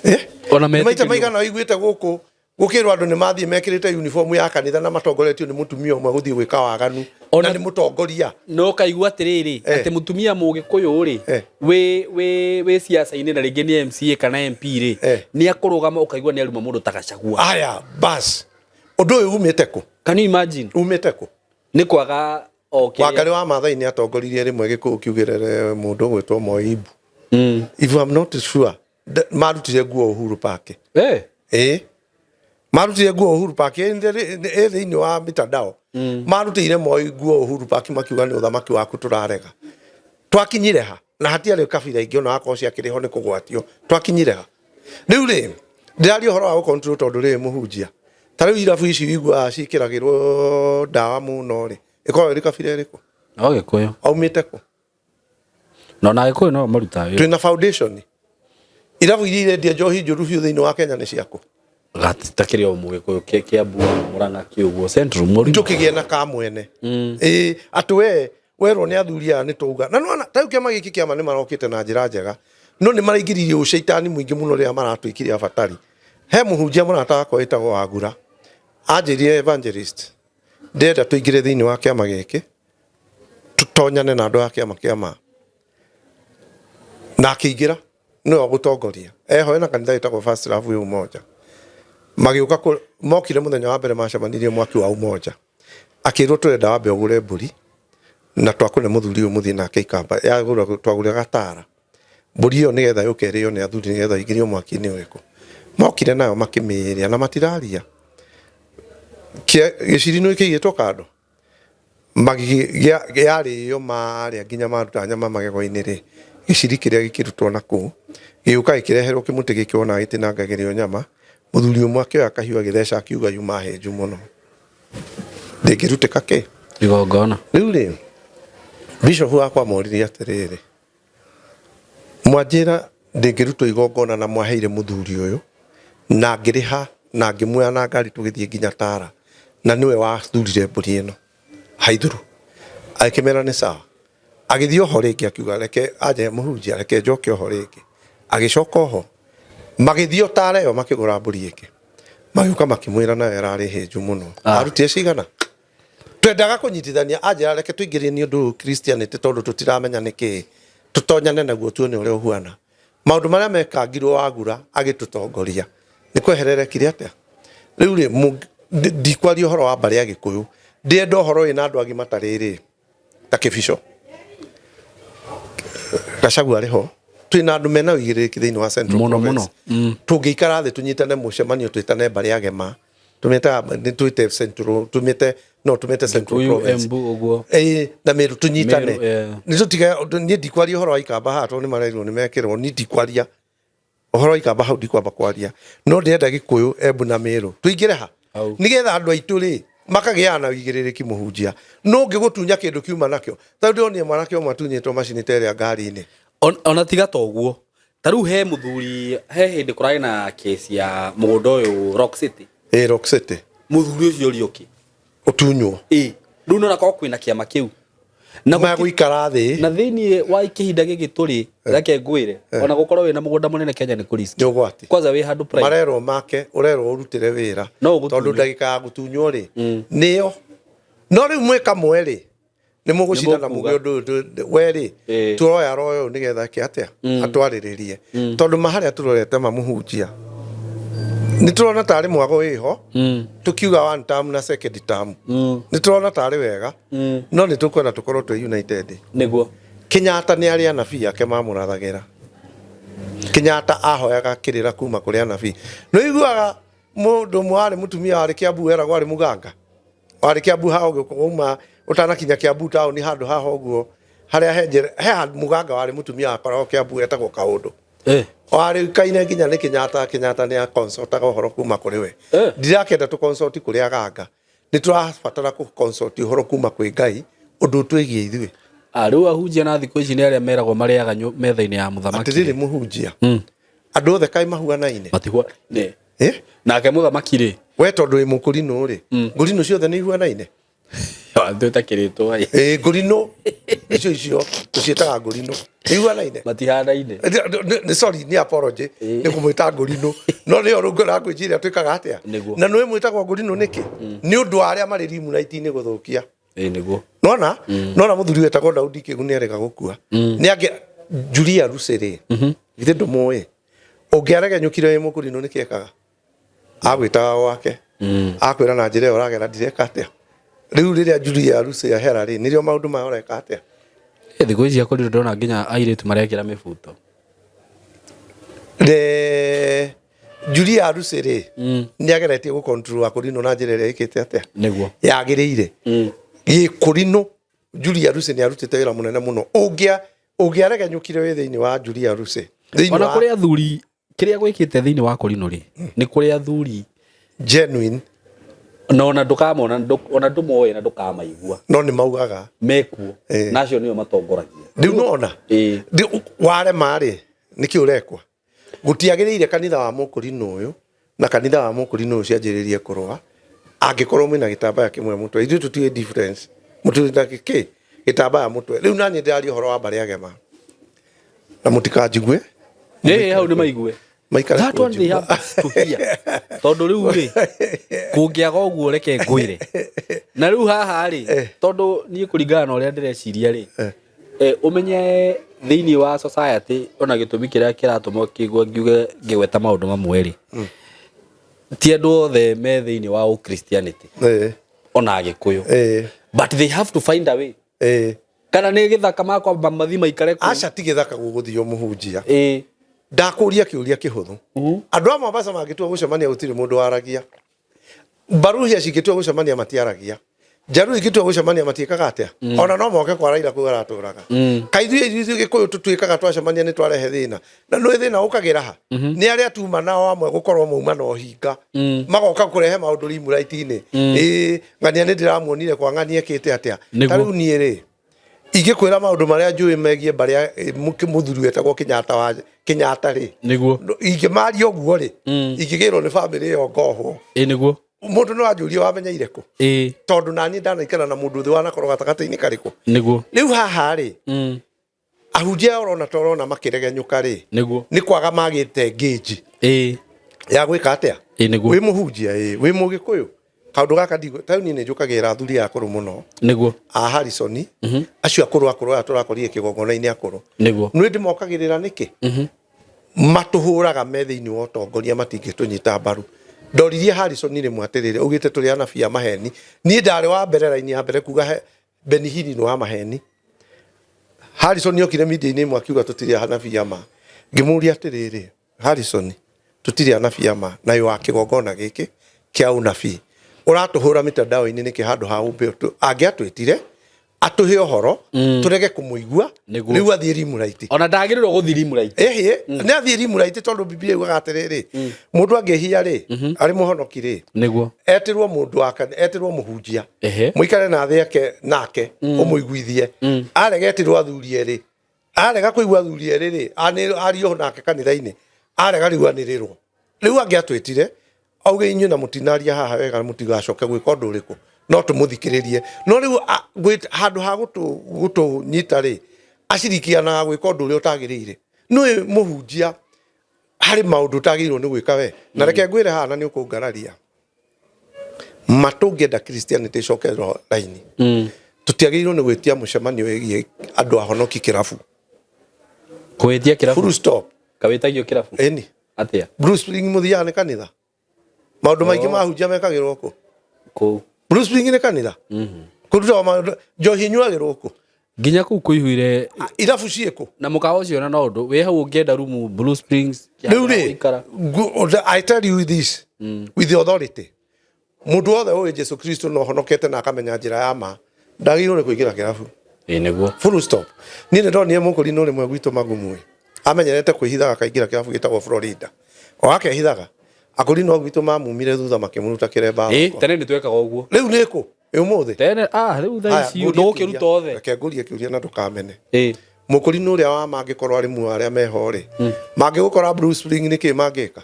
[SPEAKER 2] Eh?
[SPEAKER 3] Ona
[SPEAKER 2] Nĩ maita
[SPEAKER 3] metĩkĩrio.
[SPEAKER 2] maigana ũiguĩte gũkũ gũkĩrwo andũ nĩ mathiĩ mekĩrĩte uniform ya kanitha na matongoretio nĩ mũtumia ũmwe gũthiĩ gwĩka waganu, na nĩ mũtongoria?
[SPEAKER 3] No kaigua atĩrĩrĩ, atĩ mũtumia Mũgĩkũyũ rĩ, wĩ ciaca-inĩ na rĩngĩ nĩ MCA kana MP rĩ, nĩ akũrũgama, ũkaigua nĩ aruma mũndũ ta Gachagua.
[SPEAKER 2] Aya, bas, ũndũ ũyũ umĩte kũ?
[SPEAKER 3] Can you imagine?
[SPEAKER 2] Umĩte kũ?
[SPEAKER 3] Nĩ kwaga o kĩrĩa.
[SPEAKER 2] Wangarĩ wa Maathai nĩ atongoririe rĩmwe Gĩkũyũ kiugĩrĩre mũndũ ũgwĩtwo Moi Ibu. If I'm not sure, marutire nguo Uhuru Park. Ĩ, marutire nguo Uhuru Park, ĩ thĩinĩ wa mitandao. Marutĩire Moi nguo Uhuru Park, makiuga nĩ ũthamaki waku tũrarega. Twakinyire ha? Na hatiarĩ kabira ingĩ ona wakorwo ciakĩrĩ ho nĩ kũgwatio. Twakinyire ha? Rĩu rĩ, Ndĩraria ũhoro wa gũcontrol tondũ rĩrĩ mũhunjia. Ta rĩu irabu ici wiguaga ciĩkĩragĩrwo ndawa mũno rĩ, ĩkoragwo ĩrĩ kabira ĩrĩkũ?
[SPEAKER 3] No Gĩkũyũ.
[SPEAKER 2] Aumĩte kũ?
[SPEAKER 3] Na ona Gĩkũyũ no marutaga wĩra.
[SPEAKER 2] Twĩna foundation. Irabu iria irendia njohi njũru biũ thĩinĩ wa Kenya nĩ ciakũ?
[SPEAKER 3] Gatakĩrĩ o Mũgĩkũyũ Kĩambu Mũrang'a kĩ ũguo Central Mũrĩmo.
[SPEAKER 2] Tũkĩgĩe na kamwene. Ĩĩ atĩ we werwo nĩ athuri aya nĩ twauga. Na nĩwona ta rĩu kĩama gĩkĩ kĩama nĩ marokĩte na njĩra njega. No nĩ maraingĩririe ũcaitani mũingĩ mũno rĩrĩa maratwĩkire abatari. He mũhunjia mũrata wakwa wĩtagwo Wagura. Anjĩrire evangelist. Ndĩrenda tũingĩre thĩinĩ wa kĩama gĩkĩ. Tũtonyane na andũ a kĩama kĩa ma. Na akĩingĩra nĩwe ũgũtongoria. Eho ena kanitha wĩtagwo First Love wĩ Umoja. Magĩũka mokire mũthenya wa mbere macemanirie mwaki wa Umoja. Akĩrwo tũrenda wambe ũgũre mbũri na twakũne mũthuri ũyũ mũthiĩ nake ikamba yagũra twagũrire gatara. Mbũri ĩyo nĩgetha yũke ĩrĩo nĩ athuri nĩgetha ĩingĩrio mwaki-inĩ ũrĩkũ. Mokire nayo makĩmĩrĩa na matiraria. Gĩciri nĩ kĩigĩtwo kando. Yarĩo marĩa nginya maruta nyama magego-inĩ rĩ, gĩciri kĩrĩa gĩkĩrutwo na kũu, gĩgĩũka gĩkĩreherwo kĩmũtĩ gĩkĩ wona gĩtinangagĩrio nyama, mũthuri ũmwe akĩoya kahiũ agĩtheca akiuga yuma hĩnju mũno. Ndĩngĩrutĩka kĩ?
[SPEAKER 3] Igongona.
[SPEAKER 2] Rĩu rĩ, bishop wakwa moririe atĩrĩrĩ, mwanjĩra ndĩngĩrutwo igongona na mwaheire mũthuri ũyũ, na ngĩrĩha na ngĩmuoya na ngari tũgĩthiĩ nginya Tara, na nĩwe wathurire mbũri ĩno haithuru. Agĩkĩmera nĩ sawa. Agĩthiĩ oho rĩngĩ akiuga reke anje mũhunjia reke njoke oho rĩngĩ. Agĩcoka oho. Magĩthiĩ o Tara ĩyo makĩgũra mbũri ĩngĩ. Magĩũka makĩmwĩra nayo ĩrarĩ hĩnju mũno. Arutire cigana? Twendaga kũnyitithania anjĩra reke tũingĩrie nĩ ũndũ Christianity tondũ tũtiramenya nĩ kĩĩ. Tũtonyane naguo tuone ũrĩa ũhuana. Maũndũ marĩa mekangirwo Wagura agĩtũtongoria nĩ kwehererekire atĩa? Rĩu rĩ ndikwaria ũhoro wa mbarĩ ya Gĩkũyũ. Ndĩrenda ũhoro wĩna andũ agima ta rĩrĩ ta Kĩbico. Gachagua arĩ ho. Twĩna andũ mena ũigĩrĩrĩki thĩinĩ wa Central
[SPEAKER 3] Mũno
[SPEAKER 2] Province.
[SPEAKER 3] mũno.
[SPEAKER 2] Tũngĩikara thĩ tũnyitane mũcemanio twĩtane mbarĩ ya Gema. Tũmĩtaga nĩ twĩte Central tũmĩte no tũmĩte Central
[SPEAKER 3] Gĩkũyũ
[SPEAKER 2] Province.
[SPEAKER 3] Embu ũguo.
[SPEAKER 2] Ĩĩ na Meru tũnyitane.
[SPEAKER 3] Meru, yeah.
[SPEAKER 2] Nĩ tũtige niĩ ndikwaria ũhoro wa ikamba haha tondũ nĩ marerirwo nĩ mekĩrwo niĩ ndikwaria ũhoro wa ikamba hau ndikwamba kwaria no ndĩrenda Gĩkũyũ Embu na Meru tũingĩre ha nĩgetha andũ aitũ rĩ makagĩaga na ũigĩrĩrĩki mũhunjia no ũngĩgũtunya kĩndũ kiuma nakĩo tondũ ndĩronire mwanake ũmwe atunyĩtwo macini ta ĩrĩa ngari-inĩ.
[SPEAKER 3] Ona tiga ta ũguo ta rĩu he mũthuri he hĩndĩ kũrarĩ na kesi ya mũgũnda ũyũ Rock City.
[SPEAKER 2] Ĩĩ Rock City.
[SPEAKER 3] Mũthuri ũcio Ũriũki.
[SPEAKER 2] Ũtunywo.
[SPEAKER 3] Ĩĩ rĩu nĩ onakorwo kwĩna kĩama kĩu. Na
[SPEAKER 2] magũikara thĩ.
[SPEAKER 3] Na thĩinĩ wa kĩhinda gĩkĩ tũrĩ reke ngwĩre ona gũkorwo wĩna mũgũnda mũnene Kenya nĩ kũ risk.
[SPEAKER 2] Nĩ ũgwati.
[SPEAKER 3] Kwanza wĩ handũ prime.
[SPEAKER 2] Marerwo make ũrerwo ũrutĩre wĩra.
[SPEAKER 3] No ũgũtunywo.
[SPEAKER 2] Tondũ ndagĩka ya gũtunywo rĩ nĩyo. No rĩu mwĩ kamwe rĩ nĩ mũgũcindana muge ũndũ ũyũ we rĩ turoya royo ũyũ nĩgetha eke atĩa atwarĩrĩrie tondũ ma harĩa tũrorete mamũhunjia nĩ tũrona tarĩ mwago wĩho tũkiuga one term na second term nĩ tũrona tarĩ wega no nĩ tũkwenda tũkorwo twĩ united.
[SPEAKER 3] Nĩguo.
[SPEAKER 2] Kenyatta nĩ arĩ anabii ake mamũrathagĩra. Kenyatta ahoyaga kĩrĩra kuma kũrĩ anabii. Nĩ ũiguaga mũndũ ũmwe warĩ mũtumia warĩ Kiambu weragwo arĩ mũganga. Warĩ Kiambu haha ũgĩũka wauma ũtanakinya Kiambu taũni handũ haha ũguo harĩa he njĩra he handũ mũganga warĩ mũtumia wakoragwo Kiambu etagwo Kaũndũ. Warĩ kaine nginya nĩ Kenyatta Kenyatta nĩ aconsultaga ũhoro kuma kũrĩ we. Ndirakĩenda tũ consult kũrĩ aganga. Nĩ tũrabatara kũ consult ũhoro kuma kwĩ Ngai ũndũ ũtwĩgiĩ ithuĩ.
[SPEAKER 3] Rĩu ahunjia na thikũ ici nĩ arĩa meragwo marĩaga metha-inĩ ya mũthamaki.
[SPEAKER 2] Atĩrĩrĩ mũhunjia. Andũ othe kaĩ mahuanaine?
[SPEAKER 3] Matihuanaine. Nake mũthamaki rĩ?
[SPEAKER 2] We tondũ wĩ mũkũrinũ rĩ, ngũrinũ ciothe nĩ ihuanaine?
[SPEAKER 3] Twĩta kĩrĩtwa ĩ.
[SPEAKER 2] Ĩ ngũrinũ icio icio tũciĩtaga ngũrinũ. Nĩ ihuanaine?
[SPEAKER 3] Matihanaine.
[SPEAKER 2] Nĩ sorry nĩ apology nĩ kũmwĩta ngũrinũ. No nĩyo rũngũ language ĩrĩa twĩkaga atĩa?
[SPEAKER 3] Nĩguo.
[SPEAKER 2] Na nĩũĩ mwĩtagwo ngũrinũ nĩkĩ? Nĩ ũndũ wa arĩa marĩ rimuraiti-inĩ gũthũkia.
[SPEAKER 3] Ĩ nĩguo.
[SPEAKER 2] Nona? Nona mũthuri wetagwo Daudi Kĩgu nĩ arega gũkua. Nĩ angĩ Julia Lucy rĩ. Githĩ ndũmũĩ? Ũngĩaregenyũkire wĩ mũkũrinũ nĩkĩ ekaga? Agwĩtaga gwake. Akwĩra na njĩra ĩyo ũragera ndireka atĩa? Rĩu rĩrĩa Julia Lucy ehera rĩ, nĩrĩo maũndũ maya ũreka atĩa?
[SPEAKER 3] Thikũ ici akorirwo ndona nginya airĩtu marekĩra mĩbuto.
[SPEAKER 2] Julia Lucy rĩ, nĩ ageretie gũ control akũrinũ na njĩra ĩrĩa ĩkĩte atĩa?
[SPEAKER 3] Nĩguo.
[SPEAKER 2] Yagĩrĩire. Gĩkũrinũ Julia Lucy nĩ arutĩte wĩra mũnene mũno. Ũngĩaregenyũkire wĩ thĩinĩ wa Julia Lucy.
[SPEAKER 3] Ona kũrĩ athuri Kĩrĩa gwĩkĩte thĩinĩ wa Korino rĩ, nĩ kũrĩ athuri
[SPEAKER 2] genuine
[SPEAKER 3] na ona ndũkamona, ona ndũmoĩ na ndũkamaigua.
[SPEAKER 2] No nĩ maugaga
[SPEAKER 3] mekuo.
[SPEAKER 2] Eh.
[SPEAKER 3] Na acio nĩo matongoragia.
[SPEAKER 2] Rĩu nona
[SPEAKER 3] Ĩĩ.
[SPEAKER 2] Warema rĩ, nĩkĩ ũrekwa? Gũtiagĩrĩire kanitha wa mũkũrinũ ũyũ na kanitha wa mũkũrinũ ũyũ cianjĩrĩrie kũrũa angĩkorwo mwĩna gĩtambaya kĩmwe mũtwe. Ithuĩ tũtiũĩ difference, mũtũĩ na kĩ gĩtambaya mũtwe. Rĩu naniĩ ndĩraria ũhoro wa mbarĩ agema na mũtikanjigue.
[SPEAKER 3] Ĩĩ, hau nĩ maigue.
[SPEAKER 2] Maikare
[SPEAKER 3] That one they
[SPEAKER 2] kũnjigua.
[SPEAKER 3] have to hear. Tondũ rĩu rĩ, kũngĩaga ũguo reke ngwĩre. Na rĩu haha rĩ, tondũ niĩ kũringana na ũrĩa ndĩreciria rĩ, ũmenye thĩinĩ wa society ona gĩtũmi kĩrĩa kĩratũma kĩigua ngiuge ngĩgweta maũndũ mamwe rĩ, ti andũ othe me thĩinĩ wa ũchristianity ona Agĩkũyũ, but they have to find a way. Kana nĩ gĩthaka makwamba mathi maikare kũu?
[SPEAKER 2] Aca, ti gĩthaka gũgũthio mũhunjia.
[SPEAKER 3] Ndakũria
[SPEAKER 2] kĩũria kĩhũthũ. Andũ a Mombasa mangĩtua gũcemania gũtirĩ mũndũ waragia. Baruhia cingĩtua gũcemania matiaragia. Njaruo ingĩtua gũcemania matiĩkaga atĩa? Ona no moke kwa Raila kũu aratũraga. Kaithuĩ ithuĩ Gĩkũyũ tũtuĩkaga twacemania nĩ twarehe thĩna. Na nĩ thĩna ũkagĩra ha? Nĩ arĩa tuma nao amwe gũkorwo mauma na ũhinga. Magoka kũrehe maũndũ rimuraiti-inĩ. Ĩĩ, ng'ania nĩ ndĩramuonire kwa ng'ania ekĩte atĩa? Ta rĩu niĩ rĩ, ingĩkwĩra maũndũ marĩa njũĩ megiĩ mbarĩ ya mũthuri wetagwo Kenyatta wa Kenyatta rĩ,
[SPEAKER 3] Nĩguo.
[SPEAKER 2] Ingĩmaria ũguo rĩ, ingĩgĩrwo nĩ bamĩrĩ ĩyo ngohwo.
[SPEAKER 3] Ĩĩ, nĩguo.
[SPEAKER 2] Mũndũ no anjũrie wamenyeire kũ? Tondũ naniĩ ndanaikara na mũndũ ũthĩ wanakorwo gatagatĩ-inĩ karĩkũ.
[SPEAKER 3] Nĩguo.
[SPEAKER 2] Rĩu haha rĩ, ahunjia aya ũrona ta ũrona makĩregenyũka rĩ,
[SPEAKER 3] Nĩguo.
[SPEAKER 2] Nĩ kwaga magĩte ngĩnji ya gwĩka atĩa?
[SPEAKER 3] Ĩĩ, nĩguo.
[SPEAKER 2] Wĩ mũhunjia ĩ, wĩ mũgĩkũyũ, kaũndũ gaka ndigũ ta rĩu niĩ nĩ njũkagĩra athuri aya akũrũ mũno.
[SPEAKER 3] Nĩguo.
[SPEAKER 2] A Harrison, acio akũrũ akũrũ aya tũrakorire kĩgongona-inĩ akũrũ.
[SPEAKER 3] Nĩguo.
[SPEAKER 2] Nĩ ndĩmokagĩrĩra nĩkĩ? Matũhũraga me thĩinĩ wa ũtongoria, matingĩtũnyita mbaru. Ndoririe Harrison rĩmwe atĩrĩrĩ, augĩte tũrĩ anabii a maheni. Niĩ ndarĩ wa mbere raini ya mbere kuga he Benny Hinn nĩ wa maheni. Harrison okire media-inĩ ĩmwe akiuga tũtirĩ anabii a ma. Ngĩmũria atĩrĩrĩ, Harrison, tũtirĩ anabii a ma na wĩ wa kĩgongona gĩkĩ kĩa ũnabii, ũratũhũra mitandao-inĩ nĩkĩ handũ ha ũmbe angĩatwĩtire atũhe ũhoro tũrege kũmũigua?
[SPEAKER 3] Nĩguo.
[SPEAKER 2] Rĩu athiĩ rimuraiti.
[SPEAKER 3] Ona ndagĩrĩirwo gũthiĩ rimuraiti.
[SPEAKER 2] Ĩhĩ, nĩ athiĩ rimuraiti tondũ Biblia yugaga atĩrĩrĩ, mũndũ angĩhia rĩ, arĩ mũhonoki rĩ,
[SPEAKER 3] Nĩguo.
[SPEAKER 2] Etĩrwo mũndũ wa etĩrwo mũhunjia, mũikare na thĩ ake nake ũmũiguithie. Arega, etĩrwo athuri erĩ. Arega kũigua athuri erĩ rĩ, ario nake kanitha-inĩ. Arega, rĩu anĩrĩrwo. Rĩu angĩatwĩtire auge inyuĩ na mũtinaria haha wega, mũtigacoke gwĩka ũndũ ũrĩkũ, no tũmũthikĩrĩrie. No rĩu handũ ha gũtũnyita rĩ, acirikianaga gwĩka ũndũ ũrĩa ũtagĩrĩire. Nĩũĩ mũhunjia harĩ maũndũ ũtagĩrĩirwo nĩ gwĩka we. Na reke ngwĩre haha, na nĩ ũkũngararia ma, tũngĩenda Christianity ĩcoke raini, tũtiagĩrĩirwo nĩ gwĩtia mũcemanio wĩgiĩ andũ ahonoki kĩrabu.
[SPEAKER 3] Kũwĩtia kĩrabu?
[SPEAKER 2] Full stop.
[SPEAKER 3] Kawĩtagio kĩrabu?
[SPEAKER 2] Ĩni.
[SPEAKER 3] Atĩa?
[SPEAKER 2] Blue Spring mũthiaga nĩ kanitha, maũndũ maingĩ mahunjia mekagĩrwo kũ?
[SPEAKER 3] Kũu.
[SPEAKER 2] Blue Spring nĩ kanitha kũrutagwo maũndũ, njohi inyuagĩrwo kũ?
[SPEAKER 3] Nginya kũu kũihũire.
[SPEAKER 2] Irabu ciĩkũ?
[SPEAKER 3] Na mũkawa ũcio na no ũndũ wĩ hau ũngĩenda rumu Blue Springs.
[SPEAKER 2] Rĩu rĩ
[SPEAKER 3] gũikara.
[SPEAKER 2] I tell you this with the authority, mũndũ wothe ũĩ Jesu Kristo na ũhonokete na akamenya njĩra ya ma ndagĩrĩirwo nĩ kũingĩra kĩrabu.
[SPEAKER 3] Ĩĩ, nĩguo.
[SPEAKER 2] Full stop. Niĩ nĩ ndonire mũkũrinũ rĩmwe gwitũ Magumwe amenyerete kwĩhithaga akaingĩra kĩrabu gĩtagwo Florida, o akehithaga, akũrinũ a gwitũ mamumire thutha makĩmũruta kĩremba
[SPEAKER 3] Ĩĩ
[SPEAKER 2] thoko.
[SPEAKER 3] Tene nĩ twekaga ũguo.
[SPEAKER 2] Rĩu nĩ kũ ĩ ũmũthĩ?
[SPEAKER 3] Tene, ah, rĩu thaa
[SPEAKER 2] Haya,
[SPEAKER 3] ici
[SPEAKER 2] ngũrie
[SPEAKER 3] ndũgũkĩruta
[SPEAKER 2] kĩũria.
[SPEAKER 3] othe.
[SPEAKER 2] Reke ngũrie kĩũria na ndũkamene.
[SPEAKER 3] Ĩĩ.
[SPEAKER 2] Mũkũrinũ ũrĩa wa mangĩkorwo arĩ muoyo arĩa meho rĩ, mangĩgũkora Blue Spring nĩkĩ mangĩka?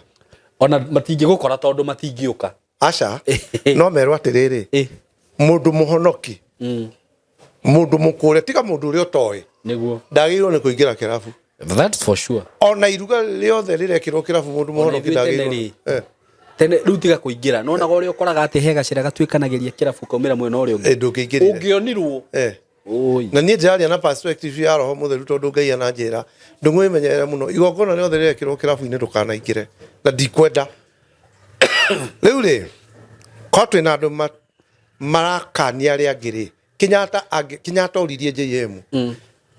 [SPEAKER 3] Ona matingĩgũkora tondũ matingĩũka.
[SPEAKER 2] Aca, no merwo atĩrĩrĩ, mũndũ mũhonoki, mũndũ mũkũre, tiga mũndũ ũrĩa ũtoĩ,
[SPEAKER 3] Nĩguo.
[SPEAKER 2] Ndagĩrĩirwo nĩ kũingĩra kĩrabu.
[SPEAKER 3] That's for sure.
[SPEAKER 2] Ona iruga rĩothe rĩrekĩrwo kĩrabu, mũndũ
[SPEAKER 3] Ona
[SPEAKER 2] mũhonoki
[SPEAKER 3] ithuĩ tene
[SPEAKER 2] ndagĩrĩirwo.
[SPEAKER 3] rĩ, tene rĩu tiga kũingĩra, nonaga ũrĩa ũkoraga atĩ he gacĩra gatuĩkanagĩria kĩrabu kaumĩra mwena ũrĩa ũngĩ.
[SPEAKER 2] Eh, ndũngĩingĩrire.
[SPEAKER 3] Ũngĩonirwo. Oi.
[SPEAKER 2] Na niĩ ndĩraria na perspective ya Roho Mũtheru tondũ Ngai ananjĩra ndũng'wĩmenyerere mũno, igongona rĩothe rĩrekĩrwo kĩrabu-inĩ ndũkanaingĩre, na ndikwenda rĩu rĩ korwo twĩna andũ marakania arĩa angĩ rĩ. Kenyatta Kenyatta oririe JM,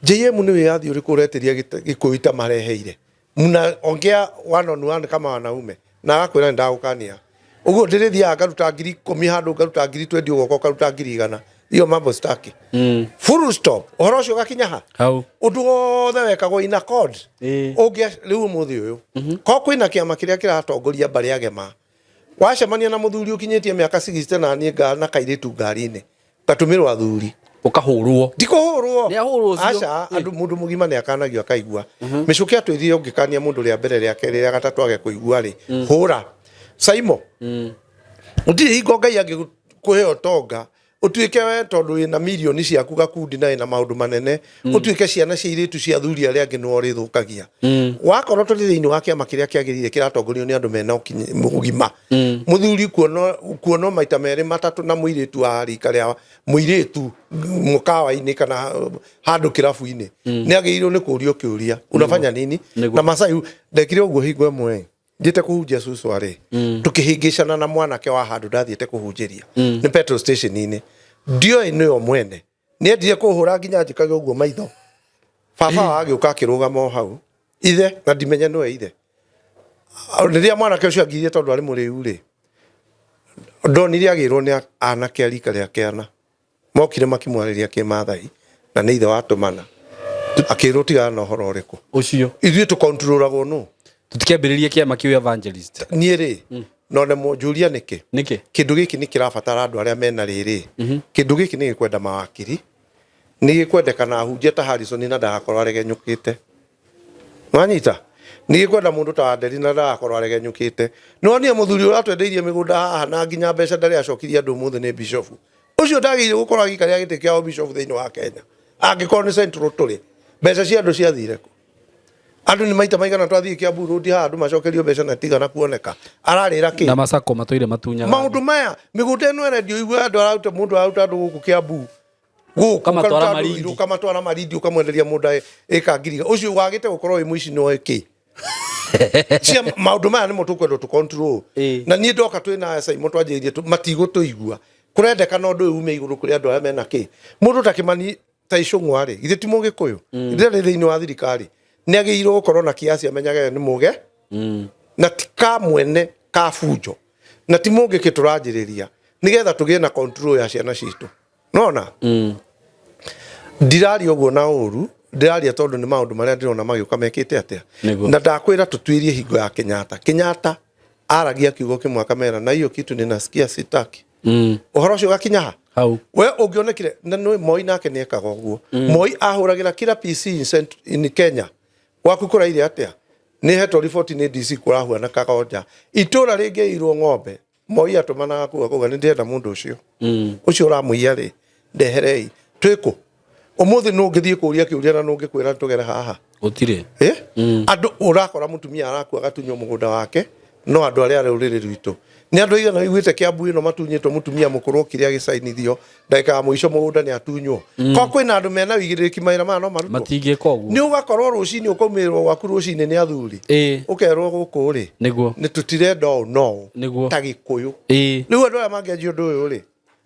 [SPEAKER 2] JM nĩ wĩyathi ũrĩkũ ũretĩria Gĩkũyũ itamareheire? Mnaongea one on one kama wanaume na agakwĩra nĩ ndagũkania ũguo ndĩrĩthiaga ngaruta 10,000 handũ, ngaruta 20,000, ũgoka ũkaruta 100,000. Hiyo mambo sitaki. Full stop. Ũhoro ũcio ũgakinya ha?
[SPEAKER 3] Hau.
[SPEAKER 2] Ũndũ wothe wekagwo in accord.
[SPEAKER 3] Ĩĩ.
[SPEAKER 2] Ũngĩa rĩu ũmũthĩ ũyũ. Ko kwĩna kĩama kĩrĩa kĩratongoria mbarĩ agema. Wacemania na mũthuri ũkinyĩtie mĩaka 60 na niĩ na kairĩtu ngari-inĩ. Gatũmĩrwo athuri.
[SPEAKER 3] Ũkahũrwo.
[SPEAKER 2] Ndikũhũrwo.
[SPEAKER 3] Nĩ ahũrwo ũcio.
[SPEAKER 2] Aca, andũ mũndũ mũgima nĩ akanagio akaigua. Mĩcũkĩ atwĩrire ũngĩkania mũndũ rĩa mbere rĩa kerĩ rĩa gatatũ age kũigua rĩ, hũra. Saimo. Gũtirĩ hingo Ngai angĩkũhe ũtonga ũtuĩke we tondũ wĩna mirioni ciaku gakundi na wĩna maũndũ manene, ũtuĩke ciana cia irĩtu cia athuri arĩa angĩ nĩwe ũrĩthũkagia. Wakorwo tũrĩ thĩinĩ wa kĩama kĩrĩa kĩagĩrĩire kĩratongorio nĩ andũ mena ũgima, mũthuri kuonwo maita merĩ matatũ na mũirĩtu wa rika rĩa mũirĩtu mũkawa-inĩ kana handũ kĩrabu-inĩ, nĩ agĩrĩirwo nĩ kũũrio kĩũria, unafanya nini?
[SPEAKER 3] Nĩguo.
[SPEAKER 2] Na Masai ndekire ũguo hingo ĩmwe thiĩte kũhunjia cucu arĩ tũkĩhĩngĩcana na mwanake wa handũ ndathiĩte kũhunjĩria nĩ petrol station-inĩ, ndioĩ nĩyo mwene, nĩendire kũhũra nginya njĩkage ũguo maitho. Baba wa agĩũka akĩrũgama o hau ithe, na ndimenye nĩwe ithe. Rĩrĩa mwanake ũcio angirie tondũ arĩ mũrĩu rĩ, ndonire agĩrwo nĩ anake a rika rĩake ana mokire makĩmwarĩria kĩmathai na nĩ ithe watũmana, akĩrwo tigana na ũhoro ũrĩkũ.
[SPEAKER 3] Ũcio.
[SPEAKER 2] Ithuĩ tũkontrolagwo nũ?
[SPEAKER 3] Tũtikĩambĩrĩrie kĩama kĩu evangelist.
[SPEAKER 2] Niĩ rĩ, no nĩ njũria nĩkĩ?
[SPEAKER 3] Nĩkĩ?
[SPEAKER 2] Kĩndũ gĩkĩ nĩ kĩrabatara andũ arĩa mena rĩrĩ. Kĩndũ gĩkĩ nĩ gĩkwenda mawakiri, nĩ gĩkwendekana ahunjia ta Harrison na ndagakorwo aregenyũkĩte. Wanyita? Nĩ gĩkwenda mũndũ ta Wanderi na ndagakorwo aregenyũkĩte. Nĩ wonire mũthuri ũratwendeirie mĩgũnda haha na nginya mbeca ndarĩ acokirie andũ ũmũthĩ nĩ bishop. Ũcio ndagĩrĩire gũkorwo agĩikarĩra gĩtĩ kĩa bishop thĩinĩ wa Kenya. Angĩkorwo nĩ Central tũrĩ, mbeca cia andũ ciathire kũ? Andũ nĩ maita maigana twathiĩ Kiambu Road haha andũ macokerio mbeca na tigana kuoneka. Ararĩra kĩ?
[SPEAKER 3] Na macako matũire matunyaga.
[SPEAKER 2] Maũndũ maya, mĩgũnda ĩno ĩrendio igue andũ araruta mũndũ araruta andũ gũkũ Kiambu. Gũkũ
[SPEAKER 3] Ũkamatwara
[SPEAKER 2] ũkaruta andũ
[SPEAKER 3] Malindi.
[SPEAKER 2] irũ, ũkamatwara Malindi ũkamwenderia mũndũ ĩka ngiriga. Ũcio wagĩte gũkorwo wĩ mũici no ĩkĩ? Cia maũndũ maya nĩmo tũkwendwo tũ control. Na niĩ ndoka twĩna Simon twanjĩrĩirie matigũtũigua. Kũrendekana ũndũ ũyũ ume igũrũ kũrĩ andũ arĩa mena kĩ. Mũndũ ta Kĩmani ta Icũng'wa rĩ, githĩ ti Mũgĩkũyũ? Rĩrĩa rĩ thĩinĩ wa thirikari, nĩ agĩrĩirwo gũkorwo na kiasi amenyage nĩ mũge na ti ka mwene ka bunjo na ti mũngĩkĩ tũranjĩrĩria nĩgetha tũgĩe na control ya ciana citũ. Nona? Ndiraria ũguo na ũru, ndiraria tondũ nĩ maũndũ marĩa ndĩrona magĩũka mekĩte atĩa.
[SPEAKER 3] Nĩguo.
[SPEAKER 2] Na ndakwĩra tũtuĩrie hingo ya Kenyatta. Kenyatta aragia kiugo kĩmwe akamera na hiyo kitu ninasikia sitaki. Ũhoro ũcio ũgakinya ha?
[SPEAKER 3] Hau.
[SPEAKER 2] We ũngĩonekire na nĩ Moi nake nĩ ekaga ũguo. Moi ahũragĩra kila PC in Kenya. Gwaku kũraire atĩa? Nĩ hetwo riboti nĩ DC kũrahuana kagonja. Itũra rĩngĩirwo ng'ombe, Moi atũmanaga kũu akauga nĩ ndĩrenda mũndũ ũcio. Ũcio ũramũiya rĩ, ndeherei. Twĩkũ? Ũmũthĩ nũ ũngĩthiĩ kũũria kĩũria na nũ ũngĩkwĩra tũgere haha?
[SPEAKER 3] Gũtirĩ.
[SPEAKER 2] Andũ ũrakora mũtumia arakua agatunywo mũgũnda wake, no andũ arĩa a rũrĩrĩ rwitũ. Nĩ andũ aigana wĩiguĩte Kiambu ĩno matunyĩtwo mũtumia mũkũrũ okire agĩcainithio ndagĩka ya mũico mũgũnda nĩ atunywo. Ko kwĩna andũ mena ũigĩrĩrĩki mawĩra maya no marutwo?
[SPEAKER 3] Matingĩka ũguo.
[SPEAKER 2] Nĩ ũgakorwo rũcinĩ ũkaumĩrĩrwo gwaku rũcinĩ nĩ athuri. Ũkerwo gũkũ rĩ,
[SPEAKER 3] Nĩguo.
[SPEAKER 2] nĩ tũtirenda ũũ na ũũ.
[SPEAKER 3] Nĩguo.
[SPEAKER 2] Ta Gĩkũyũ. Rĩu andũ aya mangĩanjia ũndũ ũyũ rĩ,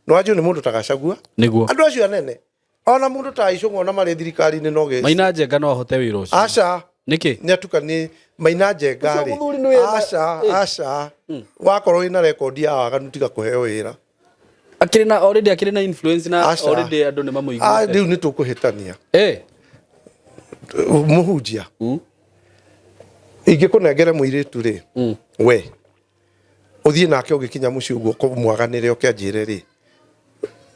[SPEAKER 2] nĩ wanjio nĩ mũndũ ta Gachagua.
[SPEAKER 3] Nĩguo.
[SPEAKER 2] Andũ acio anene ona mũndũ ta Icũng'wa ona marĩ thirikari-inĩ no gĩ
[SPEAKER 3] Maina Njenga no ahote wĩra ũcio.
[SPEAKER 2] Aca.
[SPEAKER 3] Nĩkĩ?
[SPEAKER 2] Nĩ atukanie Maina Njenga
[SPEAKER 3] Ũcio
[SPEAKER 2] rĩ.
[SPEAKER 3] mũthuri nĩ wĩna-
[SPEAKER 2] Aca, aca. Wakorwo wĩna rekondi ya waganu tiga kũheo wĩra.
[SPEAKER 3] Akĩrĩ na already akĩrĩ na influence na
[SPEAKER 2] Aca.
[SPEAKER 3] already andũ nĩ mamũiguĩte.
[SPEAKER 2] Rĩu nĩ tũkũhĩtania. Mũhunjia. Ingĩkũnengere mũirĩtu rĩ, we ũthiĩ nake ũgĩkinya mũciĩ ũguo kũmwaganĩre ũke anjĩre rĩ,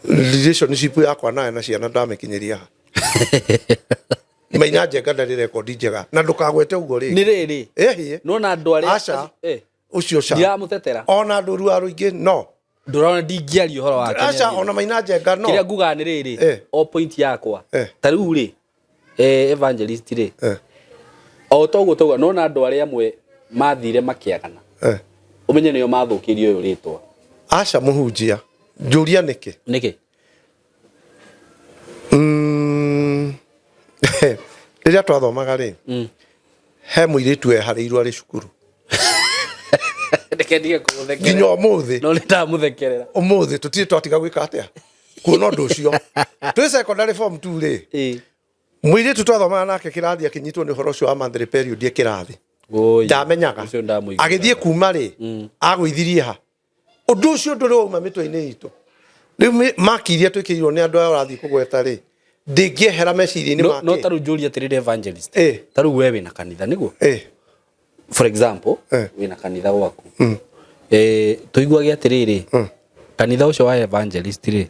[SPEAKER 2] relationship yakwa nawe na ciana ndamĩkinyĩria ha? Maina Njenga ndarĩ rekondi njega na ndũkagwete ũguo rĩngĩ.
[SPEAKER 3] Nĩ rĩrĩ.
[SPEAKER 2] Ĩhĩ.
[SPEAKER 3] Nona andũ arĩa
[SPEAKER 2] Aca. Ũcio ca.
[SPEAKER 3] Ndiramũtetera.
[SPEAKER 2] Ona andũ rua rũingĩ no.
[SPEAKER 3] Ndũrona ndingĩaria ũhoro wake.
[SPEAKER 2] Aca, ona Maina Njenga no.
[SPEAKER 3] Kĩrĩa ngugaga nĩ rĩrĩ, o point yakwa. Ta rĩu rĩ, evangelist rĩ, o toguo tauga, nona andũ arĩa amwe mathire makĩagana. Ũmenye nĩo mathũkĩrie ũyũ rĩtwa.
[SPEAKER 2] Aca mũhunjia, njũria nĩkĩ?
[SPEAKER 3] Nĩkĩ?
[SPEAKER 2] Rĩrĩa twathomaga rĩ, he mũirĩtu weharĩirwo arĩ cukuru.
[SPEAKER 3] Reke ndige kũmũthekerera.
[SPEAKER 2] Nginya ũmũthĩ.
[SPEAKER 3] No nĩ ndamũthekerera.
[SPEAKER 2] Ũmũthĩ tũtirĩ twatiga gwĩka atĩa? Kuona ũndũ ũcio. Twĩ secondary form 2 rĩ, mũirĩtu twathomaga nake kĩrathi akĩnyitwo nĩ ũhoro ũcio wa monthly period e kĩrathi. Ndamenyaga.
[SPEAKER 3] Ũcio ndamũigua.
[SPEAKER 2] Agĩthiĩ kuma rĩ, agũithirie ha? Ũndũ ũcio ndũrĩ wauma mĩtwe-inĩ itũ. Rĩu maki iria twĩkĩrirwo nĩ andũ aya ũrathiĩ kũgweta rĩ, ndĩngĩehera meciria-inĩ
[SPEAKER 3] No, no
[SPEAKER 2] make.
[SPEAKER 3] ta rĩu njũrie atĩrĩrĩ evangelist.
[SPEAKER 2] Eh.
[SPEAKER 3] Ta rĩu we wĩna kanitha nĩguo?
[SPEAKER 2] Eh.
[SPEAKER 3] For example,
[SPEAKER 2] Eh.
[SPEAKER 3] wĩna kanitha gwaku. Eh, tũiguage atĩrĩrĩ, kanitha ũcio wa evangelist rĩ,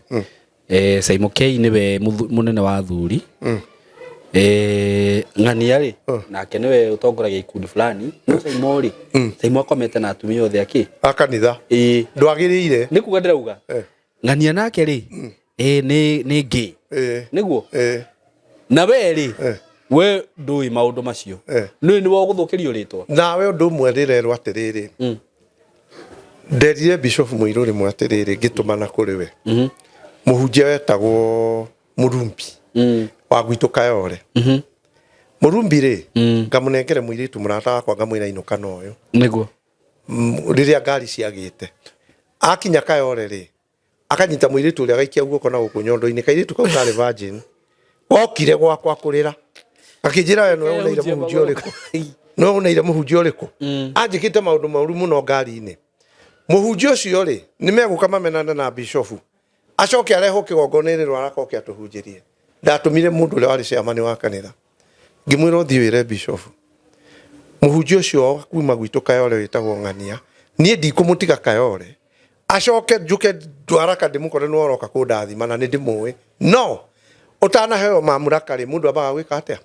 [SPEAKER 3] eh, Simon K nĩwe mũnene wa athuri. Eh, ng'ania rĩ, nake nĩwe ũtongoragia ikundi fulani. No Simon rĩ, Simon akomete na atumia othe akĩ?
[SPEAKER 2] A kanitha.
[SPEAKER 3] Ĩĩ.
[SPEAKER 2] Ndwagĩrĩire.
[SPEAKER 3] Nĩ kuga ndĩrauga.
[SPEAKER 2] Eh.
[SPEAKER 3] Ng'ania nake rĩ, ĩĩ nĩ gay.
[SPEAKER 2] Eh.
[SPEAKER 3] Nĩguo?
[SPEAKER 2] Eh.
[SPEAKER 3] Na we rĩ,
[SPEAKER 2] Eh.
[SPEAKER 3] we ndũĩ maũndũ macio.
[SPEAKER 2] Eh.
[SPEAKER 3] Nĩ nĩwe ũgũthũkĩrio rĩtwa.
[SPEAKER 2] Nawe ũndũ ũmwe rĩrerwo atĩrĩrĩ, nderire Bishop Mũirũ rĩmwe atĩrĩrĩ, ngĩtũmana kũrĩ we. Mũhunjia wetagwo Mũrumbi wa gwitũ Kayore. Mũrumbi rĩ, ngamũnengere mũirĩtu mũrata wakwa ngamwĩra inũka na ũyũ.
[SPEAKER 3] Nĩguo.
[SPEAKER 2] Rĩrĩa ngari ciagĩte. Akinya Kayore rĩ, akanyita mũirĩtu ũrĩa agaikia guoko na gũkũ nyondo-inĩ. Kairĩtu kau karĩ virgin. Gokire gwakwa kũrĩra. Gakĩnjĩra we nĩwe ũneire mũhunjia ũrĩkũ? Nĩwe ũneire mũhunjia ũrĩkũ? Anjĩkĩte maũndũ moru mũno ngari-inĩ. Mũhunjia ũcio rĩ, nĩ megũka mamenane na bishofu. Acoke arehwo kĩgongona-inĩ rwara oke atũhunjĩrie. Ndatũmire mũndũ ũrĩa warĩ chairman wa kanitha. Ngĩmwĩra ũthiĩ wĩre bishofu. Mũhunjia ũcio kuma gwitũ Kayore wĩtagwo Ng'ania, niĩ ndikũmũtiga Kayore. Acoke njuke ndwaraka ndĩmũkore nĩwe ũroka kũndathima na nĩ ndĩmũĩ. No ũtanaheo mamlaka rĩ, mũndũ ambaga gwĩka atĩa?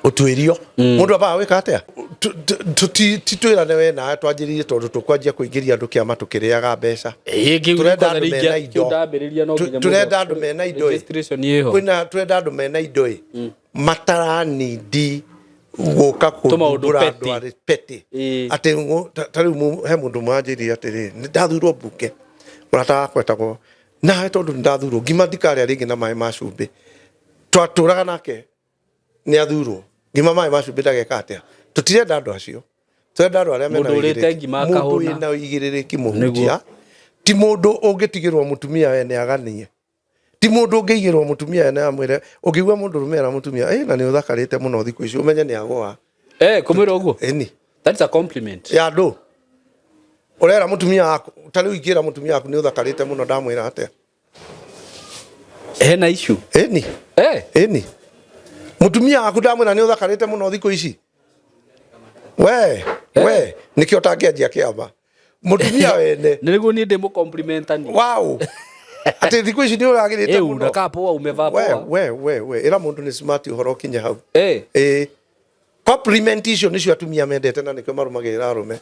[SPEAKER 2] Ũtuĩrio. Mũndũ ambaga gwĩka atĩa? Ti twĩrane we nawe twanjĩrĩrie tondũ tũkwanjia kũingĩria andũ kĩama tũkĩrĩaga mbeca. Tũrenda andũ mena indo. Tũrenda andũ mena indo ĩ. Kwĩna tũrenda andũ mena indo ĩ. Mataranindi gũka kũthumbũra andũ arĩ petty. Atĩ ta rĩu he mũndũ mwanjĩrire atĩrĩrĩ, nĩ ndathurwo mbunge. Mũrata wakwa etagwo nawe tondũ nĩ ndathurwo ngima ndikarĩa rĩngĩ na maĩ ma cumbĩ. Twatũraga nake nĩ athurwo ngima maĩ ma cumbĩ ndageka atĩa. Tũtirenda andũ acio. Tũrenda andũ arĩa mena
[SPEAKER 3] ũigĩrĩrĩki.
[SPEAKER 2] Mũndũ wĩna ũigĩrĩrĩki mũhunjia. Ti mũndũ ũngĩtigĩrwo mũtumia wene aganie. Ti mũndũ ũngĩigĩrwo mũtumia wene amwĩre, ũngĩigua mũndũ ũrũme era mũtumia, na nĩ ũthakarĩte mũno thikũ ici, ũmenye nĩ agũa.
[SPEAKER 3] Kũmwĩra ũguo?
[SPEAKER 2] Ĩni.
[SPEAKER 3] That's a compliment.
[SPEAKER 2] Ya andũ. Ũrera mũtumia waku, ta rĩu ingĩra mũtumia waku nĩ ũthakarĩte mũno ndamwĩra atĩa?
[SPEAKER 3] Hena issue.
[SPEAKER 2] Ĩni. Ĩni. Mũtumia waku ndamwĩra nĩ ũthakarĩte mũno thikũ ici. We, we, nĩkĩo ũtangĩanjia kĩama. Mũtumia wene.
[SPEAKER 3] Nĩguo niĩ ndĩ mũcomplimentani.
[SPEAKER 2] Wow. Atĩ thikũ ici nĩ ũragĩrĩte mũno.
[SPEAKER 3] Unakaa poa, umevaa poa.
[SPEAKER 2] We, we, we, ĩra mũndũ nĩ smart ũhoro ũkinye hau. Compliment icio nĩcio atumia mendete na nĩkĩo marũmagĩrĩra arũme.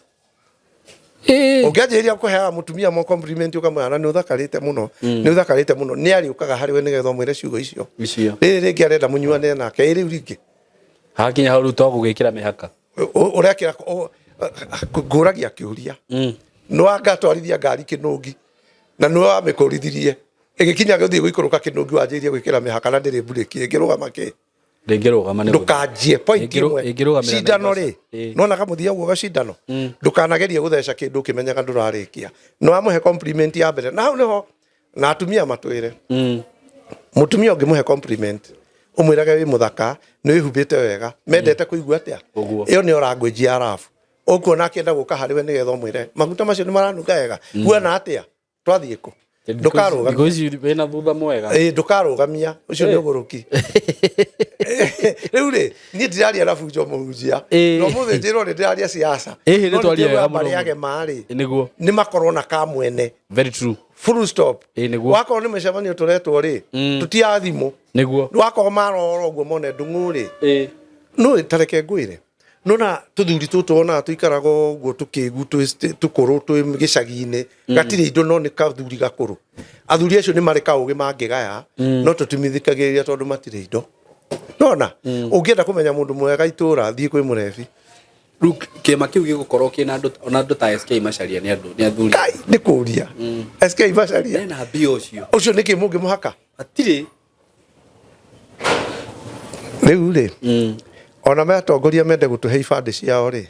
[SPEAKER 2] Ũngĩanjĩrĩria kũheaga mũtumia mo compliment ũkamwĩra na nĩ ũthakarĩte mũno, nĩ ũthakarĩte mũno, nĩ arĩũkaga harĩ we nĩgetha ũmwĩre ciugo icio. Rĩrĩ rĩngĩ arenda mũnyuanĩre nake, rĩu rĩngĩ.
[SPEAKER 3] Hakinya hau rĩu to gũgĩkĩra mĩhaka.
[SPEAKER 2] Ũrekĩra ngũragia kĩũria. Nĩ wangatwarithia ngari kĩnũngi na nĩwe wamĩkũrithirie. Ĩgĩkinya gũthiĩ gũikũrũka kĩnũngi wanjĩrĩrie gwĩkĩra mĩhaka na ndĩrĩ mburĩki ĩngĩrũgama kĩ?
[SPEAKER 3] Ndĩngĩrũgama nĩ
[SPEAKER 2] ndũkanjie point ĩmwe. Cindano rĩ, nona kamũthia ũguo gacindano. Ndũkanagerie gũtheca kĩndũ ũkĩmenyaga ndũrarĩkia. Nĩ wamũhe compliment ya mbere. Na hau nĩho na atumia matwĩre. Mũtumia ũngĩmũhe compliment, ũmwĩrage wĩ mũthaka, nĩ wĩhumbĩte wega, mendete kũigua atĩa? Ĩyo nĩyo language ya love. Ũkuona akĩenda gũka harĩ we nĩgetha ũmwĩre maguta macio nĩ maranunga wega. Huana atĩa? Twathiĩ kũ? Ndũkarũgamia.
[SPEAKER 3] Thikũ ici wĩna thutha mwega.
[SPEAKER 2] Ndũkarũgamia. Ũcio nĩ ũgũrũki. Rĩu rĩ, niĩ ndiraria na bunjo mũhunjia. No mũthĩ njĩrwo nĩ ndĩraria siasa.
[SPEAKER 3] Nĩ twaria wega mũno.
[SPEAKER 2] Marĩa agema rĩ.
[SPEAKER 3] Nĩguo.
[SPEAKER 2] Nĩ makorwo na kamwene.
[SPEAKER 3] Very true.
[SPEAKER 2] Full stop.
[SPEAKER 3] Nĩguo.
[SPEAKER 2] Wakorwo nĩ mĩcemanio tũretwo rĩ, tũtiaga thimũ.
[SPEAKER 3] Nĩguo.
[SPEAKER 2] Wakorwo marora ũguo mone ndung'u rĩ. No tareke ngwĩre. Nona tũthuri tũtũ wonaga tũikaraga ũguo tũkĩgu tũkũrũ twĩ gĩcagi-inĩ gatirĩ indo no nĩ kathuri gakũrũ. Athuri acio nĩ marĩ kaũgĩ mangĩgaya no tũtimithikagĩrĩria tondũ matirĩ indo. Nona ũngĩenda kũmenya mũndũ mwega itũra thiĩ kwĩ mũrebi.
[SPEAKER 3] Rĩu kĩama kĩu gĩgũkorwo kĩna andũ ona andũ ta SK Macharia nĩ andũ nĩ athuri.
[SPEAKER 2] Kai nĩ kũria. SK Macharia.
[SPEAKER 3] Mena mbia ũcio.
[SPEAKER 2] Ũcio nĩkĩ mũngĩmũhaka?
[SPEAKER 3] Hatirĩ.
[SPEAKER 2] Rĩu rĩ, ona me atongoria mende gũtũhe ibandĩ ciao rĩ,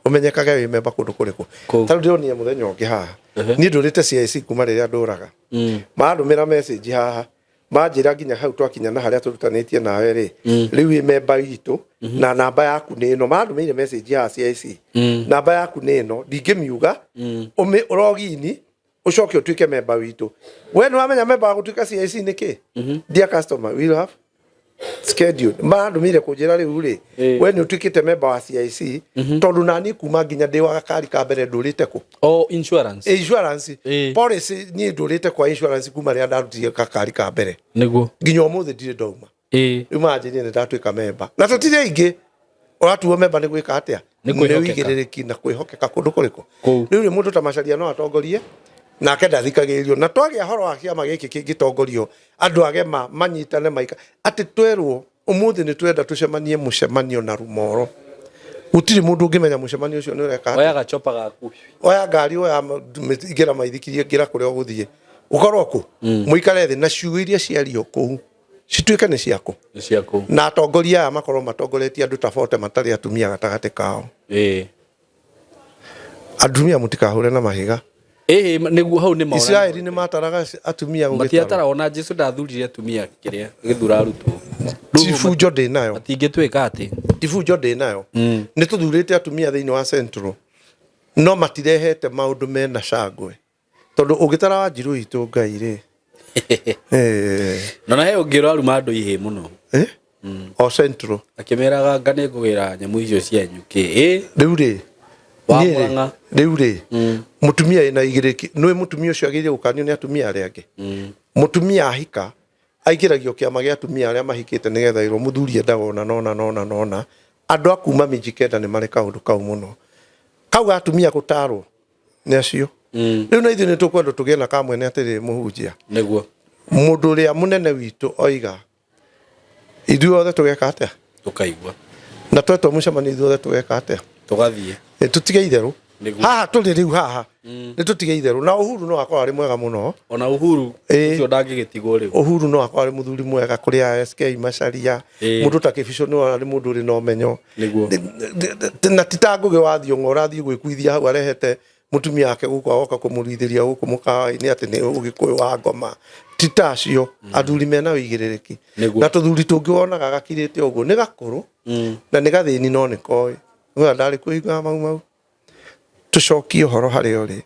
[SPEAKER 2] ũmenyekage wĩ memba kũndũ kũrĩkũ. Ta rĩu ndĩronire mũthenya ũngĩ haha. Niĩ ndũrĩte CIC kuma rĩrĩa ndũraga. Mandũmĩra message haha. Manjĩra nginya hau twakinya na harĩa tũrutanĩtie nawe rĩ, rĩu wĩ memba witũ na namba yaku nĩ ĩno. Mandũmĩire message haha CIC. Namba yaku nĩ ĩno, ndingĩmiuga, ũrogini, Ũcoke ũtuĩke memba witũ. We nĩ wamenya memba wa gũtuĩka CIC nĩ kĩ? Dear customer, we have scheduled. Marandũmĩire kũnjĩra rĩu rĩ, we nĩ ũtuĩkĩte memba wa CIC, tondũ naniĩ kuma nginya ndĩ wa gakari ka mbere ndũrĩte kũ?
[SPEAKER 3] O insurance.
[SPEAKER 2] Insurance. Policy niĩ ndũrĩte kwa insurance kuma rĩrĩa ndarutire gakari ka mbere.
[SPEAKER 3] Nĩguo.
[SPEAKER 2] Nginya ũmũthĩ ndirĩ ndauma. Rĩu manjĩrire nĩ ndatuĩka memba. Na tũtirĩ aingĩ. Ũratuo memba nĩ gwĩka atĩa?
[SPEAKER 3] Nĩ kwĩhokeka.
[SPEAKER 2] Nĩ ũigĩrĩrĩki na kwĩhokeka kũndũ kũrĩkũ?
[SPEAKER 3] Kũu.
[SPEAKER 2] Rĩu rĩ mũndũ ta Macharia no atongorie nake ndathikagĩrĩrio, na twagĩa horo wa kĩama gĩkĩ kĩngĩtongorio andũ agema manyitane maika atĩ twerwo ũmũthĩ nĩ twenda tũcemanie mũcemanio na rumoro, gũtirĩ mũndũ ũngĩmenya mũcemanio ũcio nĩ ũreka atĩa.
[SPEAKER 3] Oya gachopa gaku.
[SPEAKER 2] Oya ngari, oya ingĩra maithikiri, ingĩra kũrĩa ũgũthiĩ, ũkorwo kũ mũikare thĩ na ciugo iria ciario kũu cituĩke nĩ ciakũ.
[SPEAKER 3] Nĩ ciaku.
[SPEAKER 2] Na atongoria aya makorwo matongoretie andũ ta bote matarĩ atumia gatagatĩ kao. Atumia mũtikahũre na mahiga.
[SPEAKER 3] Ĩĩ, nĩguo hau nĩ maũra.
[SPEAKER 2] Isiraeli nĩ mataraga atumia gũgĩtarwo.
[SPEAKER 3] Matiatara, ona Jesu ndathurire atumia kĩrĩa gĩthura arutwo.
[SPEAKER 2] Ti bunjo ndĩ nayo.
[SPEAKER 3] Matingĩtuĩka atĩ.
[SPEAKER 2] Ti bunjo ndĩ nayo. Nĩ tũthurĩte atumia thĩinĩ wa Central, no matirehete maũndũ mena cangwe, tondũ ũngĩtara Wanjirũ itũ Ngai rĩ.
[SPEAKER 3] Na he ũngĩ ũraruma andũ ihĩ mũno.
[SPEAKER 2] O Central.
[SPEAKER 3] Akĩmeraga nga nĩ ngũgĩra nyamũ icio cianyu kĩ.
[SPEAKER 2] Rĩu rĩ,
[SPEAKER 3] Wa
[SPEAKER 2] niĩ rĩ,
[SPEAKER 3] Murang'a.
[SPEAKER 2] Rĩu rĩ, mũtumia ĩna igĩrĩki, nĩwe mũtumia ũcio agĩrĩire gũkanio nĩ atumia arĩa angĩ. Mũtumia ahika aingĩragio kĩama gĩa atumia arĩa mahikĩte nĩgetha ĩrwo mũthuri endaga ũna na ũna na ũna na ũna. Andũ a kuma Mijikenda nĩ marĩ kaũndũ kau mũno. Kau ga atumia gũtarwo nĩ acio. Rĩu na ithuĩ nĩ tũkwenda tũgĩe na kamwene atĩrĩ mũhunjia.
[SPEAKER 3] Nĩguo.
[SPEAKER 2] Mũndũ ũrĩa mũnene witũ oiga ithuĩ othe tũgeka atĩa?
[SPEAKER 3] Tũkaigua.
[SPEAKER 2] Na twetwo mũcemanio ithuĩ othe tũgeka atĩa?
[SPEAKER 3] Tũgathiĩ.
[SPEAKER 2] Tũtige itherũ.
[SPEAKER 3] Nĩguo.
[SPEAKER 2] Haha tũrĩ rĩu haha. Nĩ tũtige itherũ. Na Uhuru no akorwo arĩ mwega mũno.
[SPEAKER 3] Ona Uhuru ũcio ndangĩgĩtigwo rĩu.
[SPEAKER 2] Uhuru no akorwo arĩ mũthuri mwega kũrĩ ASK Macharia. Mũndũ ta Kĩbico nĩ arĩ mũndũ ũrĩ na ũmenyo.
[SPEAKER 3] Nĩguo.
[SPEAKER 2] Na ti ta Ngũgĩ wa Thiong'o ũrathiĩ gwĩkuithia hau arehete mũtumia wake gũkũ agoka kũmũruithĩria gũkũ mũkawa-inĩ atĩ nĩ Ũgĩkũyũ wa ngoma. Ti ta acio. Athuri mena ũigĩrĩrĩki.
[SPEAKER 3] Nĩguo.
[SPEAKER 2] Na tũthuri tũngĩ wonaga gakirĩte ũguo nĩ gakũrũ na nĩ gathĩni no nĩ koĩ. Ũyũ ndarĩ kũiga mau mau. Tũcokie ũhoro harĩa ũrĩ.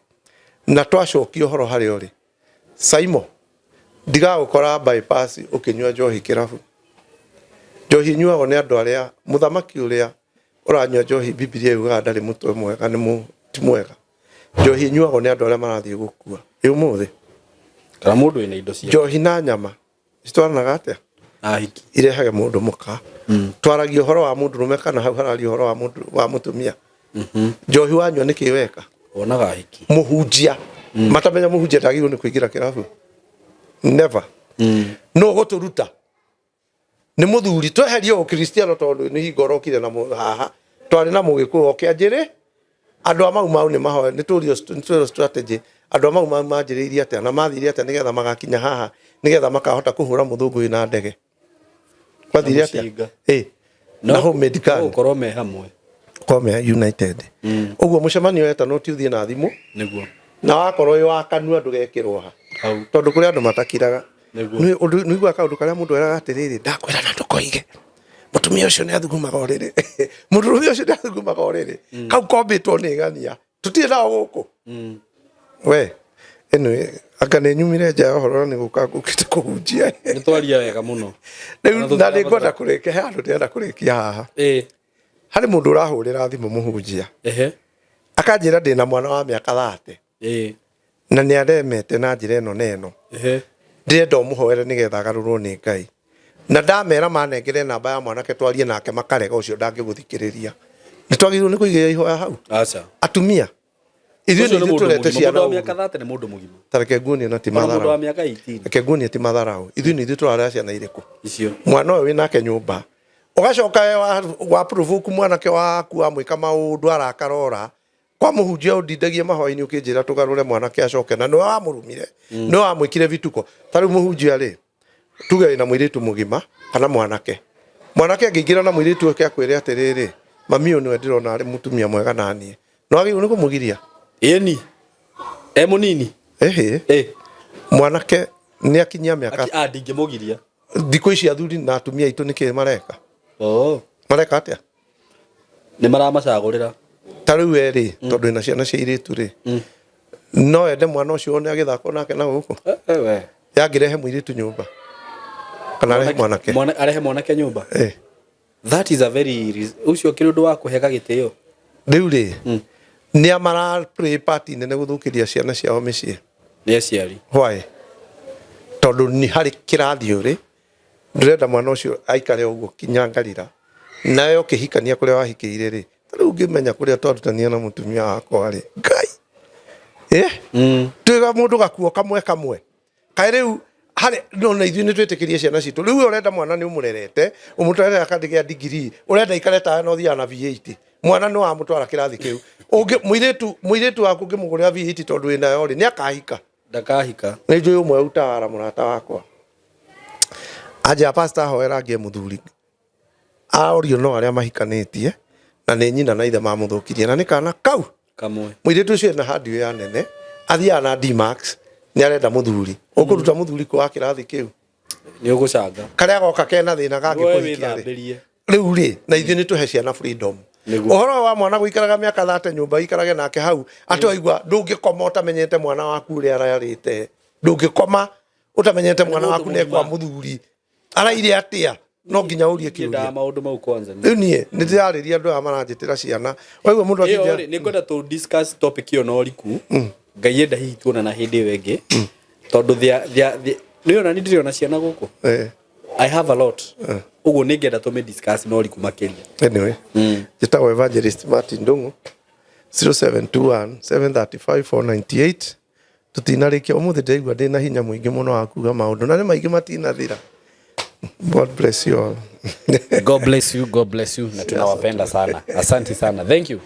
[SPEAKER 2] Na twacokia ũhoro harĩa ũrĩ. Saimo, ndigagũkora bypass ũkĩnyua njohi kĩrabu. Njohi ĩnyuagwo nĩ andũ arĩa, mũthamaki ũrĩa ũranyua njohi Bibilia yugaga ndarĩ mũtwe mwega, nĩ ti mwega. Njohi ĩnyuagwo nĩ andũ arĩa marathiĩ gũkua. Ĩ ũmũthĩ.
[SPEAKER 3] Kana mũndũ wĩna indo ciake.
[SPEAKER 2] Njohi na nyama citwaranaga atĩa?
[SPEAKER 3] Ahiki.
[SPEAKER 2] Irehage mũndũ mũka. Twaragia ũhoro wa mũndũrũme kana hau hararia ũhoro wa mũndũ wa mũtumia. Njohi wanyua nĩ kĩ weka?
[SPEAKER 3] Wonaga ahiki.
[SPEAKER 2] Mũhunjia. Matamenya mũhunjia ndagĩrĩirwo nĩ kũingĩra kĩrabu. Never. No gũtũruta. Nĩ mũthuri tweherie ũkristiano tondũ nĩ hingo ũrokire na haha. Twarĩ na mũgĩkũyũ oke anjĩrĩ andũ a Mau Mau nĩ mahoe nĩ tũrio nĩ twĩrwo strategy andũ a Mau Mau manjĩrĩirie atĩa na mathire atĩa nĩgetha magakinya haha nĩgetha makahota kũhũra mũthũngũ wĩna ndege. Kwathire atĩa? Na homemade gun.
[SPEAKER 3] Gũkorwo me hamwe.
[SPEAKER 2] Gũkorwo me united. Ũguo mũcemanio wetanwo ti ũthiĩ na thimũ.
[SPEAKER 3] Nĩguo.
[SPEAKER 2] Na wakorwo wĩ wa kanua ndũgekĩrwo ha.
[SPEAKER 3] Hau.
[SPEAKER 2] Tondũ kũrĩ andũ matakiraga.
[SPEAKER 3] Nĩguo.
[SPEAKER 2] Nĩ ũiguaga kaũndũ karĩa mũndũ eraga atĩrĩrĩ, ndakwĩra na ndũkoige. Mũtumia ũcio nĩ athugumaga ũrĩrĩ. Mũndũrũme ũcio nĩ athugumaga ũrĩrĩ. Kau kombĩtwo nĩ ng'ania. Tũtirĩ nao gũkũ. We, anyway, anga nĩ nyumire nja ya ũhoro na nĩ gũka ngũkĩte kũhunjia.
[SPEAKER 3] Nĩ twaria wega mũno.
[SPEAKER 2] Rĩu na nĩ ngwenda kũrĩkia, he handũ ndĩrenda kũrĩkia haha. Harĩ mũndũ ũrahũrĩra thimũ mũhunjia. Akanjĩra ndĩna mwana wa mĩaka 30. Na nĩ aremete na njĩra ĩno na ĩno. Ndĩrenda ũmũhoere nĩgetha agarũrwo nĩ Ngai. Na ndamera manengere namba ya mwanake twarie nake makarega, ũcio ndangĩgũthikĩrĩria. Nĩ twagĩrĩirwo nĩ kũigĩrĩra ihoya hau.
[SPEAKER 3] Aca.
[SPEAKER 2] Atumia. Ithuĩ
[SPEAKER 3] Ũcio
[SPEAKER 2] nĩ
[SPEAKER 3] nĩ
[SPEAKER 2] ithuĩ
[SPEAKER 3] mũndũ
[SPEAKER 2] tũrete
[SPEAKER 3] mũgima.
[SPEAKER 2] ciana
[SPEAKER 3] Mũndũ wa
[SPEAKER 2] ũru.
[SPEAKER 3] mĩaka 30 nĩ mũndũ mũgima.
[SPEAKER 2] Ta reke nguonie na ti
[SPEAKER 3] Ona mũndũ wa
[SPEAKER 2] matharau.
[SPEAKER 3] mĩaka 18.
[SPEAKER 2] Reke nguonie ti matharau. Ithuĩ nĩ ithuĩ tũrarera ciana irĩkũ?
[SPEAKER 3] Icio.
[SPEAKER 2] Mwana ũyũ wĩnake nyũmba. Ũgacoka we wa provoke mwanake waku wamwĩka maũndũ arakara ora. Kwa mũhunjia ũndindagie mahoya-inĩ ũkĩnjĩra tũgarũre mwanake acoke na nĩwe wamũrumire. Nĩwe wamwĩkire vituko. Ta rĩu mũhunjia rĩ, tuge wĩna mũirĩtu mũgima kana mwanake. Mwanake angĩingĩra na mũirĩtu oke akwĩre atĩrĩrĩ, mami ũyũ nĩwe ndĩrona arĩ mũtumia mwega na niĩ. No wagĩrĩirwo nĩ kũmũgiria?
[SPEAKER 3] Ĩni. E mũnini?
[SPEAKER 2] Ĩhĩ. Mwanake nĩ akinyia mĩaka.
[SPEAKER 3] Ndingĩmũgiria.
[SPEAKER 2] Thikũ ici athuri na atumia aitũ nĩkĩ mareka? Mareka atĩa?
[SPEAKER 3] Nĩ maramacagũrĩra.
[SPEAKER 2] Ta rĩu we rĩ, tondũ wĩna ciana cia airĩtu rĩ, No ende mwana ũcio one agĩthakwo nake na gũkũ.
[SPEAKER 3] We.
[SPEAKER 2] Yangĩrehe mũirĩtu nyũmba kana arehe mwanake.
[SPEAKER 3] Mwana arehe mwanake nyũmba.
[SPEAKER 2] Eh.
[SPEAKER 3] That is a very ũcio kĩrĩ ũndũ wa kũhega gĩtĩo.
[SPEAKER 2] Rĩu rĩ, nĩ a mara play part nene gũthũkĩria ciana ciao mĩciĩ?
[SPEAKER 3] Nĩ aciari.
[SPEAKER 2] Why? Tondũ nĩ harĩ kĩrathi ũrĩ ndĩrenda mwana ũcio aikare ũguo kinya ngarira nawe ũkĩhikania kũrĩa wahikĩire rĩ, ta rĩu ũngĩmenya kũrĩa twarutania na mũtumia wakwa rĩ, Ngai, twĩga mũndũ gakuo kamwe kamwe kaĩ rĩu harĩ no na ithuĩ nĩ twĩtĩkĩrie ciana citũ. Rĩu we ũrenda mwana nĩ ũmũrerete ũmũtwarĩra kandi gĩa degree, ũrenda aikare tawe na ũthiaga na V8, mwana nĩ wamũtwara kĩrathi kĩu. Ũngĩ mũirĩtu waku ũngĩmũgũrĩra V8 tondũ wĩnayo rĩ, nĩ akahika?
[SPEAKER 3] Ndakahika.
[SPEAKER 2] Nĩ njũĩ ũmwe utawara mũrata wakwa anja pastor hoera ngĩe mũthuri aorio no arĩa mahikanĩtie na nĩ nyina na ithe mamũthũkirie na nĩ kana kau
[SPEAKER 3] kamwe.
[SPEAKER 2] Mũirĩtu ũcio ena hardware ya nene, athiaga na D-Max, nĩ arenda mũthuri. Ũkũruta mũthuri kũ wa kĩrathi kĩu?
[SPEAKER 3] Nĩ ũgũcanga.
[SPEAKER 2] Karĩa goka kena thĩna
[SPEAKER 3] Woe
[SPEAKER 2] gangĩkũhikia rĩ.
[SPEAKER 3] wĩthambĩrie.
[SPEAKER 2] Rĩu rĩ, na ithuĩ nĩ tũhe ciana freedom.
[SPEAKER 3] Nĩguo.
[SPEAKER 2] Ũhoro wa mwana gũikaraga mĩaka 30 nyũmba ikarage nake hau atĩ waigua ndũngĩkoma ũtamenyete mwana waku ũrĩa ararĩte, ndũngĩkoma ũtamenyete mwana waku nĩ kwa mũthuri araire atĩa, no nginya ũrie
[SPEAKER 3] Nyendaga
[SPEAKER 2] kĩũria.
[SPEAKER 3] maũndũ mau kwanza.
[SPEAKER 2] Rĩu niĩ nĩ ndĩrarĩria andũ aya maranjĩtĩra ciana, waigua mũndũ
[SPEAKER 3] Ĩyo
[SPEAKER 2] akĩnjĩra
[SPEAKER 3] rĩ, nĩ ngwenda tũ discuss topic ĩyo na ũriku. Ngai enda hihi tuonana hĩndĩ ĩyo ĩngĩ. Tondũ nĩ ona nĩ ndĩrĩ ona ciana gũkũ. I have a lot. Ũguo nĩ ngenda tũmĩ discuss na ũriku makĩria.
[SPEAKER 2] Anyway, njĩtagwo Evangelist Martin Ndung'u, 0721 735 498. Tũtinarĩkia ũmũthĩ, ndĩraigua ndĩna hinya mũingĩ mũno wa kuga maũndũ na nĩ maingĩ matinathira. God bless you all.
[SPEAKER 3] God bless you, God bless you, na tunawapenda sana. Asante sana. Thank you.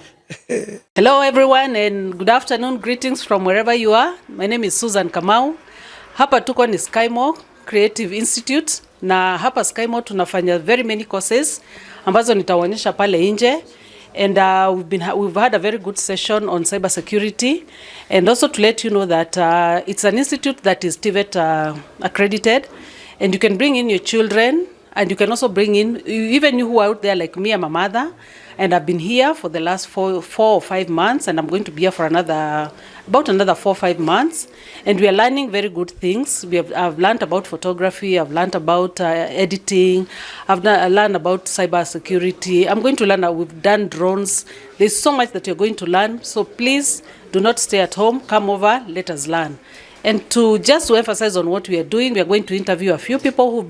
[SPEAKER 6] Hello everyone and good afternoon. Greetings from wherever you are. My name is Susan Kamau. Hapa tuko ni Skymo Creative Institute na hapa Skymo tunafanya very many courses ambazo nitawaonyesha pale nje. And we've had a very good session on cyber security, and also to let you know that it's an institute that is TVET accredited, and you can bring in your children, and you can also bring in even you who are out there like me. I'm a mother, and I've been here for the last four or 5 months, and I'm going to be here for about another 4 or 5 months. And we are learning very good things. I've learned about photography, I've learned about editing, I've learned about cyber security. I'm going to learn, we've done drones. There's so much that you're going to learn. So please do not stay at home. Come over, let us learn. And to just to emphasize on what we are doing, we are going to interview a few people who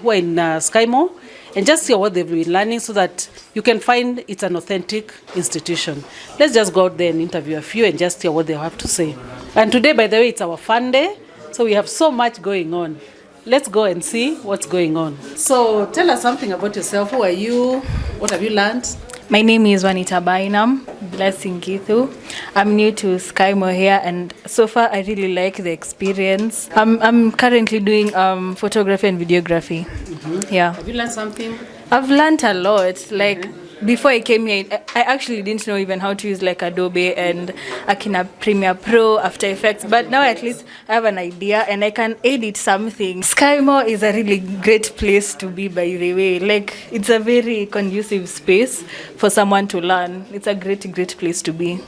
[SPEAKER 6] are in Skymo, and just see what they've been learning so that you can find it's an authentic institution. Let's just go out there and interview a few and just hear what they have to say. And today, by the way, it's our fun day, so we have so much going on. Let's go and see what's going on. So tell us something about yourself. Who are you? What have you learned?
[SPEAKER 7] My name is Wanita Bainam, Blessing Githu. I'm new to Skymo here, and so far I really like the experience. I'm currently doing photography and videography.
[SPEAKER 6] Mm-hmm.
[SPEAKER 7] Yeah.
[SPEAKER 6] Have you learned something?
[SPEAKER 7] I've learned a lot. Like before I came here, I actually didn't know even how to use like Adobe and Akina Premiere Pro, After Effects, but now at least I have an idea and I can edit something. Skymo is a really great place to be, by the way. Like, it's a very conducive space for someone to learn. It's a great, great place to be.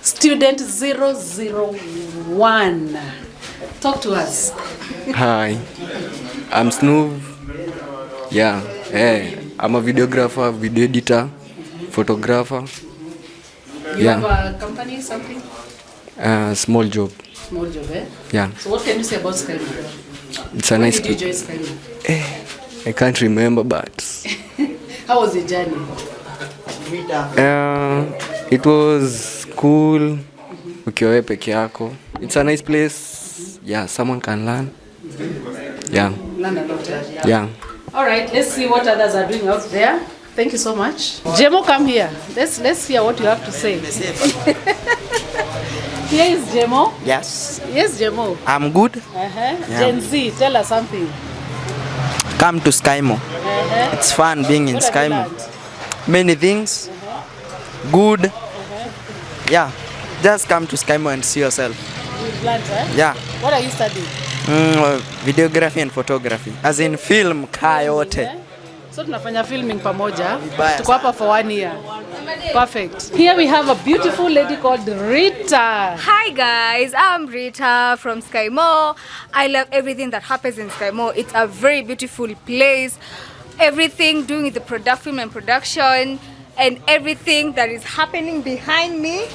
[SPEAKER 6] Student 001. Talk to us.
[SPEAKER 8] Hi, I'm Snoov. Yeah, hey, I'm a videographer, video editor, photographer.
[SPEAKER 6] You
[SPEAKER 8] Yeah.
[SPEAKER 6] have a company, something?
[SPEAKER 8] Small job.
[SPEAKER 6] Small job, eh?
[SPEAKER 8] Yeah.
[SPEAKER 6] So what can you say about Skymo?
[SPEAKER 8] It's a
[SPEAKER 6] When
[SPEAKER 8] nice
[SPEAKER 6] did you join Skymo?
[SPEAKER 8] I can't remember, but
[SPEAKER 6] How was the journey?
[SPEAKER 8] It was cool. Ukiwa wewe peke yako. It's a nice place. Yeah, someone can learn. Yeah.
[SPEAKER 6] Learn a lot, eh?
[SPEAKER 8] Yeah.
[SPEAKER 6] All right, let's see what others are doing out there. Thank you so much. Jemo, come here. Let's hear what you have to say. Here is Jemo.
[SPEAKER 9] Yes.
[SPEAKER 6] Yes, Jemo.
[SPEAKER 9] I'm good.
[SPEAKER 6] Uh-huh.
[SPEAKER 9] Yeah.
[SPEAKER 6] Gen Z, tell us something.
[SPEAKER 9] Come to Skymo.
[SPEAKER 6] Uh-huh.
[SPEAKER 9] It's fun being in
[SPEAKER 6] What have you
[SPEAKER 9] Skymo.
[SPEAKER 6] learned?
[SPEAKER 9] Many things. Uh-huh. Good.
[SPEAKER 6] Uh-huh.
[SPEAKER 9] Yeah. Just come to Skymo and see yourself.
[SPEAKER 6] You've learned, eh?
[SPEAKER 9] Yeah.
[SPEAKER 6] What are you studying?
[SPEAKER 9] Videography and photography. As in film, kaa yote.
[SPEAKER 6] So tunafanya filming pamoja. Tuko hapa for 1 year. Perfect. Here we have a beautiful lady called Rita.
[SPEAKER 7] Hi guys, I'm Rita from Skymo. I love everything that happens in Skymo. It's a very beautiful place. Everything doing with the product, film and production, and everything that is happening behind me.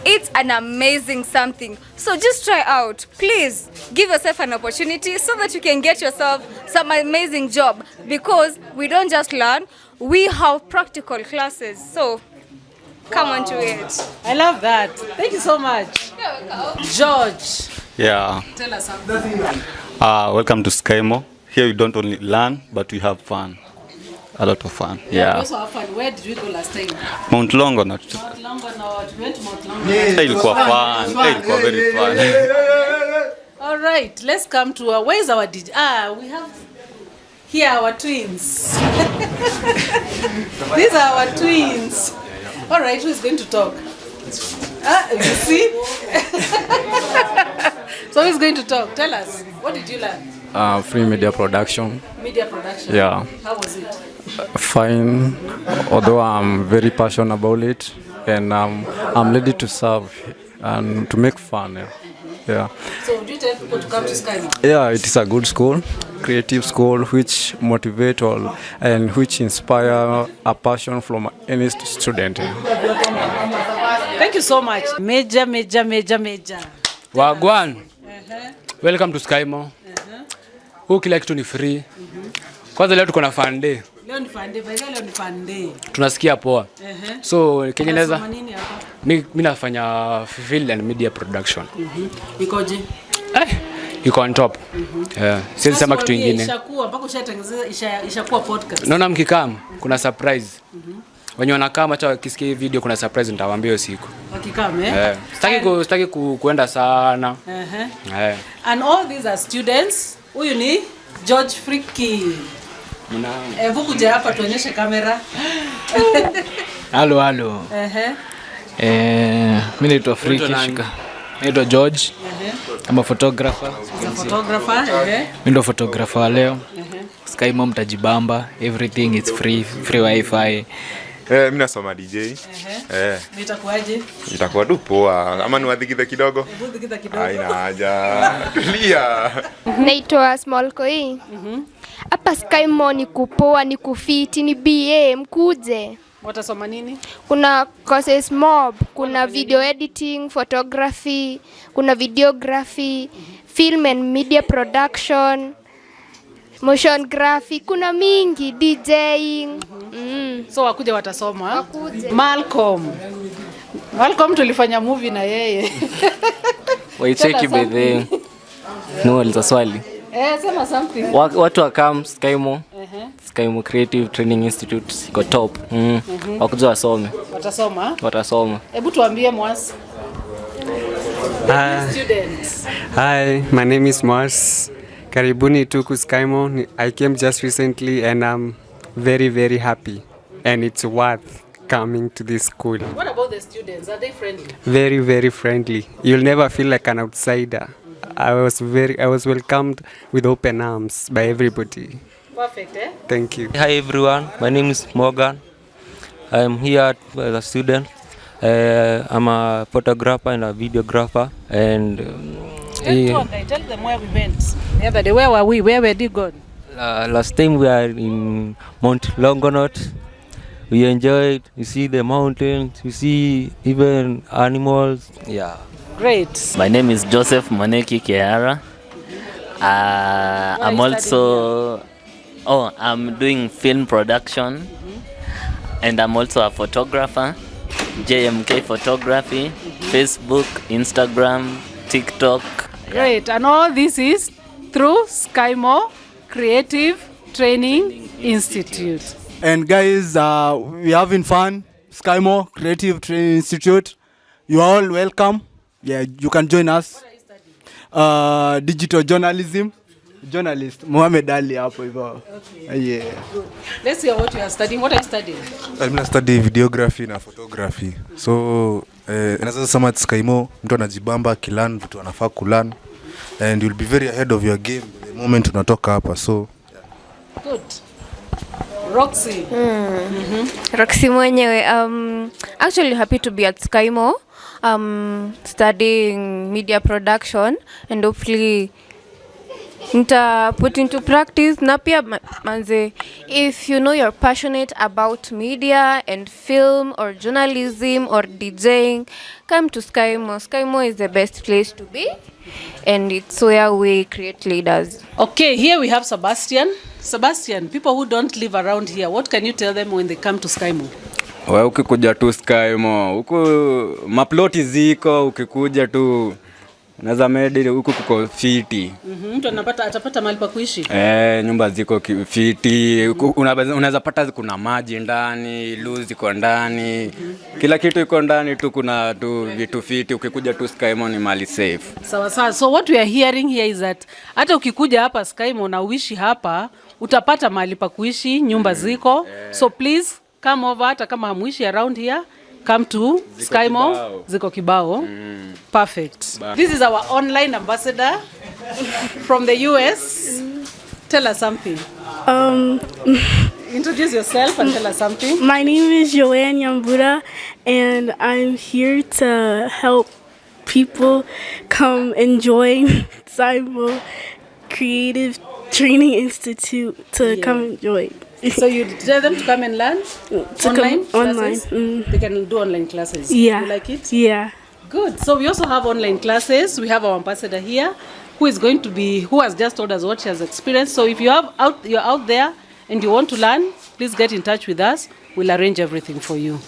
[SPEAKER 7] It's an amazing something. So just try out. Please give yourself an opportunity so that you can get yourself some amazing job, because we don't just learn, we have practical classes. So come on to it.
[SPEAKER 6] I love that. Thank you so much. George.
[SPEAKER 10] Yeah.
[SPEAKER 6] Tell us something.
[SPEAKER 10] Welcome to Skymo. Here we don't only learn, but we have fun. A lot of fun.
[SPEAKER 6] Yeah. We also have fun. Where did we go last time?
[SPEAKER 10] Mount Longonot.
[SPEAKER 6] Mount Longonot. We went to Mount Longonot.
[SPEAKER 10] Ilikuwa fun. Ilikuwa very fun.
[SPEAKER 6] All right. Let's come to where is our DJ? We have here our twins. These are our twins. All right, who is going to talk? You see? So who is going to talk? Tell us, what did you learn?
[SPEAKER 11] Free media production.
[SPEAKER 6] Media production?
[SPEAKER 11] Yeah.
[SPEAKER 6] How was it?
[SPEAKER 11] Fine, although I'm very passionate about it, and I'm ready to serve and to make fun. Yeah. Yeah.
[SPEAKER 6] So would you tell people to come to Skymo?
[SPEAKER 11] Yeah, it is a good school, creative school, which motivate all and which inspire a passion from any student.
[SPEAKER 6] Thank you so much. Major, major, major, major.
[SPEAKER 12] Wagwan. Welcome to Skymo. Huu kila kitu ni free. Kwanza leo tuko na fun day.
[SPEAKER 6] Leo ni fun day, by the way leo ni fun day.
[SPEAKER 12] Tunasikia poa. So Kiingereza
[SPEAKER 6] nini hapa?
[SPEAKER 12] Mimi nafanya film and media production.
[SPEAKER 6] Ikoje?
[SPEAKER 12] Iko on top. Yeah. Siwezi sema kitu kingine.
[SPEAKER 6] Ishakuwa mpaka ushatengeneza ishakuwa podcast.
[SPEAKER 12] Naona mkikam kuna surprise. Wenye wanakaa acha wakisikia hii video kuna surprise nitawaambia hiyo siku.
[SPEAKER 6] Wakikam eh?
[SPEAKER 12] Sitaki kuenda sana.
[SPEAKER 6] And all these are students. Huyu ni George Friki. Hebu kuja hapa tuonyeshe kamera.
[SPEAKER 13] Halo halo. Mimi naitwa Friki Shika. Naitwa George. I'm a photographer.
[SPEAKER 6] As a photographer,
[SPEAKER 13] Mimi ndo photographer wa leo. Skymo mtajibamba, everything is free, free wifi.
[SPEAKER 14] Mimi nasoma DJ.
[SPEAKER 6] Nitakuaje?
[SPEAKER 14] Itakuwa tu poa. Ama niwadhikithe kidogo?
[SPEAKER 6] Niwadhikithe kidogo.
[SPEAKER 14] Haina haja. Tulia.
[SPEAKER 15] Naitwa Small Koi. Hapa Skymo ni kupoa, ni kufiti, ni BA, mkuje.
[SPEAKER 6] Watasoma nini?
[SPEAKER 15] Kuna courses mob, kuna video editing, photography, kuna videography, film and media production, motion graphic, kuna mingi, DJing.
[SPEAKER 6] So wakuja watasoma. Wakuje. Malcolm. Malcolm tulifanya movie na yeye.
[SPEAKER 16] Waicheki by the no aliza swali.
[SPEAKER 6] Sema something.
[SPEAKER 16] Watu wakam Skymo. Skymo Creative Training Institute iko top. Wakuja wasome.
[SPEAKER 6] Watasoma?
[SPEAKER 16] Watasoma.
[SPEAKER 6] Hebu tuambie Mwas. Students.
[SPEAKER 8] Hi, my name is Mwas. Karibuni tu ku Skymo. I came just recently and I'm very very happy and it's worth coming to this school.
[SPEAKER 6] What about the students? Are they friendly?
[SPEAKER 8] Very very friendly. You'll never feel like an outsider. I was welcomed with open arms by everybody.
[SPEAKER 6] Perfect, eh?
[SPEAKER 8] Thank you.
[SPEAKER 17] Hi everyone, my name is Morgan. I'm here as a student. I'm a photographer and a videographer. And
[SPEAKER 6] tell them where we went the other day. Where were we? Where were you gone?
[SPEAKER 17] Last time we are in Mount Longonot. We enjoyed. You see the mountains. You see even animals. Yeah.
[SPEAKER 6] Great.
[SPEAKER 16] My name is Joseph Maneki Kehara. I'm also I'm doing film production, and I'm also a photographer. JMK Photography, Facebook, Instagram, TikTok.
[SPEAKER 6] Great. And all this is through Skymo Creative Training Institute.
[SPEAKER 18] And guys, we're having fun. Skymo Creative Training Institute. You are all welcome. Yeah, you can join us. Digital journalism. Journalist Mohamed Ali hapo hivyo. Okay. Yeah.
[SPEAKER 6] Good. Let's hear what you are studying. What are you studying?
[SPEAKER 19] I'm studying videography na photography. So, naweza sema at Skymo mtu anajibamba akilearn vitu anafaa kulearn and you'll be very ahead of your game the moment unatoka hapa. So,
[SPEAKER 6] yeah. Good. Roxy.
[SPEAKER 20] Roxy mwenyewe. Actually happy to be at Skymo, studying media production and hopefully nita put into practice. Na pia manze, if you know you're passionate about media and film or journalism or DJing, come to Skymo. Skymo is the best place to be, and it's where we create leaders.
[SPEAKER 6] Okay, here we have Sebastian. Sebastian, people who don't live around here, what can you tell them when they come to Skymo?
[SPEAKER 21] We ukikuja tu Skymo, huku maploti ziko, ukikuja tu unaweza medi huku kuko fiti.
[SPEAKER 6] Mtu anapata atapata mahali pa kuishi.
[SPEAKER 21] Eh, nyumba ziko fiti, unaweza pata kuna maji ndani, loo ziko ndani, kila kitu iko ndani tu, kuna tu vitu fiti. Ukikuja tu Skymo ni mali safe.
[SPEAKER 6] Sawa sawa. So what we are hearing here is that hata ukikuja hapa Skymo na uishi hapa, utapata mahali pa kuishi, nyumba ziko. So please come over, hata kama hamuishi around here, come to
[SPEAKER 21] Ziko
[SPEAKER 6] Skymo.
[SPEAKER 21] kibao.
[SPEAKER 6] Ziko kibao. Perfect. This is our online ambassador from the US. Tell us something. Introduce yourself and tell us something.
[SPEAKER 22] My name is Joanne Yambura, and I'm here to help people come and join Skymo Creative Training Institute to come and join.
[SPEAKER 6] So you tell them to come and learn
[SPEAKER 22] To come
[SPEAKER 6] online
[SPEAKER 22] online,
[SPEAKER 6] classes? They can do online classes.
[SPEAKER 22] Yeah.
[SPEAKER 6] You like it?
[SPEAKER 22] Yeah.
[SPEAKER 6] Good. So we also have online classes. We have our ambassador here who is going to be who has just told us what she has experienced. So if you're out there and you want to learn, please get in touch with us. We'll arrange everything for you.